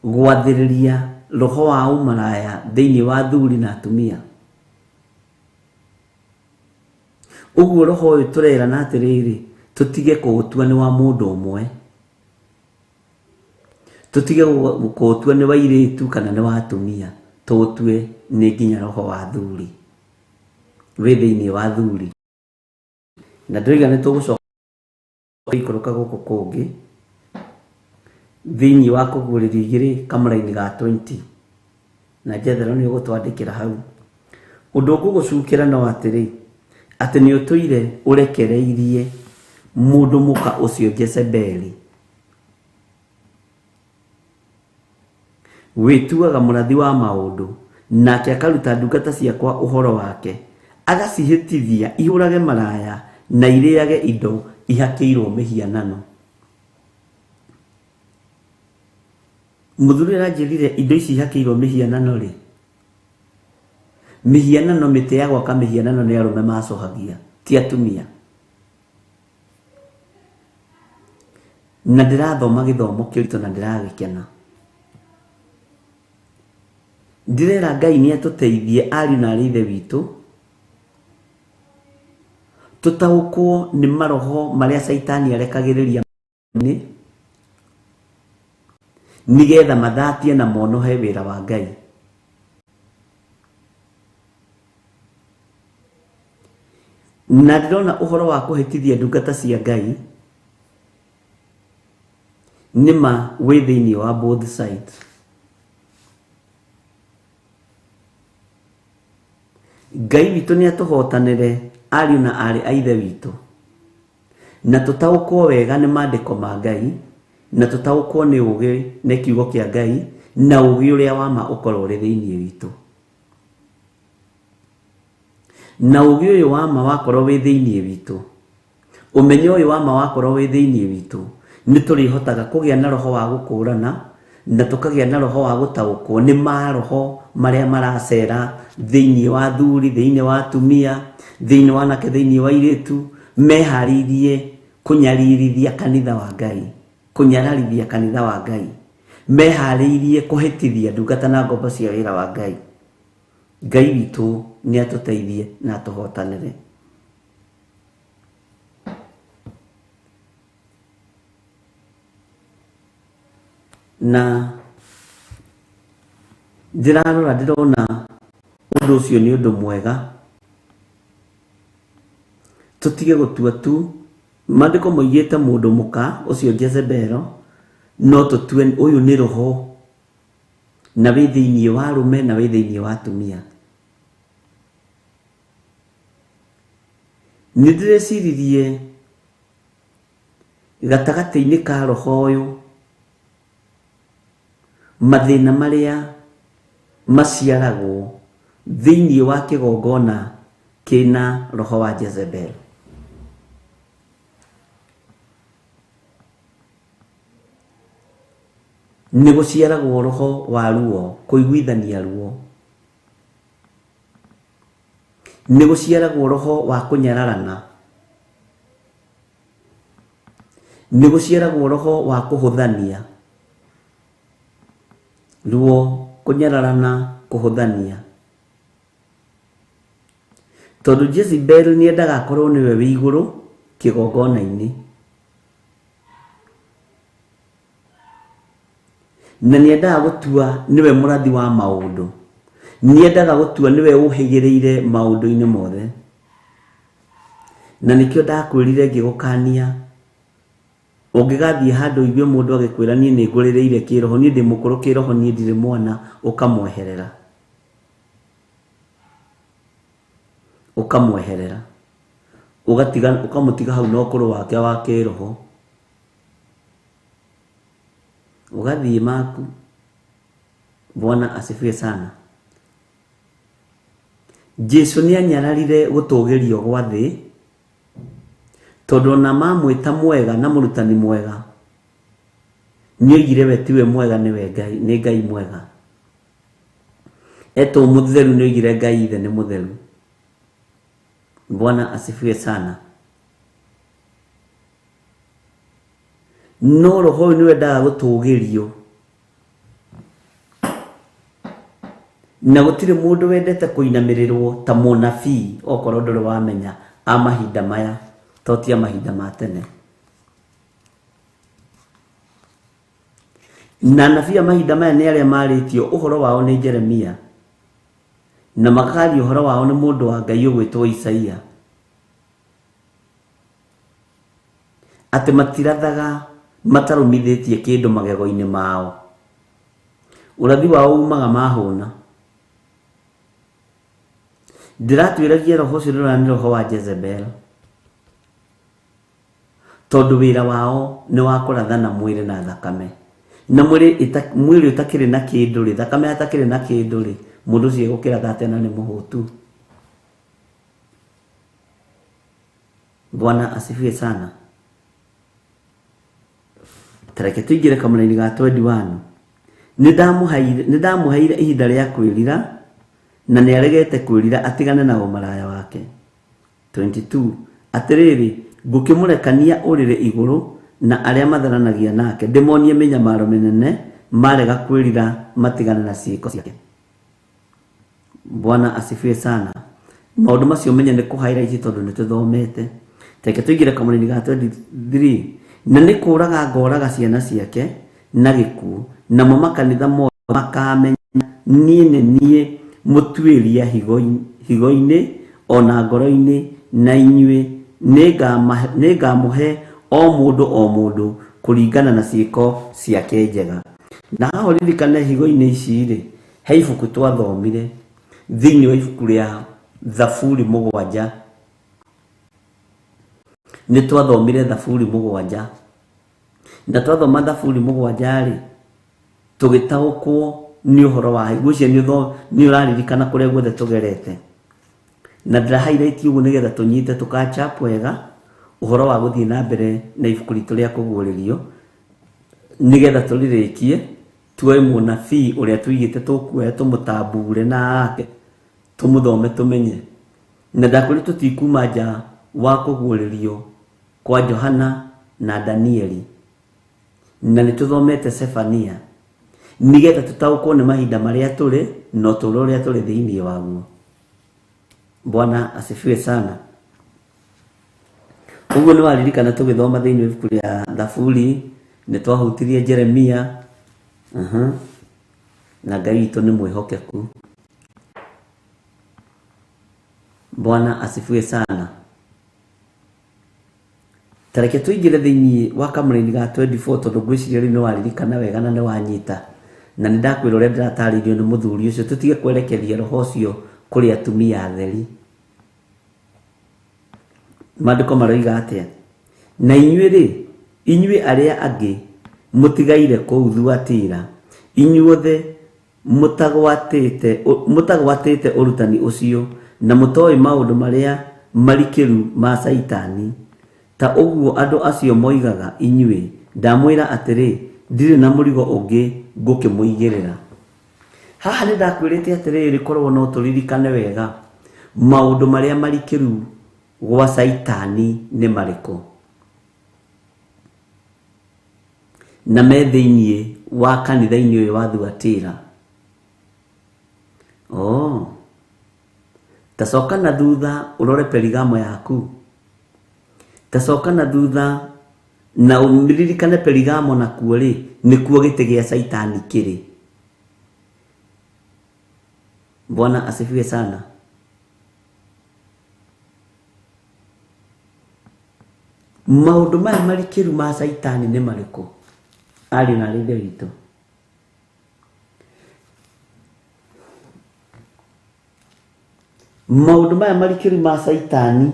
gwathĩrĩria roho wa ũmaraya thĩinĩ wa athuri na atumia. Ũguo roho ũyũ tũrerana atĩrĩrĩ, tũtige kũũtua nĩ wa mũndũ ũmwe, tũtige kũũtua nĩ wa airĩtu kana nĩ wa atumia, tũũtue nĩ nginya roho wa athuri wĩ thĩinĩ wa athuri. Na ndĩroiga nĩ tũgũcoka gũikũrũka gũkũ kũngĩ thĩinĩ wa kũguũrĩrio igĩrĩ kamũraini ga 20, na njethero nĩ ũgũtwandĩkĩra hau. Ũndũ ngũgũcukĩra no atĩrĩ, atĩ nĩ ũtũire ũrekereirie mũndũ mũka ũcio Jezebeli, wĩtuaga mũrathi wa maũndũ, nake akaruta ndungata ciakwa ũhoro wake, agacihĩtithia ihũrage maraya na irĩage indo ihakĩirwo mĩhianano. Mũthuri aranjĩrire indo ici ihakĩirwo mĩhianano rĩ, mĩhianano, mĩtĩ ya gwaka mĩhianano nĩ arũme macohagia, ti atumia. Na ndĩrathoma gĩthomo kĩritũ na ndĩragĩkena. Ndĩrera Ngai nĩ atũteithie ariũ na arĩ ithe witũ, tũtaũkwo nĩ maroho marĩa caitani arekagĩrĩria nĩ nĩgetha mathatie na monohe wĩra wa Ngai. Na ndĩrona ũhoro wa kũhĩtithia ndungata cia Ngai nĩma wĩ thĩinĩ wa both sides. Ngai witũ nĩ atũhotanĩre ariũ na aarĩ a ithe witũ, na tũtaũkwo wega nĩ maandĩko ma Ngai, na tũtaũkwo nĩ ũũgĩ nĩ kiugo kĩa Ngai, na ũũgĩ ũrĩa wa ma ũkorwo ũrĩ thĩinĩ witũ. Na ũũgĩ ũyũ wa ma wakorwo wĩ thĩinĩ witũ, ũmenyo ũyũ wa ma wakorwo wĩ thĩinĩ witũ, nĩ tũrĩhotaga kũgĩa na roho wa gũkũrana, na tũkagĩa na roho wa gũtaũkwo nĩ maroho marĩa maracera thĩinĩ wa athuri, thĩinĩ wa atumia, thĩinĩ wa anake, thĩinĩ wa airĩtu, meharĩirie kũnyaririthia kanitha wa Ngai, kũnyararithia kanitha wa Ngai, meharĩirie kũhĩtithia ndungata na ngombo cia wĩra wa Ngai. Ngai witũ nĩ atũteithie na atũhotanĩre. Na ndĩrarora ndĩrona ũndũ ũcio nĩ ũndũ mwega, tũtige gũtua tu maandĩko moigĩte mũndũ mũka ũcio Jezebelo, no tũtue ũyũ nĩ roho na wĩ thĩinĩ wa arũme na wĩ thĩinĩ wa atumia. Nĩ ndĩreciririe gatagatĩ-inĩ ka roho ũyũ mathĩna marĩa maciaragwo thĩinĩ wa kĩgongona kĩna roho wa Jezebel. Nĩ gũciaragwo roho wa ruo, kũiguithania ruo. Nĩ gũciaragwo roho wa kũnyararana. Nĩ gũciaragwo roho wa kũhũthania. Ruo, kũnyararana, kũhũthania. Tondũ Jezebel nĩ endaga akorwo nĩwe wĩ igũrũ kĩgongona-inĩ. Na nĩ endaga gũtua nĩwe mũrathi wa maũndũ. Nĩ endaga gũtua nĩwe ũhĩgĩrĩire maũndũ-inĩ mothe. Na nĩkĩo ndakwĩrire ngĩgũkania, ũngĩgathiĩ handũ ũigue mũndũ agĩkwĩra niĩ nĩ ngũrĩrĩire kĩroho, niĩ ndĩ mũkũrũ kĩroho, niĩ ndirĩ mwana, ũkamweherera. Ũkamweherera. Ũgatiga, ũkamũtiga hau na ũkũrũ wake wa kĩroho. Ũgathiĩ maku. Bwana asifiwe sana. Jesu nĩ anyararire gũtũgĩrio gwa thĩ, tondũ ona mamwĩta mwega na mũrutani mwega, nĩ oigire we tiwe mwega, nĩwe Ngai, nĩ Ngai mwega. Etwo mũtheru nĩ oigire Ngai ithe nĩ mũtheru. Bwana asifiwe sana. No roho ũyũ nĩwendaga gũtũgĩrio, na gũtirĩ mũndũ wendete kũinamĩrĩrwo ta mũnabii, okorwo ndũrĩ wamenya a mahinda maya to ti a mahinda ma tene. Na anabii a mahinda maya nĩ arĩa marĩtio ũhoro wao nĩ Jeremia, na makaria ũhoro wao nĩ mũndũ wa Ngai ũgwĩtwo Isaia, atĩ matirathaga matarũmithĩtie kĩndũ magego-inĩ mao. Ũrathi wao umaga mahũna. Ndĩratwĩragia roho ũcio ndĩrona nĩ roho wa Jezebel, tondũ wĩra wao nĩ wa kũrathana mwĩrĩ na thakame, na mwĩrĩ ũtakĩrĩ na kĩndũ rĩ, thakame atakĩrĩ na kĩndũ rĩ, mũndũ ũcio egũkĩratha atĩa na nĩ mũhũtu? Bwana asifiwe sana. Tareke tũingĩre kamũraini ga 21. Nĩndamũheire ihinda rĩa kwĩrira, na nĩaregete kwĩrira atigane na ũmaraya wake. 22. Atĩrĩrĩ, ngũkĩmũrekania ũrĩrĩ igũrũ na arĩa matharanagia nake, ndĩmonie mĩnyamaro mĩnene marega kwĩrira matigane na ciĩko ciake. Bwana asifiwe sana. Maũndũ macio menye nĩ kũ-highlight tondũ nĩ tũthomete. Reke tũingĩre kamũraini ga 23. Na nĩ kũraga ngoraga ciana ciake na gĩkuũ, namo makanitha mothe makamenya niĩ nĩ niĩ mũtuĩria higo-inĩ ona ngoro-inĩ, na inyuĩ nĩngamũhe o mũndũ o mũndũ kũringana na ciĩko ciake njega. Na haha ũririkane higo-inĩ ici rĩ, he ibuku twathomire thĩinĩ wa ibuku rĩa Thaburi 7. Nĩ twathomire Thaburi 7. Na twathoma Thaburi 7 rĩ, tũgĩtaũkwo nĩ ũhoro wa ngwĩciria nĩ ũraririkana kũrĩa guothe tũgerete. Na ndĩra highlight ũguo nĩgetha tũnyite tũ-catch up wega ũhoro wa gũthiĩ na mbere na ibuku ritũ rĩa kũguũrĩrio, nĩgetha tũrĩrĩkie tuoe mũnabii ũrĩa tũigĩte tũkuoya tũmũtambure na ake tũmũthome tũmenye. Na ndakwĩrire tũtikuma nja wa kũguũrĩrio kwa Johana na Danieli, na nĩ tũthomete Sefania, nĩgetha tũtaũkwo nĩ mahinda marĩa tũrĩ na ũtũũro ũrĩa tũrĩ thĩinĩ waguo. Bwana asifiwe sana. Ũguo nĩ waririkana tũgĩthoma thĩinĩ wa ibuku rĩa Thaburi, nĩ twahutirie Jeremia. Na Ngai witũ nĩ mwĩhokeku. Bwana asifiwe sana. Tareke tũingĩre thĩinĩ wa kamũraini ga 24, tondũ ngwĩciria rĩu nĩ waririkana wega na nĩ wanyita. Na nĩ ndakwĩra ũrĩa ndĩratarĩirio nĩ mũthuri ũcio, tũtige kwerekeria roho ũcio kũrĩ atumia atheri. Maandĩko maroiga atĩa? Na inyuĩ rĩ, inyuĩ arĩa angĩ mũtigaire kũu Thuatira, inyuothe mũtagwatĩte ũrutani ũcio, na mũtoĩ maũndũ marĩa marikĩru ma Caitani, ta ũguo andũ acio moigaga inyuĩ, ndamwĩra atĩrĩ, ndirĩ na mũrigo ũngĩ ngũkĩmũigĩrĩra. Haha nĩ ndakwĩrĩte atĩrĩrĩ, korwo no tũririkane wega maũndũ marĩa marikĩru gwa Caitani nĩ marĩkũ, na me thĩinĩ wa kanitha-inĩ ũyũ wa Thuatira. Ta coka na thutha ũrore Perigamo yaku. Ta coka na thutha na ũririkane Perigamo nakuo rĩ, nĩkuo gĩtĩ gĩa Caitani kĩrĩ. Bwana asifiwe sana. Maũndũ maya marikĩru ma Caitani nĩ marĩkũ? Ariũ na aarĩ a Ithe witũ. Maũndũ maya marikĩru ma Caitani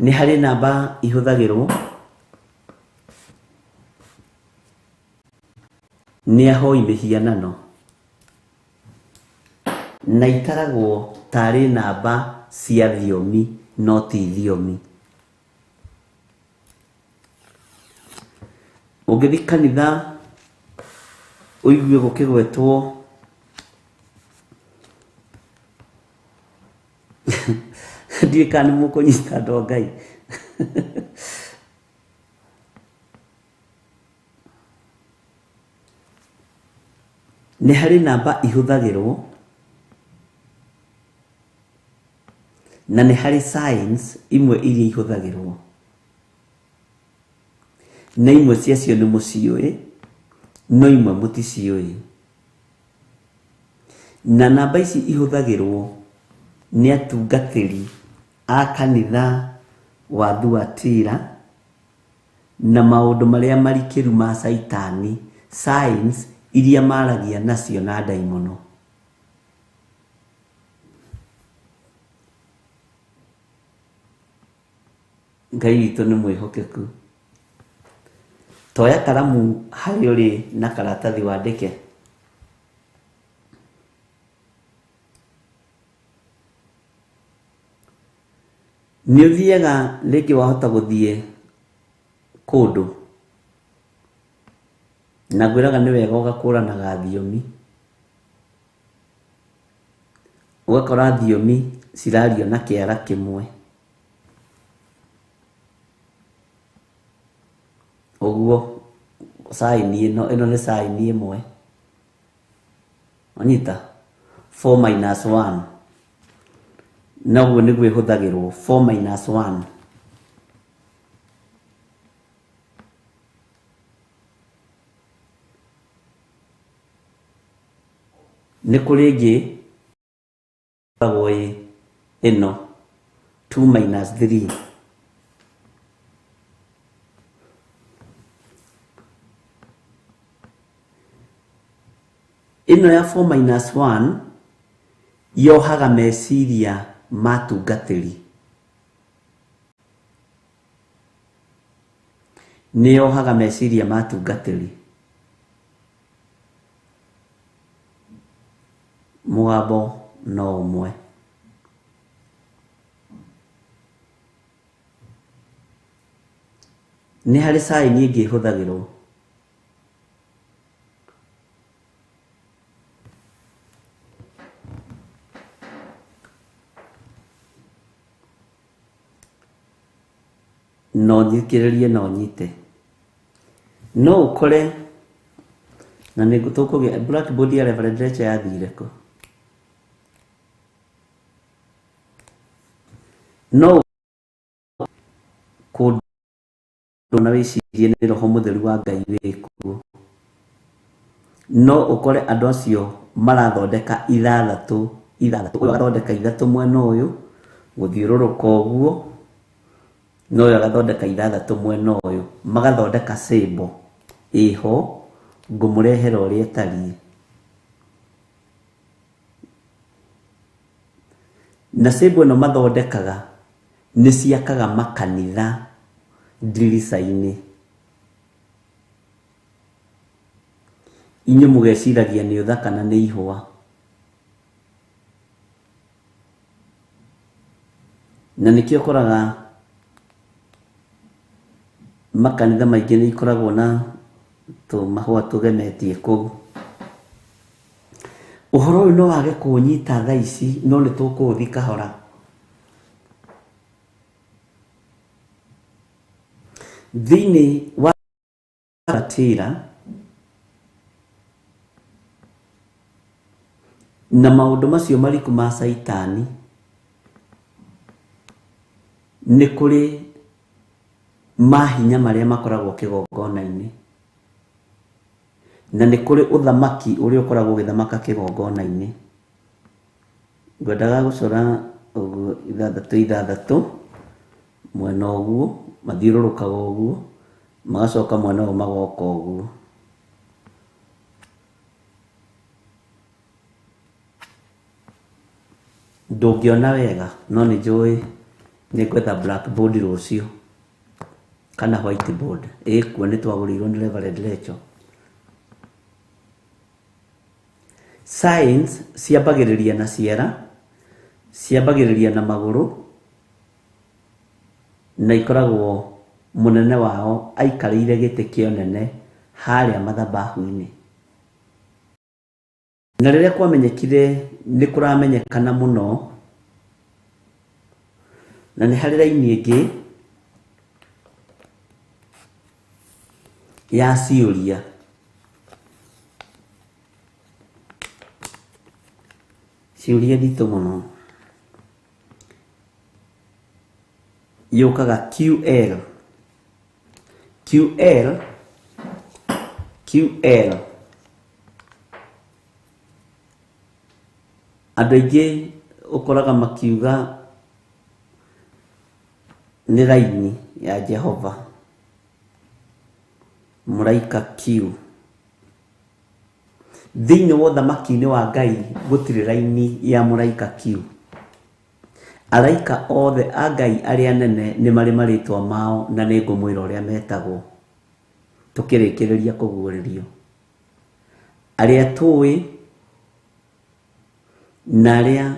nĩ harĩ namba ihũthagĩrwo nĩ ahoi mĩhianano, na itaragwo tarĩ namba cia thiomi no ti thiomi. Ũngĩthiĩ kanitha ũigue gũkĩgwetwo Ndiũĩ kana nĩ mũkũnyita andũ a Ngai. Nĩ harĩ namba ihũthagĩrwo na nĩ harĩ signs imwe iria ihũthagĩrwo, na imwe ciacio nĩ mũciũĩ no imwe mũticiũĩ. Na namba ici ihũthagĩrwo nĩ atungatĩri a kanitha wa Thuatira na maũndũ marĩa marikĩru ma caitani, signs iria maragia nacio na ndaimono. Ngai witũ nĩ mwĩhokeku. Toya karamu harĩa ũrĩ na karatathi wandĩke. Nĩ ũthiaga rĩngĩ wahota gũthiĩ kũndũ na ngwĩraga nĩ wega ũgakũranaga thiomi, ũgakora thiomi cirario na kĩara kĩmwe ũguo sign ĩno, ĩno nĩ sign ĩmwe, wanyita 4 minus 1, na ũguo nĩguo ĩhũthagĩrwo 4 minus 1. Nĩ kũrĩ ĩngĩ ĩkoragwo ĩ ĩno 2 minus 3. Ĩno ya 4 minus 1 yohaga meciria ma tungatĩri, nĩ yohaga meciria ma tungatĩri. Mũgambo no ũmwe. Nĩ harĩ sign ĩngĩ ĩhũthagĩrwo. No thikĩrĩrie no nyite. No ũkore na nĩ tũkũgĩa blackboard ya Reverend Rachel yathire kũ? No kũndũ na wĩcirie nĩ roho mũtheru wa Ngai wĩkuo. No ũkore andũ acio marathondeka ithathatũ ithathatũ, ũyũ agathondeka ithatũ mwena ũyũ gũthiũrũrũka ũguo, na ũyũ agathondeka ithathatũ mwena ũyũ, magathondeka symbol ĩho ngũmũrehera ũrĩa ĩtariĩ. Na symbol ĩno mathondekaga nĩ ciakaga makanitha ndirica-inĩ. Inyuĩ mũgeciragia nĩ ũthaka na nĩ ihũa. Na nĩkĩo ũkoraga makanitha maingĩ nĩ ikoragwo na tũmahũa tũgemetie kũu. Ũhoro ũyũ no wage kũũnyita thaa ici no nĩ tũkũũthi kahora. Thĩinĩ wa Thuatira na maũndũ macio mariku ma caitani nĩ kũrĩ mahinya marĩa makoragwo kĩgongona-inĩ, na nĩ kũrĩ ũthamaki ũrĩa ũkoragwo ũgĩthamaka kĩgongona-inĩ. Ngwendaga gũcora ũguo ithathatũ ithathatũ mwena ũguo, mathiũrũrũkaga ũguo, magacoka mwena ũyũ magoka ũguo. Ndũngĩona wega no nĩ njũĩ nĩ ngwetha blackboard rũciũ kana whiteboard ĩkuo nĩ twagũrĩirwo nĩ Reverend Rachel. Signs ciambagĩrĩria na ciara, ciambagĩrĩria na magũrũ na ikoragwo mũnene wao aikarĩire gĩtĩ kĩa ũnene harĩa mathabahu-inĩ. Na rĩrĩa kwamenyekire nĩ kũramenyekana mũno Na nĩ harĩ raini ĩngĩ ya ciũria. Ciũria nditũ mũno. Yũkaga QL. QL QL. Andũ aingĩ ũkoraga makiuga nĩ raini ya Jehova. Mũraika Q. Thĩinĩ wa ũthamaki-inĩ wa Ngai gũtirĩ raini ya mũraika Q. Araika othe a Ngai arĩa anene nĩ marĩ marĩtwa mao na nĩ ngũmwĩra ũrĩa metagwo. Tũkĩrĩkĩrĩria kũguũrĩrio. Arĩa tũĩ na arĩa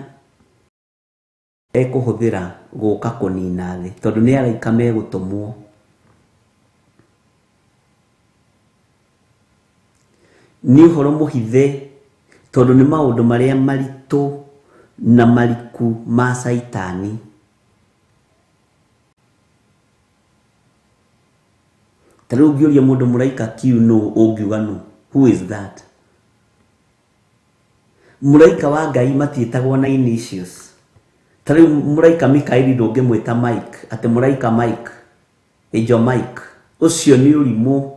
ekũhũthĩra gũka kũnina thĩ tondũ nĩ araika megũtũmwo. Nĩ ũhoro mũhithe tondũ nĩ maũndũ marĩa maritũ na mariku ma Caitani. Ta rĩu ũngĩũria mũndũ mũraika Q nũ, ũngiuga nũ? Who is that? Mũraika wa Ngai matiĩtagwo na initials. Ta rĩu mũraika Mikaeli ndũngĩmwĩta Mike, atĩ mũraika Mike, Angel Mike. Ũcio nĩ ũrimũ.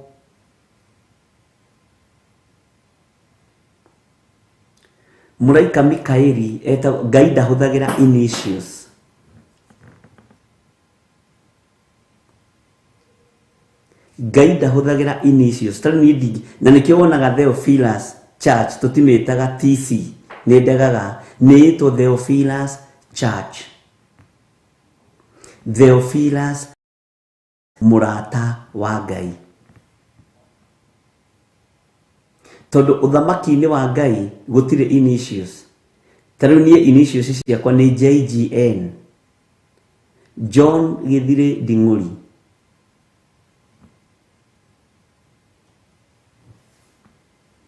Mũraika Mikaeli etagwo, Ngai ndahũthagĩra initials. Ngai ndahũthagĩra initials. Ta rĩu niĩ ndingĩ, na nĩkĩo wonaga Theophilus Church tũtimĩtaga TC, nĩ ndegaga, nĩ ĩtwo Theophilus Church. Theophilus mũrata wa Ngai. Tondũ ũthamaki-inĩ wa Ngai gũtirĩ initials. Ta rĩu niĩ initials ciakwa nĩ JGN. John Gĩthirĩ Nding'ũri.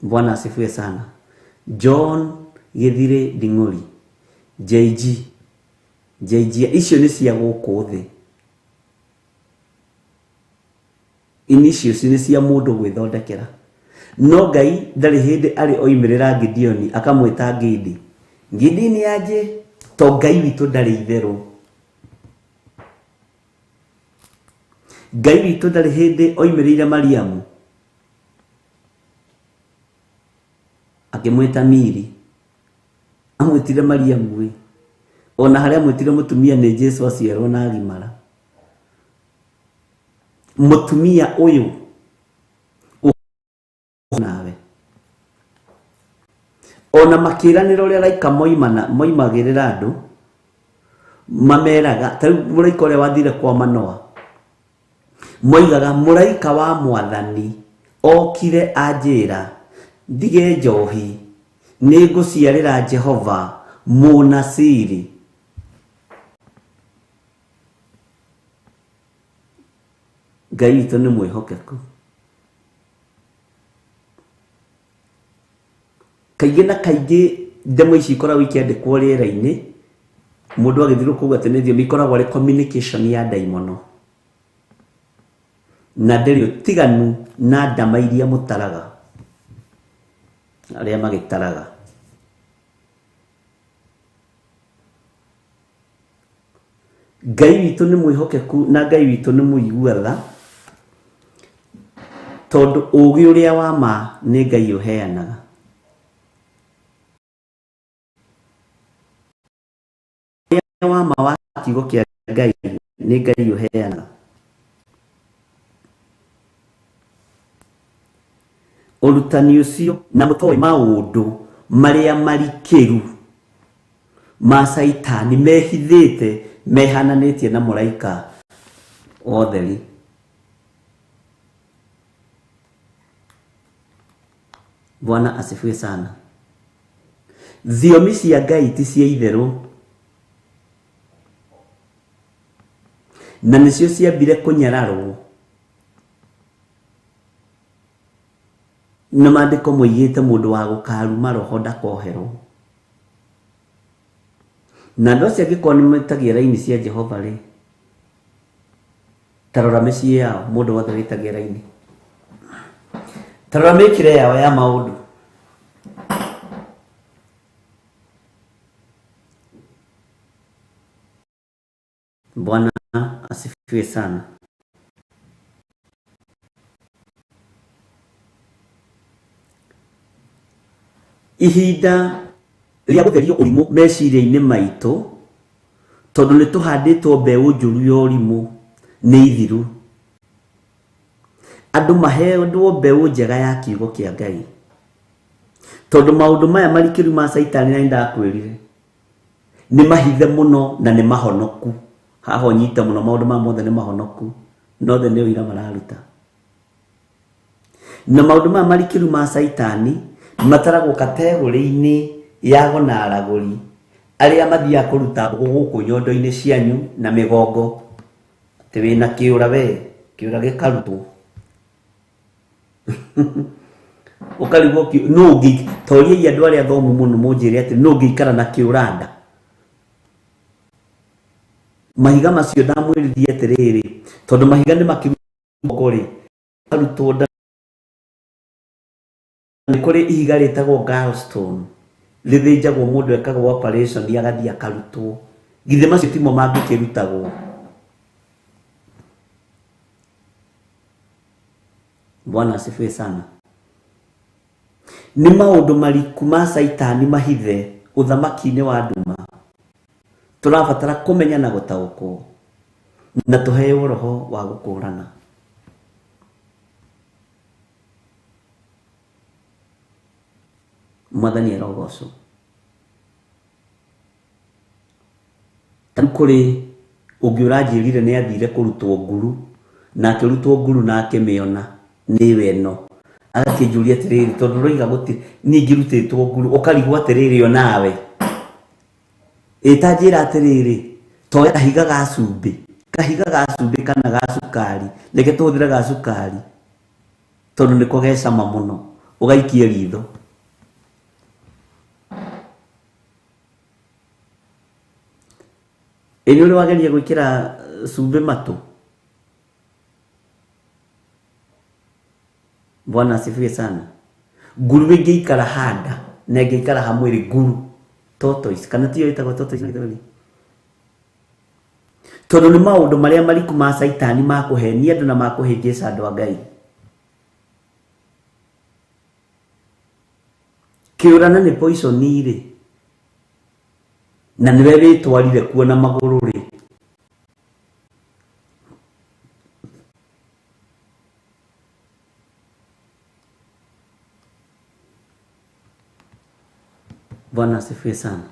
Bwana asifiwe sana. John Gĩthirĩ Nding'ũri. JG. JG icio nĩ cia gũkũ thĩ. Initials nĩ cia mũndũ gwĩthondekera. No Ngai ndarĩ hĩndĩ arĩ oimĩrĩra Gideoni akamwĩta Gidi. Gidi nĩ anjĩ to Ngai witũ ndarĩ itherũ. Ngai witũ ndarĩ hĩndĩ oimĩrĩire Mariamu akĩmwĩta Miri. Amwĩtire Mariamu ĩ. Ona harĩa amwĩtire mũtumia nĩ Jesu aciarwo na agimara. Mũtumia ũyũ nawe. Ona makĩranĩra ũrĩa araika moimagĩrĩra andũ mameraga, ta rĩu mũraika ũrĩa wathire kwa Manoa moigaga mũraika wa mwathani okire anjĩra ndige njohi nĩ ngũciarĩra Jehova mũnasiri. Ngai witũ nĩ mwĩhokeku. Kaingĩ na kaingĩ ndemwa ici ikoragwo ikĩandĩkwo rĩera-inĩ, mũndũ agĩthiũrũrũka kuuga atĩ nĩ thiomi, ikoragwo arĩ communication ya ndaimono. Na ndĩrĩ ũtiganu na ndama iria mũtaraga, arĩa magĩtaraga. Ngai witũ nĩ mwĩhokeku na Ngai witũ nĩ mũigua tha, tondũ ũũgĩ ũrĩa wa ma nĩ Ngai ũheanaga. Ũrĩa wa ma wa kiugo kĩa Ngai nĩ Ngai ũheanaga. Ũrutani ũcio na mũtoĩ maũndũ marĩa marikĩru ma Caitani mehithĩte mehananĩtie na mũraika wa ũtheri. Bwana asifiwe sana. Thiomi cia Ngai ti cia itherũ, na nĩcio ciambire kũnyararwo na maandĩko moigĩte mũndũ wa gũkaruma roho ndakoherwo. Na andũ acio angĩkorwo nĩ metagia raini cia Jehova rĩ, ta rora mĩciĩ yao, mũndũ wothe wĩtagia raini, ta rora mĩkĩre yao ya maũndũ. Bwana asifiwe sana. Ihinda rĩa gũtherio ũrimũ meciria-inĩ maitũ, tondũ nĩ tũhandĩtwo mbeũ njũru ya ũrimũ nĩ ithiru. Andũ maheandwo mbeũ njega ya kiugo kĩa Ngai, tondũ maũndũ maya marikĩru ma Caitani, na nĩndakwĩrire nĩ mahithe mũno na nĩ mahonoku. Haha ũnyite mũno, maũndũ maya mothe nĩ mahonoku, nothe nĩ ũira mararuta. Na maũndũ maya marikĩru ma Caitani mataragwo kategori-inĩ ya ago na aragũri arĩa mathiaga kũruta mbũgũ gũkũ nyondo-inĩ cianyu na mĩgongo, atĩ wĩna kĩũra we, kĩũra gĩkarutwo. Ũkarigwo nũ ũngĩ, toriai andũ arĩa athomu mũno mũnjĩre atĩ nũ ũngĩikara na kĩũra nda. Mahiga macio ndamwĩrithie atĩrĩrĩ, tondũ mahiga nĩ makĩrutwo rĩ, karutwo nda. Nĩ kũrĩ ihiga rĩtagwo gallstone, rĩthĩnjagwo mũndũ ekagwo operation agathiĩ akarutwo. Githĩ macio timo mangĩkĩrutagwo? Bwana asifiwe sana. Nĩ maũndũ mariku ma Caitani mahithe ũthamaki-inĩ wa nduma, tũrabatara kũmenya na gũtaũkwo, na tũheo roho wa gũkũrana. Mwathani arogocwo. Ta rĩu kũrĩ ũngĩ ũranjĩrire nĩ athire kũrutwo nguru, na akĩrutwo nguru na akĩmĩona nĩwe ĩno. Agakĩnjũria atĩrĩrĩ, tondũ ũroiga gũtirĩ, niĩ ngĩrutĩtwo nguru, ũkarigwo atĩrĩrĩ onawe. Ĩ ta njĩra atĩrĩrĩ, toya kahiga ga cumbĩ, kahiga ga cumbĩ kana ga cukari, reke tũhũthĩre ga cukari, tondũ nĩko ge cama mũno, ũgaikie ritho. Ĩ nĩ ũrĩ wageria gwĩkĩra cumbĩ matũ? Bwana asifiwe sana. Nguru ĩngĩikara handa na ĩngĩikara ha mwĩrĩ, nguru tortoise, kana tiyo ĩtagwo tortoise na Gĩthweri? Tondũ nĩ maũndũ marĩa mariku ma Caitani ma kũhenia andũ na ma kũhĩngĩca andũ a Ngai. Kĩũrana nĩ poison rĩ, na nĩwe wĩtwarire kuo na magũrũ rĩ. Bwana asifiwe sana.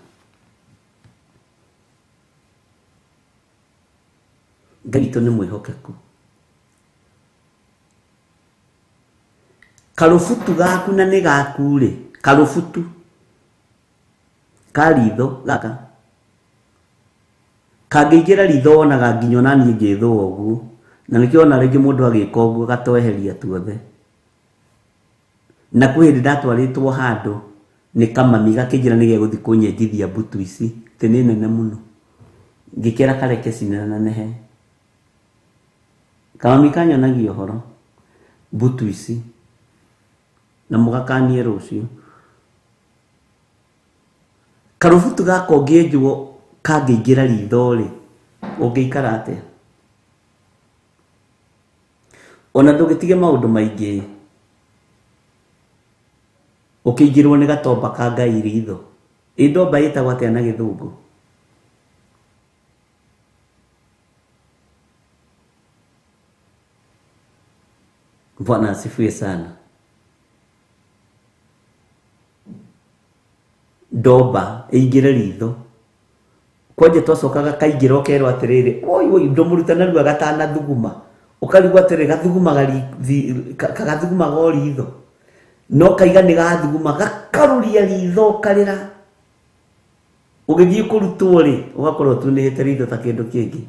Ngai witũ nĩ mwĩhokeku. Karũbutu gaku na nĩ gaku rĩ, karũbutu ka ritho gaka kangĩingĩra ritho wonaga nginya ona niĩ ngĩthũa ũguo, na nĩkĩo wona rĩngĩ mũndũ agĩka ũguo agatweheria tuothe. Na kwĩ hĩndĩ ndatwarĩtwo handũ nĩ kamami gakĩnjĩra nĩ gegũthiĩ kũnyenjithia mbutu ici, atĩ nĩ nene mũno. Ngĩkera kareke cinenehe. Kamami kanyonagia ũhoro mbutu ici, na mũgakanie rũciũ. Karũbutu gaka ũngĩenjwo kangĩingĩra ritho rĩ, ũngĩikara atĩa? Ona ndũgĩtige maũndũ maingĩ, ũkĩingĩrwo nĩ gatomba ka Ngai ritho. Ĩ ndomba ĩtagwo atĩa na Gĩthũngũ? Bwana asifiwe sana. Ndomba ĩingĩre ritho, kwanja twacokaga kaingĩra ũkerwo atĩrĩrĩ, oi oi, ndũmũrute narua gatanathuguma, ũkarigwo atĩrĩ gathugumaga kagathugumaga o ritho, no kaiga nĩ gathuguma gakarũria ritho ũkarĩra. Ũgĩthiĩ kũrutwo rĩ, ũgakorwo ũtunĩhĩte ritho ta kĩndũ kĩngĩ.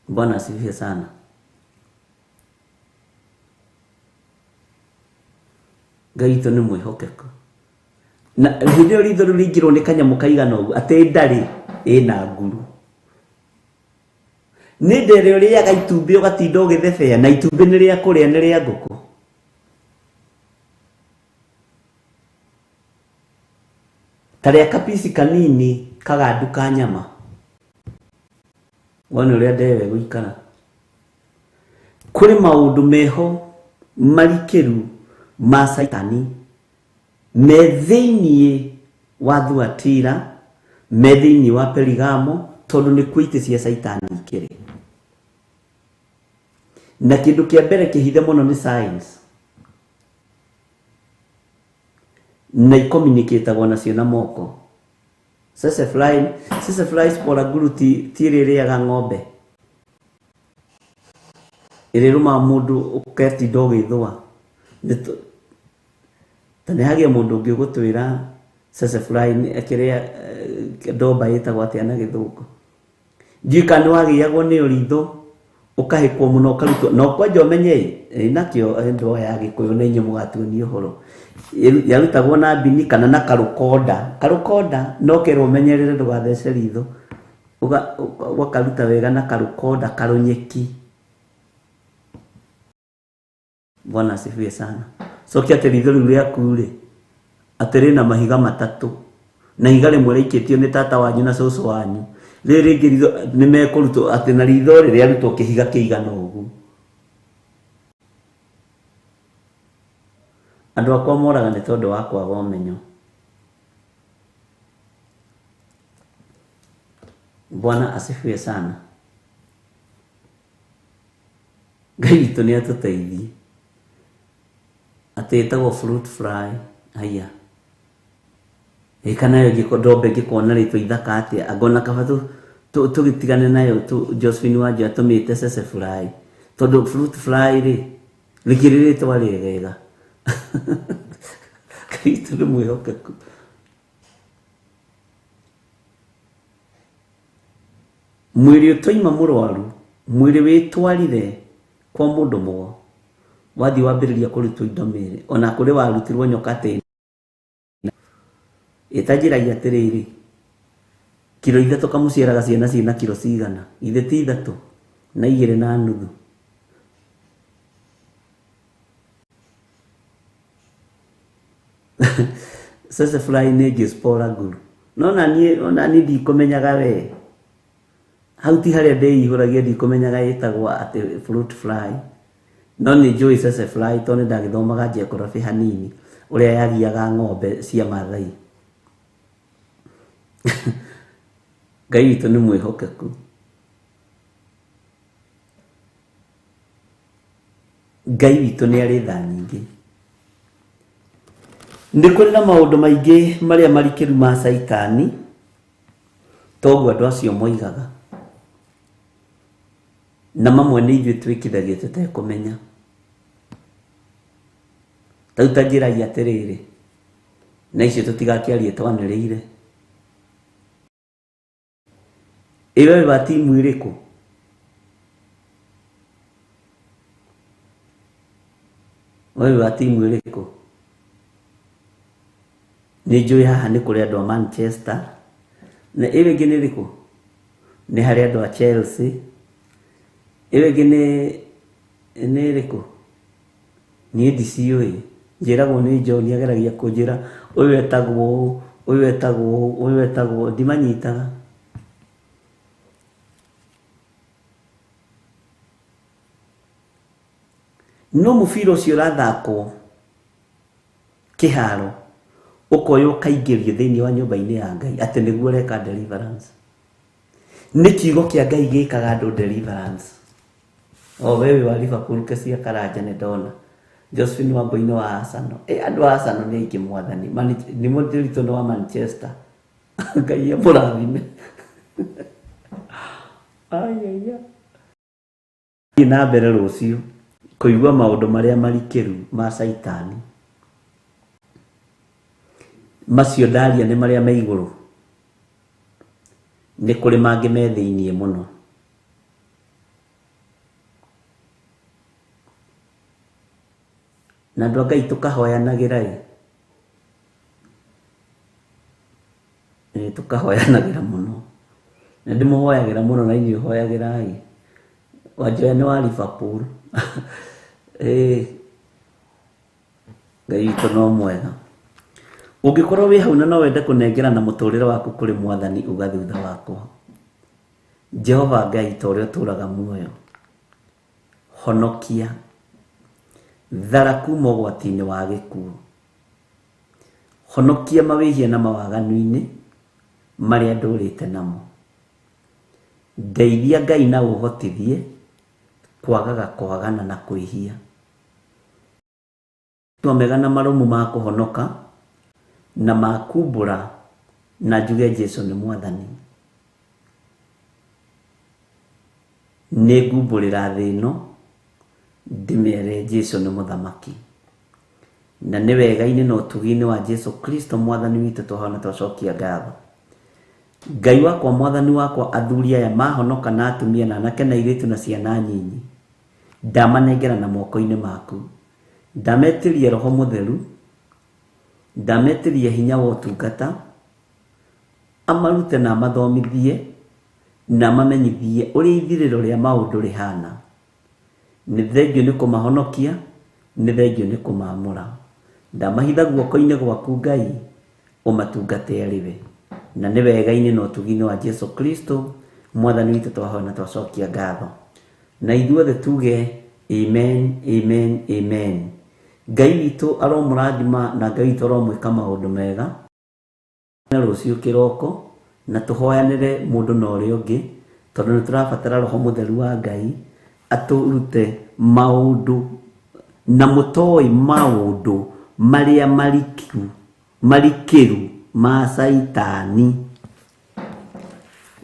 Bwana asifiwe sana. Ngai witũ nĩ mwĩhokeku. Na hĩndĩ ĩyo ritho rĩu rĩingĩrwo nĩ kanyamũ kaigana ũguo atĩ ndarĩ ĩna nguru. Nĩ ndere ũrĩaga itumbĩ ũgatinda ũgĩthebea na itumbĩ nĩ rĩa kũrĩa nĩ rĩa ngũkũ. Ta rĩa kapici kanini kagandu ka nyama. Wone ũrĩa ndewe gũikara. Kũrĩ maũndũ meho marikĩru ma Caitani me thĩiniĩ wa Thuatira, me thĩiniĩ wa Perigamo, tondũ nĩkuo itĩ cia Caitani ikĩrĩ. Na kĩndũ kĩa mbere kĩhithe mũno nĩ science. Na ikomunicatagwo nacio na moko. Tsetse fly spora nguru ti ĩrĩa ĩrĩaga ng'ombe. Ĩrĩa ĩrũmaga mũndũ ũketinda ũgĩthũa. Ta nĩ hagĩe mũndũ ũngĩ ũgũtwĩra tsetse fly kĩrĩa ndomba ĩtagwo atĩa na gĩthũngũ. Ndiũĩ kana nĩ wagĩagwo nĩyo ritho ũkahĩkwo mũno ũkarutwo. Na kwanja ũmenye ĩ, nakĩo andũ aya a Gĩkũyũ na inyuĩ mũgatuonia ũhoro. Yarutagwo na mbini kana na karũkonda. Karũkonda no kerwo ũmenyerere ndũgathece ritho. Ũgakaruta wega na karũkonda karũnyeki. Bwana asifiwe sana. Cokia atĩ ritho rĩu rĩaku rĩ, atĩ rĩna mahiga matatũ. Na ihiga rĩmwe rĩikĩtio nĩ tata wanyu na cũcũ wanyu. Rĩrĩ rĩngĩ ritho nĩ mekũrutwo atĩ na ritho rĩ rĩarutwo kĩhiga kĩigana ũguo. Andũ akwa moraga nĩ tondũ wa kwaga ũmenyo. Bwana asifiwe sana. Ngai witũ nĩ atũteithie. Atĩ ĩtagwo fruit fly. Haiya. Ĩ kana yo ndomba ĩngĩkorwo na rĩtwa ithaka atĩa, anga ona kaba tũgĩtigane nayo Josephine Wanjũ atũmĩte tsetse fly. Tondũ fruit fly rĩ, rĩkĩrĩ rĩtwa rĩegega. Ngai witũ nĩ mwĩhokeku. Mwĩrĩ ũtoima mũrwaru, mwĩrĩ wĩtwarire kwa mũndũ mũgo, wathiĩ wambĩrĩria kũrutwo indo mĩĩrĩ, ona kũrĩ warutirwo nyoka atĩ ĩtanjĩragia atĩrĩrĩ, kiro ithatũ kamũciaraga ciana ciĩna kiro cigana, githĩ ti ithatũ na igĩrĩ na nuthu. Tsetse fly nĩ ĩngĩ spora nguru. No ona niĩ ndikũmenyaga we. Hau ti harĩa ndĩihũragia ndikũmenyaga ĩtagwo atĩ fruit fly. No nĩ njũĩ tsetse fly tondũ nĩ ndagĩthomaga geography hanini ũrĩa yagiaga ng'ombe cia Maathai. Ngai witũ nĩ mwĩhokeku. Ngai witũ nĩ arĩ tha nyingĩ. Nĩ kũrĩ na maũndũ maingĩ marĩa marikĩru ma Caitani, toguo andũ acio moigaga. Na mamwe nĩ ithuĩ twĩkithagia tũtekũmenya. Ta rĩu ta njĩrai atĩrĩrĩ, na icio tũtigakĩarie twanĩrĩire. Ĩ we wĩ wa timu ĩrĩkũ? We wĩ wa timu ĩrĩkũ? Nĩ njũĩ haha nĩ kũrĩ andũ a Manchester. Na ĩyo ĩngĩ nĩ ĩrĩkũ? Nĩ harĩ andũ a Chelsea. Ĩyo ĩngĩ nĩ ĩrĩkũ? Niĩ ndiciũĩ. Njĩragwo nĩ John ageragia kũnjĩra ũyũ etagwo ũũ, ũyũ etagwo ũũ, ũyũ etagwo ũũ. Ndimanyitaga. No mũbira ũcio ũrathakwo kĩharo ũkoywo ũkaingĩrio thĩinĩ wa nyũmba-inĩ ya Ngai atĩ nĩguo ũreka deliverance. Nĩ kiugo kĩa Ngai gĩkaga andũ deliverance. O we wĩ wa Liverpool Kesia Karanja nĩ ndona. Josephine Wambui nĩ wa Arsenal. Ĩ andũ a Arsenal nĩ aingĩ mwathani. Nĩ mũndĩritũ nĩ wa Manchester. Ngai amũrathime. Ai, ai, ai. Thiĩ na mbere rũciũ kũigua maũndũ marĩa marikĩru ma Caitani. Macio ndaria nĩ marĩa me igũrũ. Nĩ kũrĩ mangĩ me thĩiniĩ mũno. Na andũ a Ngai tũkahoyanagĩra ĩ. Tũkahoyanagĩra mũno. Nĩ ndĩmũhoyagĩra mũno na inyuĩ hoyagĩrai. Wanjoya nĩ wa Liverpool. Ĩĩ, Ngai witũ no mwega. Ũngĩkorwo wĩ hau na no wende kũnengerana mũtũrĩre waku kũrĩ Mwathani, uga thutha wakwa. Jehova Ngai, ta ũrĩa ũtũraga muoyo, honokia, thara kuma ũgwati-inĩ wa gĩkuũ. Honokia mawĩhia na mawaganu-inĩ marĩa ndũrĩte namo. Ndeithia Ngai na ũhotithie kwagaga kwagana na kwĩhia. Matua mega na marũmu ma kũhonoka na ma kumbũra na njuge Jesu nĩ Mwathani. Nĩ ngumbũrĩra thĩ ĩno ndĩmere Jesu nĩ Mũthamaki. Na nĩ wega-inĩ na ũtugi-inĩ wa Jesu Kristo Mwathani witũ twahona twacokia ngatho. Ngai wakwa Mwathani wakwa, athuri aya mahonoka na atumia na anake na airĩtu na ciana nyinyi, ndamanengera na moko-inĩ maku. Ndametĩria Roho Mũtheru, ndametĩria hinya wa ũtungata, amarute na amathomithie na amamenyithie ũrĩa ithirĩro rĩa maũndũ rĩhana. Nĩ thengio nĩ kũmahonokia, nĩ thengio nĩ kũmaamũra. Ndamahitha guoko-inĩ gwaku Ngai, ũmatungate arĩ we. Na nĩ wega-inĩ na ũtugi-inĩ wa Jesu Kristo, Mwathani witũ twahoya na twacokia ngatho. Na ithuothe tuge amen, amen, amen. Ngai witũ aromũrathima na Ngai witũ aromwĩka maũndũ mega. Na rũciũ kĩroko na tũhoyanĩre mũndũ na ũrĩa ũngĩ, tondũ nĩ tũrabatara Roho Mũtheru wa Ngai atũrute maũndũ na mũtoĩ maũndũ marĩa marikĩru ma Caitani.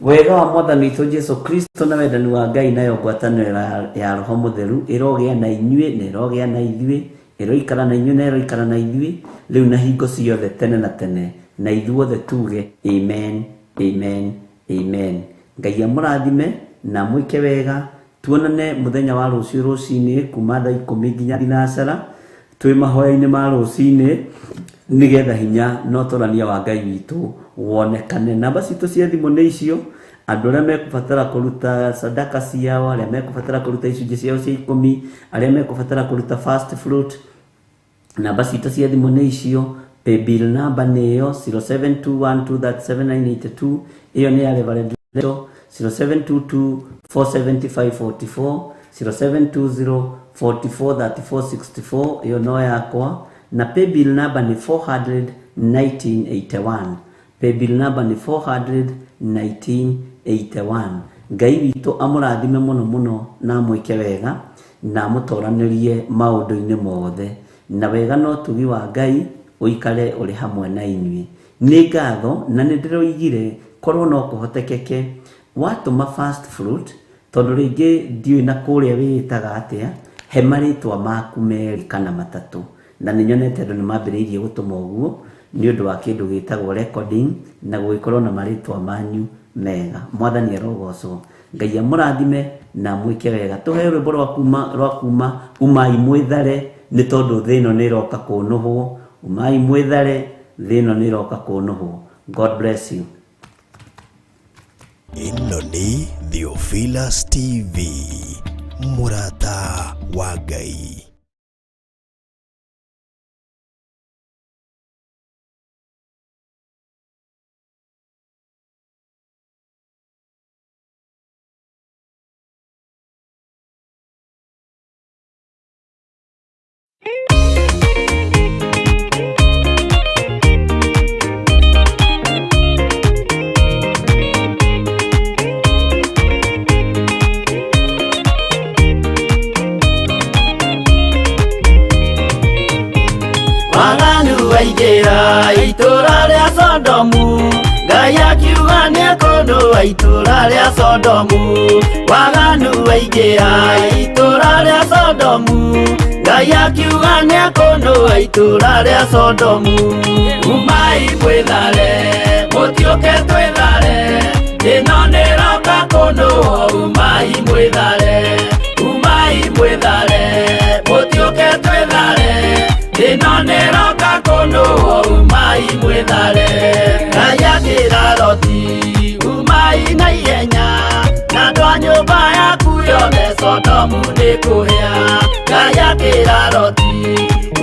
Wega wa Mwathani witũ Jesu Kristo na wendani wa Ngai nayo ngwatanĩro ya Roho Mũtheru ĩrogĩa na inyuĩ na ĩrogĩa na ithuĩ, ĩroikara na inyuĩ na ĩroikara na ithuĩ rĩu na hingo ciothe tene na tene, na ithuothe tuge amen, amen, amen. Ngai amũrathime na amwĩke wega. Tuonane mũthenya wa rũciũ rũcinĩ kuma thaa 10 nginya thinacara twĩ mahoya-inĩ ma rũcinĩ, nĩgetha hinya na ũtũrania wa Ngai witũ wonekane. Namba citũ cia thimũ nĩ icio. Andũ arĩa mekũbatara kũruta sadaka ciao, arĩa mekũbatara kũruta icunjĩ ciao cia 10, arĩa mekũbatara kũruta first fruit, namba citũ cia thimũ nĩ icio. Paybill number nĩ ĩyo 0721237982, ĩyo nĩ ya Reverend Leto. 0722 47544, 0720 443464, ĩyo no yakwa. Na paybill number nĩ 41981, paybill number nĩ 41981. Ngai witũ amũrathime mũno mũno na amwĩke wega na amũtoranĩrie maũndũ-inĩ mothe, na wega na ũtugi wa Ngai ũikare ũrĩ hamwe na inyuĩ. Nĩ ngatho na nĩ ndĩroigire korwo no kũhotekeke watũma first fruit, tondũ rĩngĩ ndiũĩ na kũrĩa wĩĩtaga atĩa, he marĩtwa maku merĩ kana matatũ, na nĩ nyonete andũ nĩ mambĩrĩirie gũtũma ũguo nĩ ũndũ wa kĩndũ gĩtagwo recording na gũgĩkorwo na marĩtwa manyu mega. Mwathani arogocwo. Ngai amũrathime na amwĩke wega. Tũhe rwĩmbo rwa kuma umai mwĩthare, nĩ tondũ thĩ ĩno nĩ ĩroka kũnũhwo. Umai mwĩthare, thĩ ĩno nĩ ĩroka kũnũhwo. God bless you. Ĩno nĩ Theophilus TV, mũrata wa Ngai. Waganu waingĩra itũra rĩa Sodomu, Ngai akiuga nĩekũnũa itũra rĩa Sodomu. Waganu waingĩra itũra rĩa Sodomu, Ngai akiuga nĩekũnũa itũra rĩa Sodomu. Umai mwĩthare, mũtiũke twĩthare, ĩno nĩroka kũnũo. Umai mwĩthare, umai mwĩthare, mũtiũke twĩthare, ĩno nĩroka kũnũo. Umai mwĩthare. Ngai akĩra Loti umai na ihenya na andũ a nyũmba yaku yothe Sodomu nĩ kũhĩa. Ngai akĩra Loti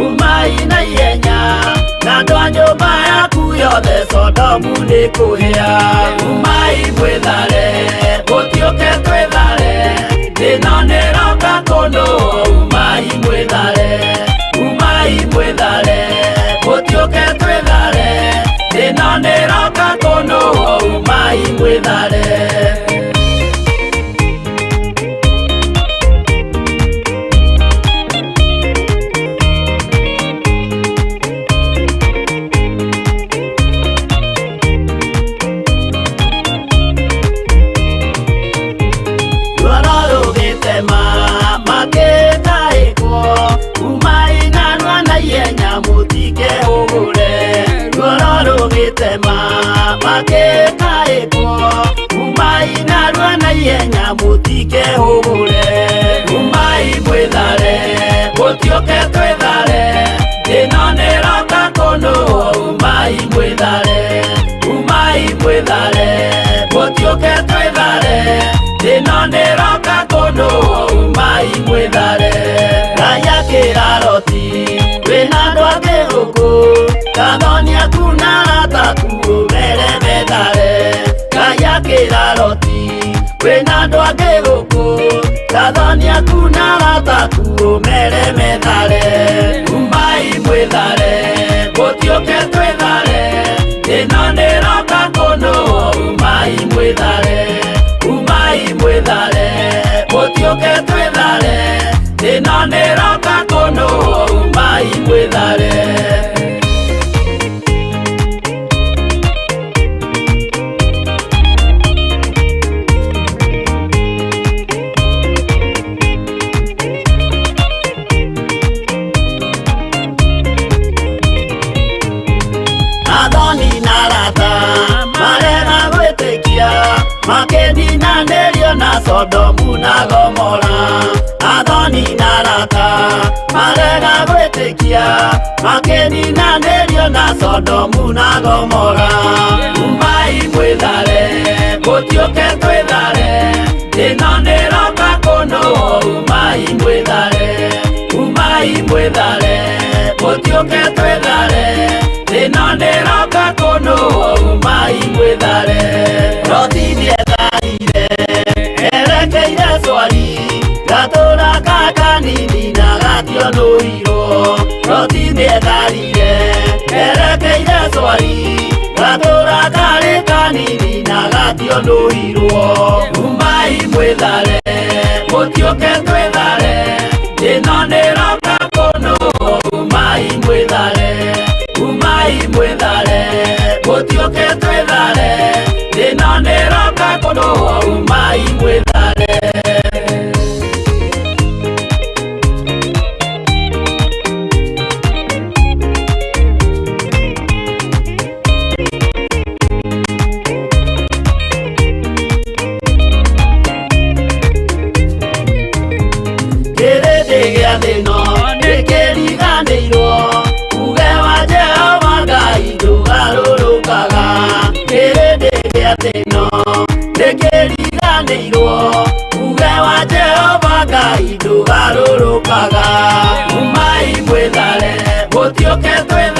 umai na ihenya na andũ a nyũmba yaku yothe Sodomu nĩ kũhĩa. Umai mwĩthare mũtiũke twĩthare ĩno nĩroka kũndũ umai mwĩthare umai mwĩthare mũtiũke twĩthare ĩno nĩroka kũndũ umai mwĩthare. Umai mwĩthare mũtiũke twĩthare ĩno nĩroka kũndũ umai mwĩthare umai mwĩthare mũtiũke twĩthare ĩno nĩroka kũndũ umai mwĩthare. Ngai akĩra Loti wĩna andũ angĩ gũkũ gathoni aku na arata aku ũmere methare. Ngai akĩra Loti wĩna andũ angĩ gũkũ gathoni aku na arata aku ũmere methare. Umai mwĩthare mũtiũke twĩthare ĩno nĩroka kũndũ umai mwĩthare umai mwĩthare mũtiũke twĩthare ĩno nĩroka kũndũ umai mwĩthare. Makĩninanĩrio na Sodomu na Gomora. Athoni na arata marega gwĩtĩkia makĩninanĩrio na Sodomu na Gomora. Umai mwĩthare mũtiũke twĩthare ĩno nĩroka kũndũ umai mwĩthare umai mwĩthare mũtiũke twĩthare ĩno nĩroka kũndũ umai mwĩthare. Loti nĩetharire erekeire Zoari gatũra kanini na gationũirwo. Loti nĩetharire erekeire Zoari gatũra karĩ kanini na gationũirwo. Umai mwĩthare mũtiũke twĩthare ĩno nĩroka kũndũ umai mwĩthare umai mwĩthare mũtiũke twĩthare ĩno nĩroka kũndũ umai mwĩthare. Kĩrĩndĩ gĩa thĩ ĩno nĩkĩriganĩirwo uge wa Jehova Ngai ndũgarũrũkaga. Kĩrĩndĩ gĩa thĩ ĩno nĩkĩriganĩirwo uge wa Jehova Ngai ndũgarũrũkaga. Umai mwĩthare mũtiũke twĩthare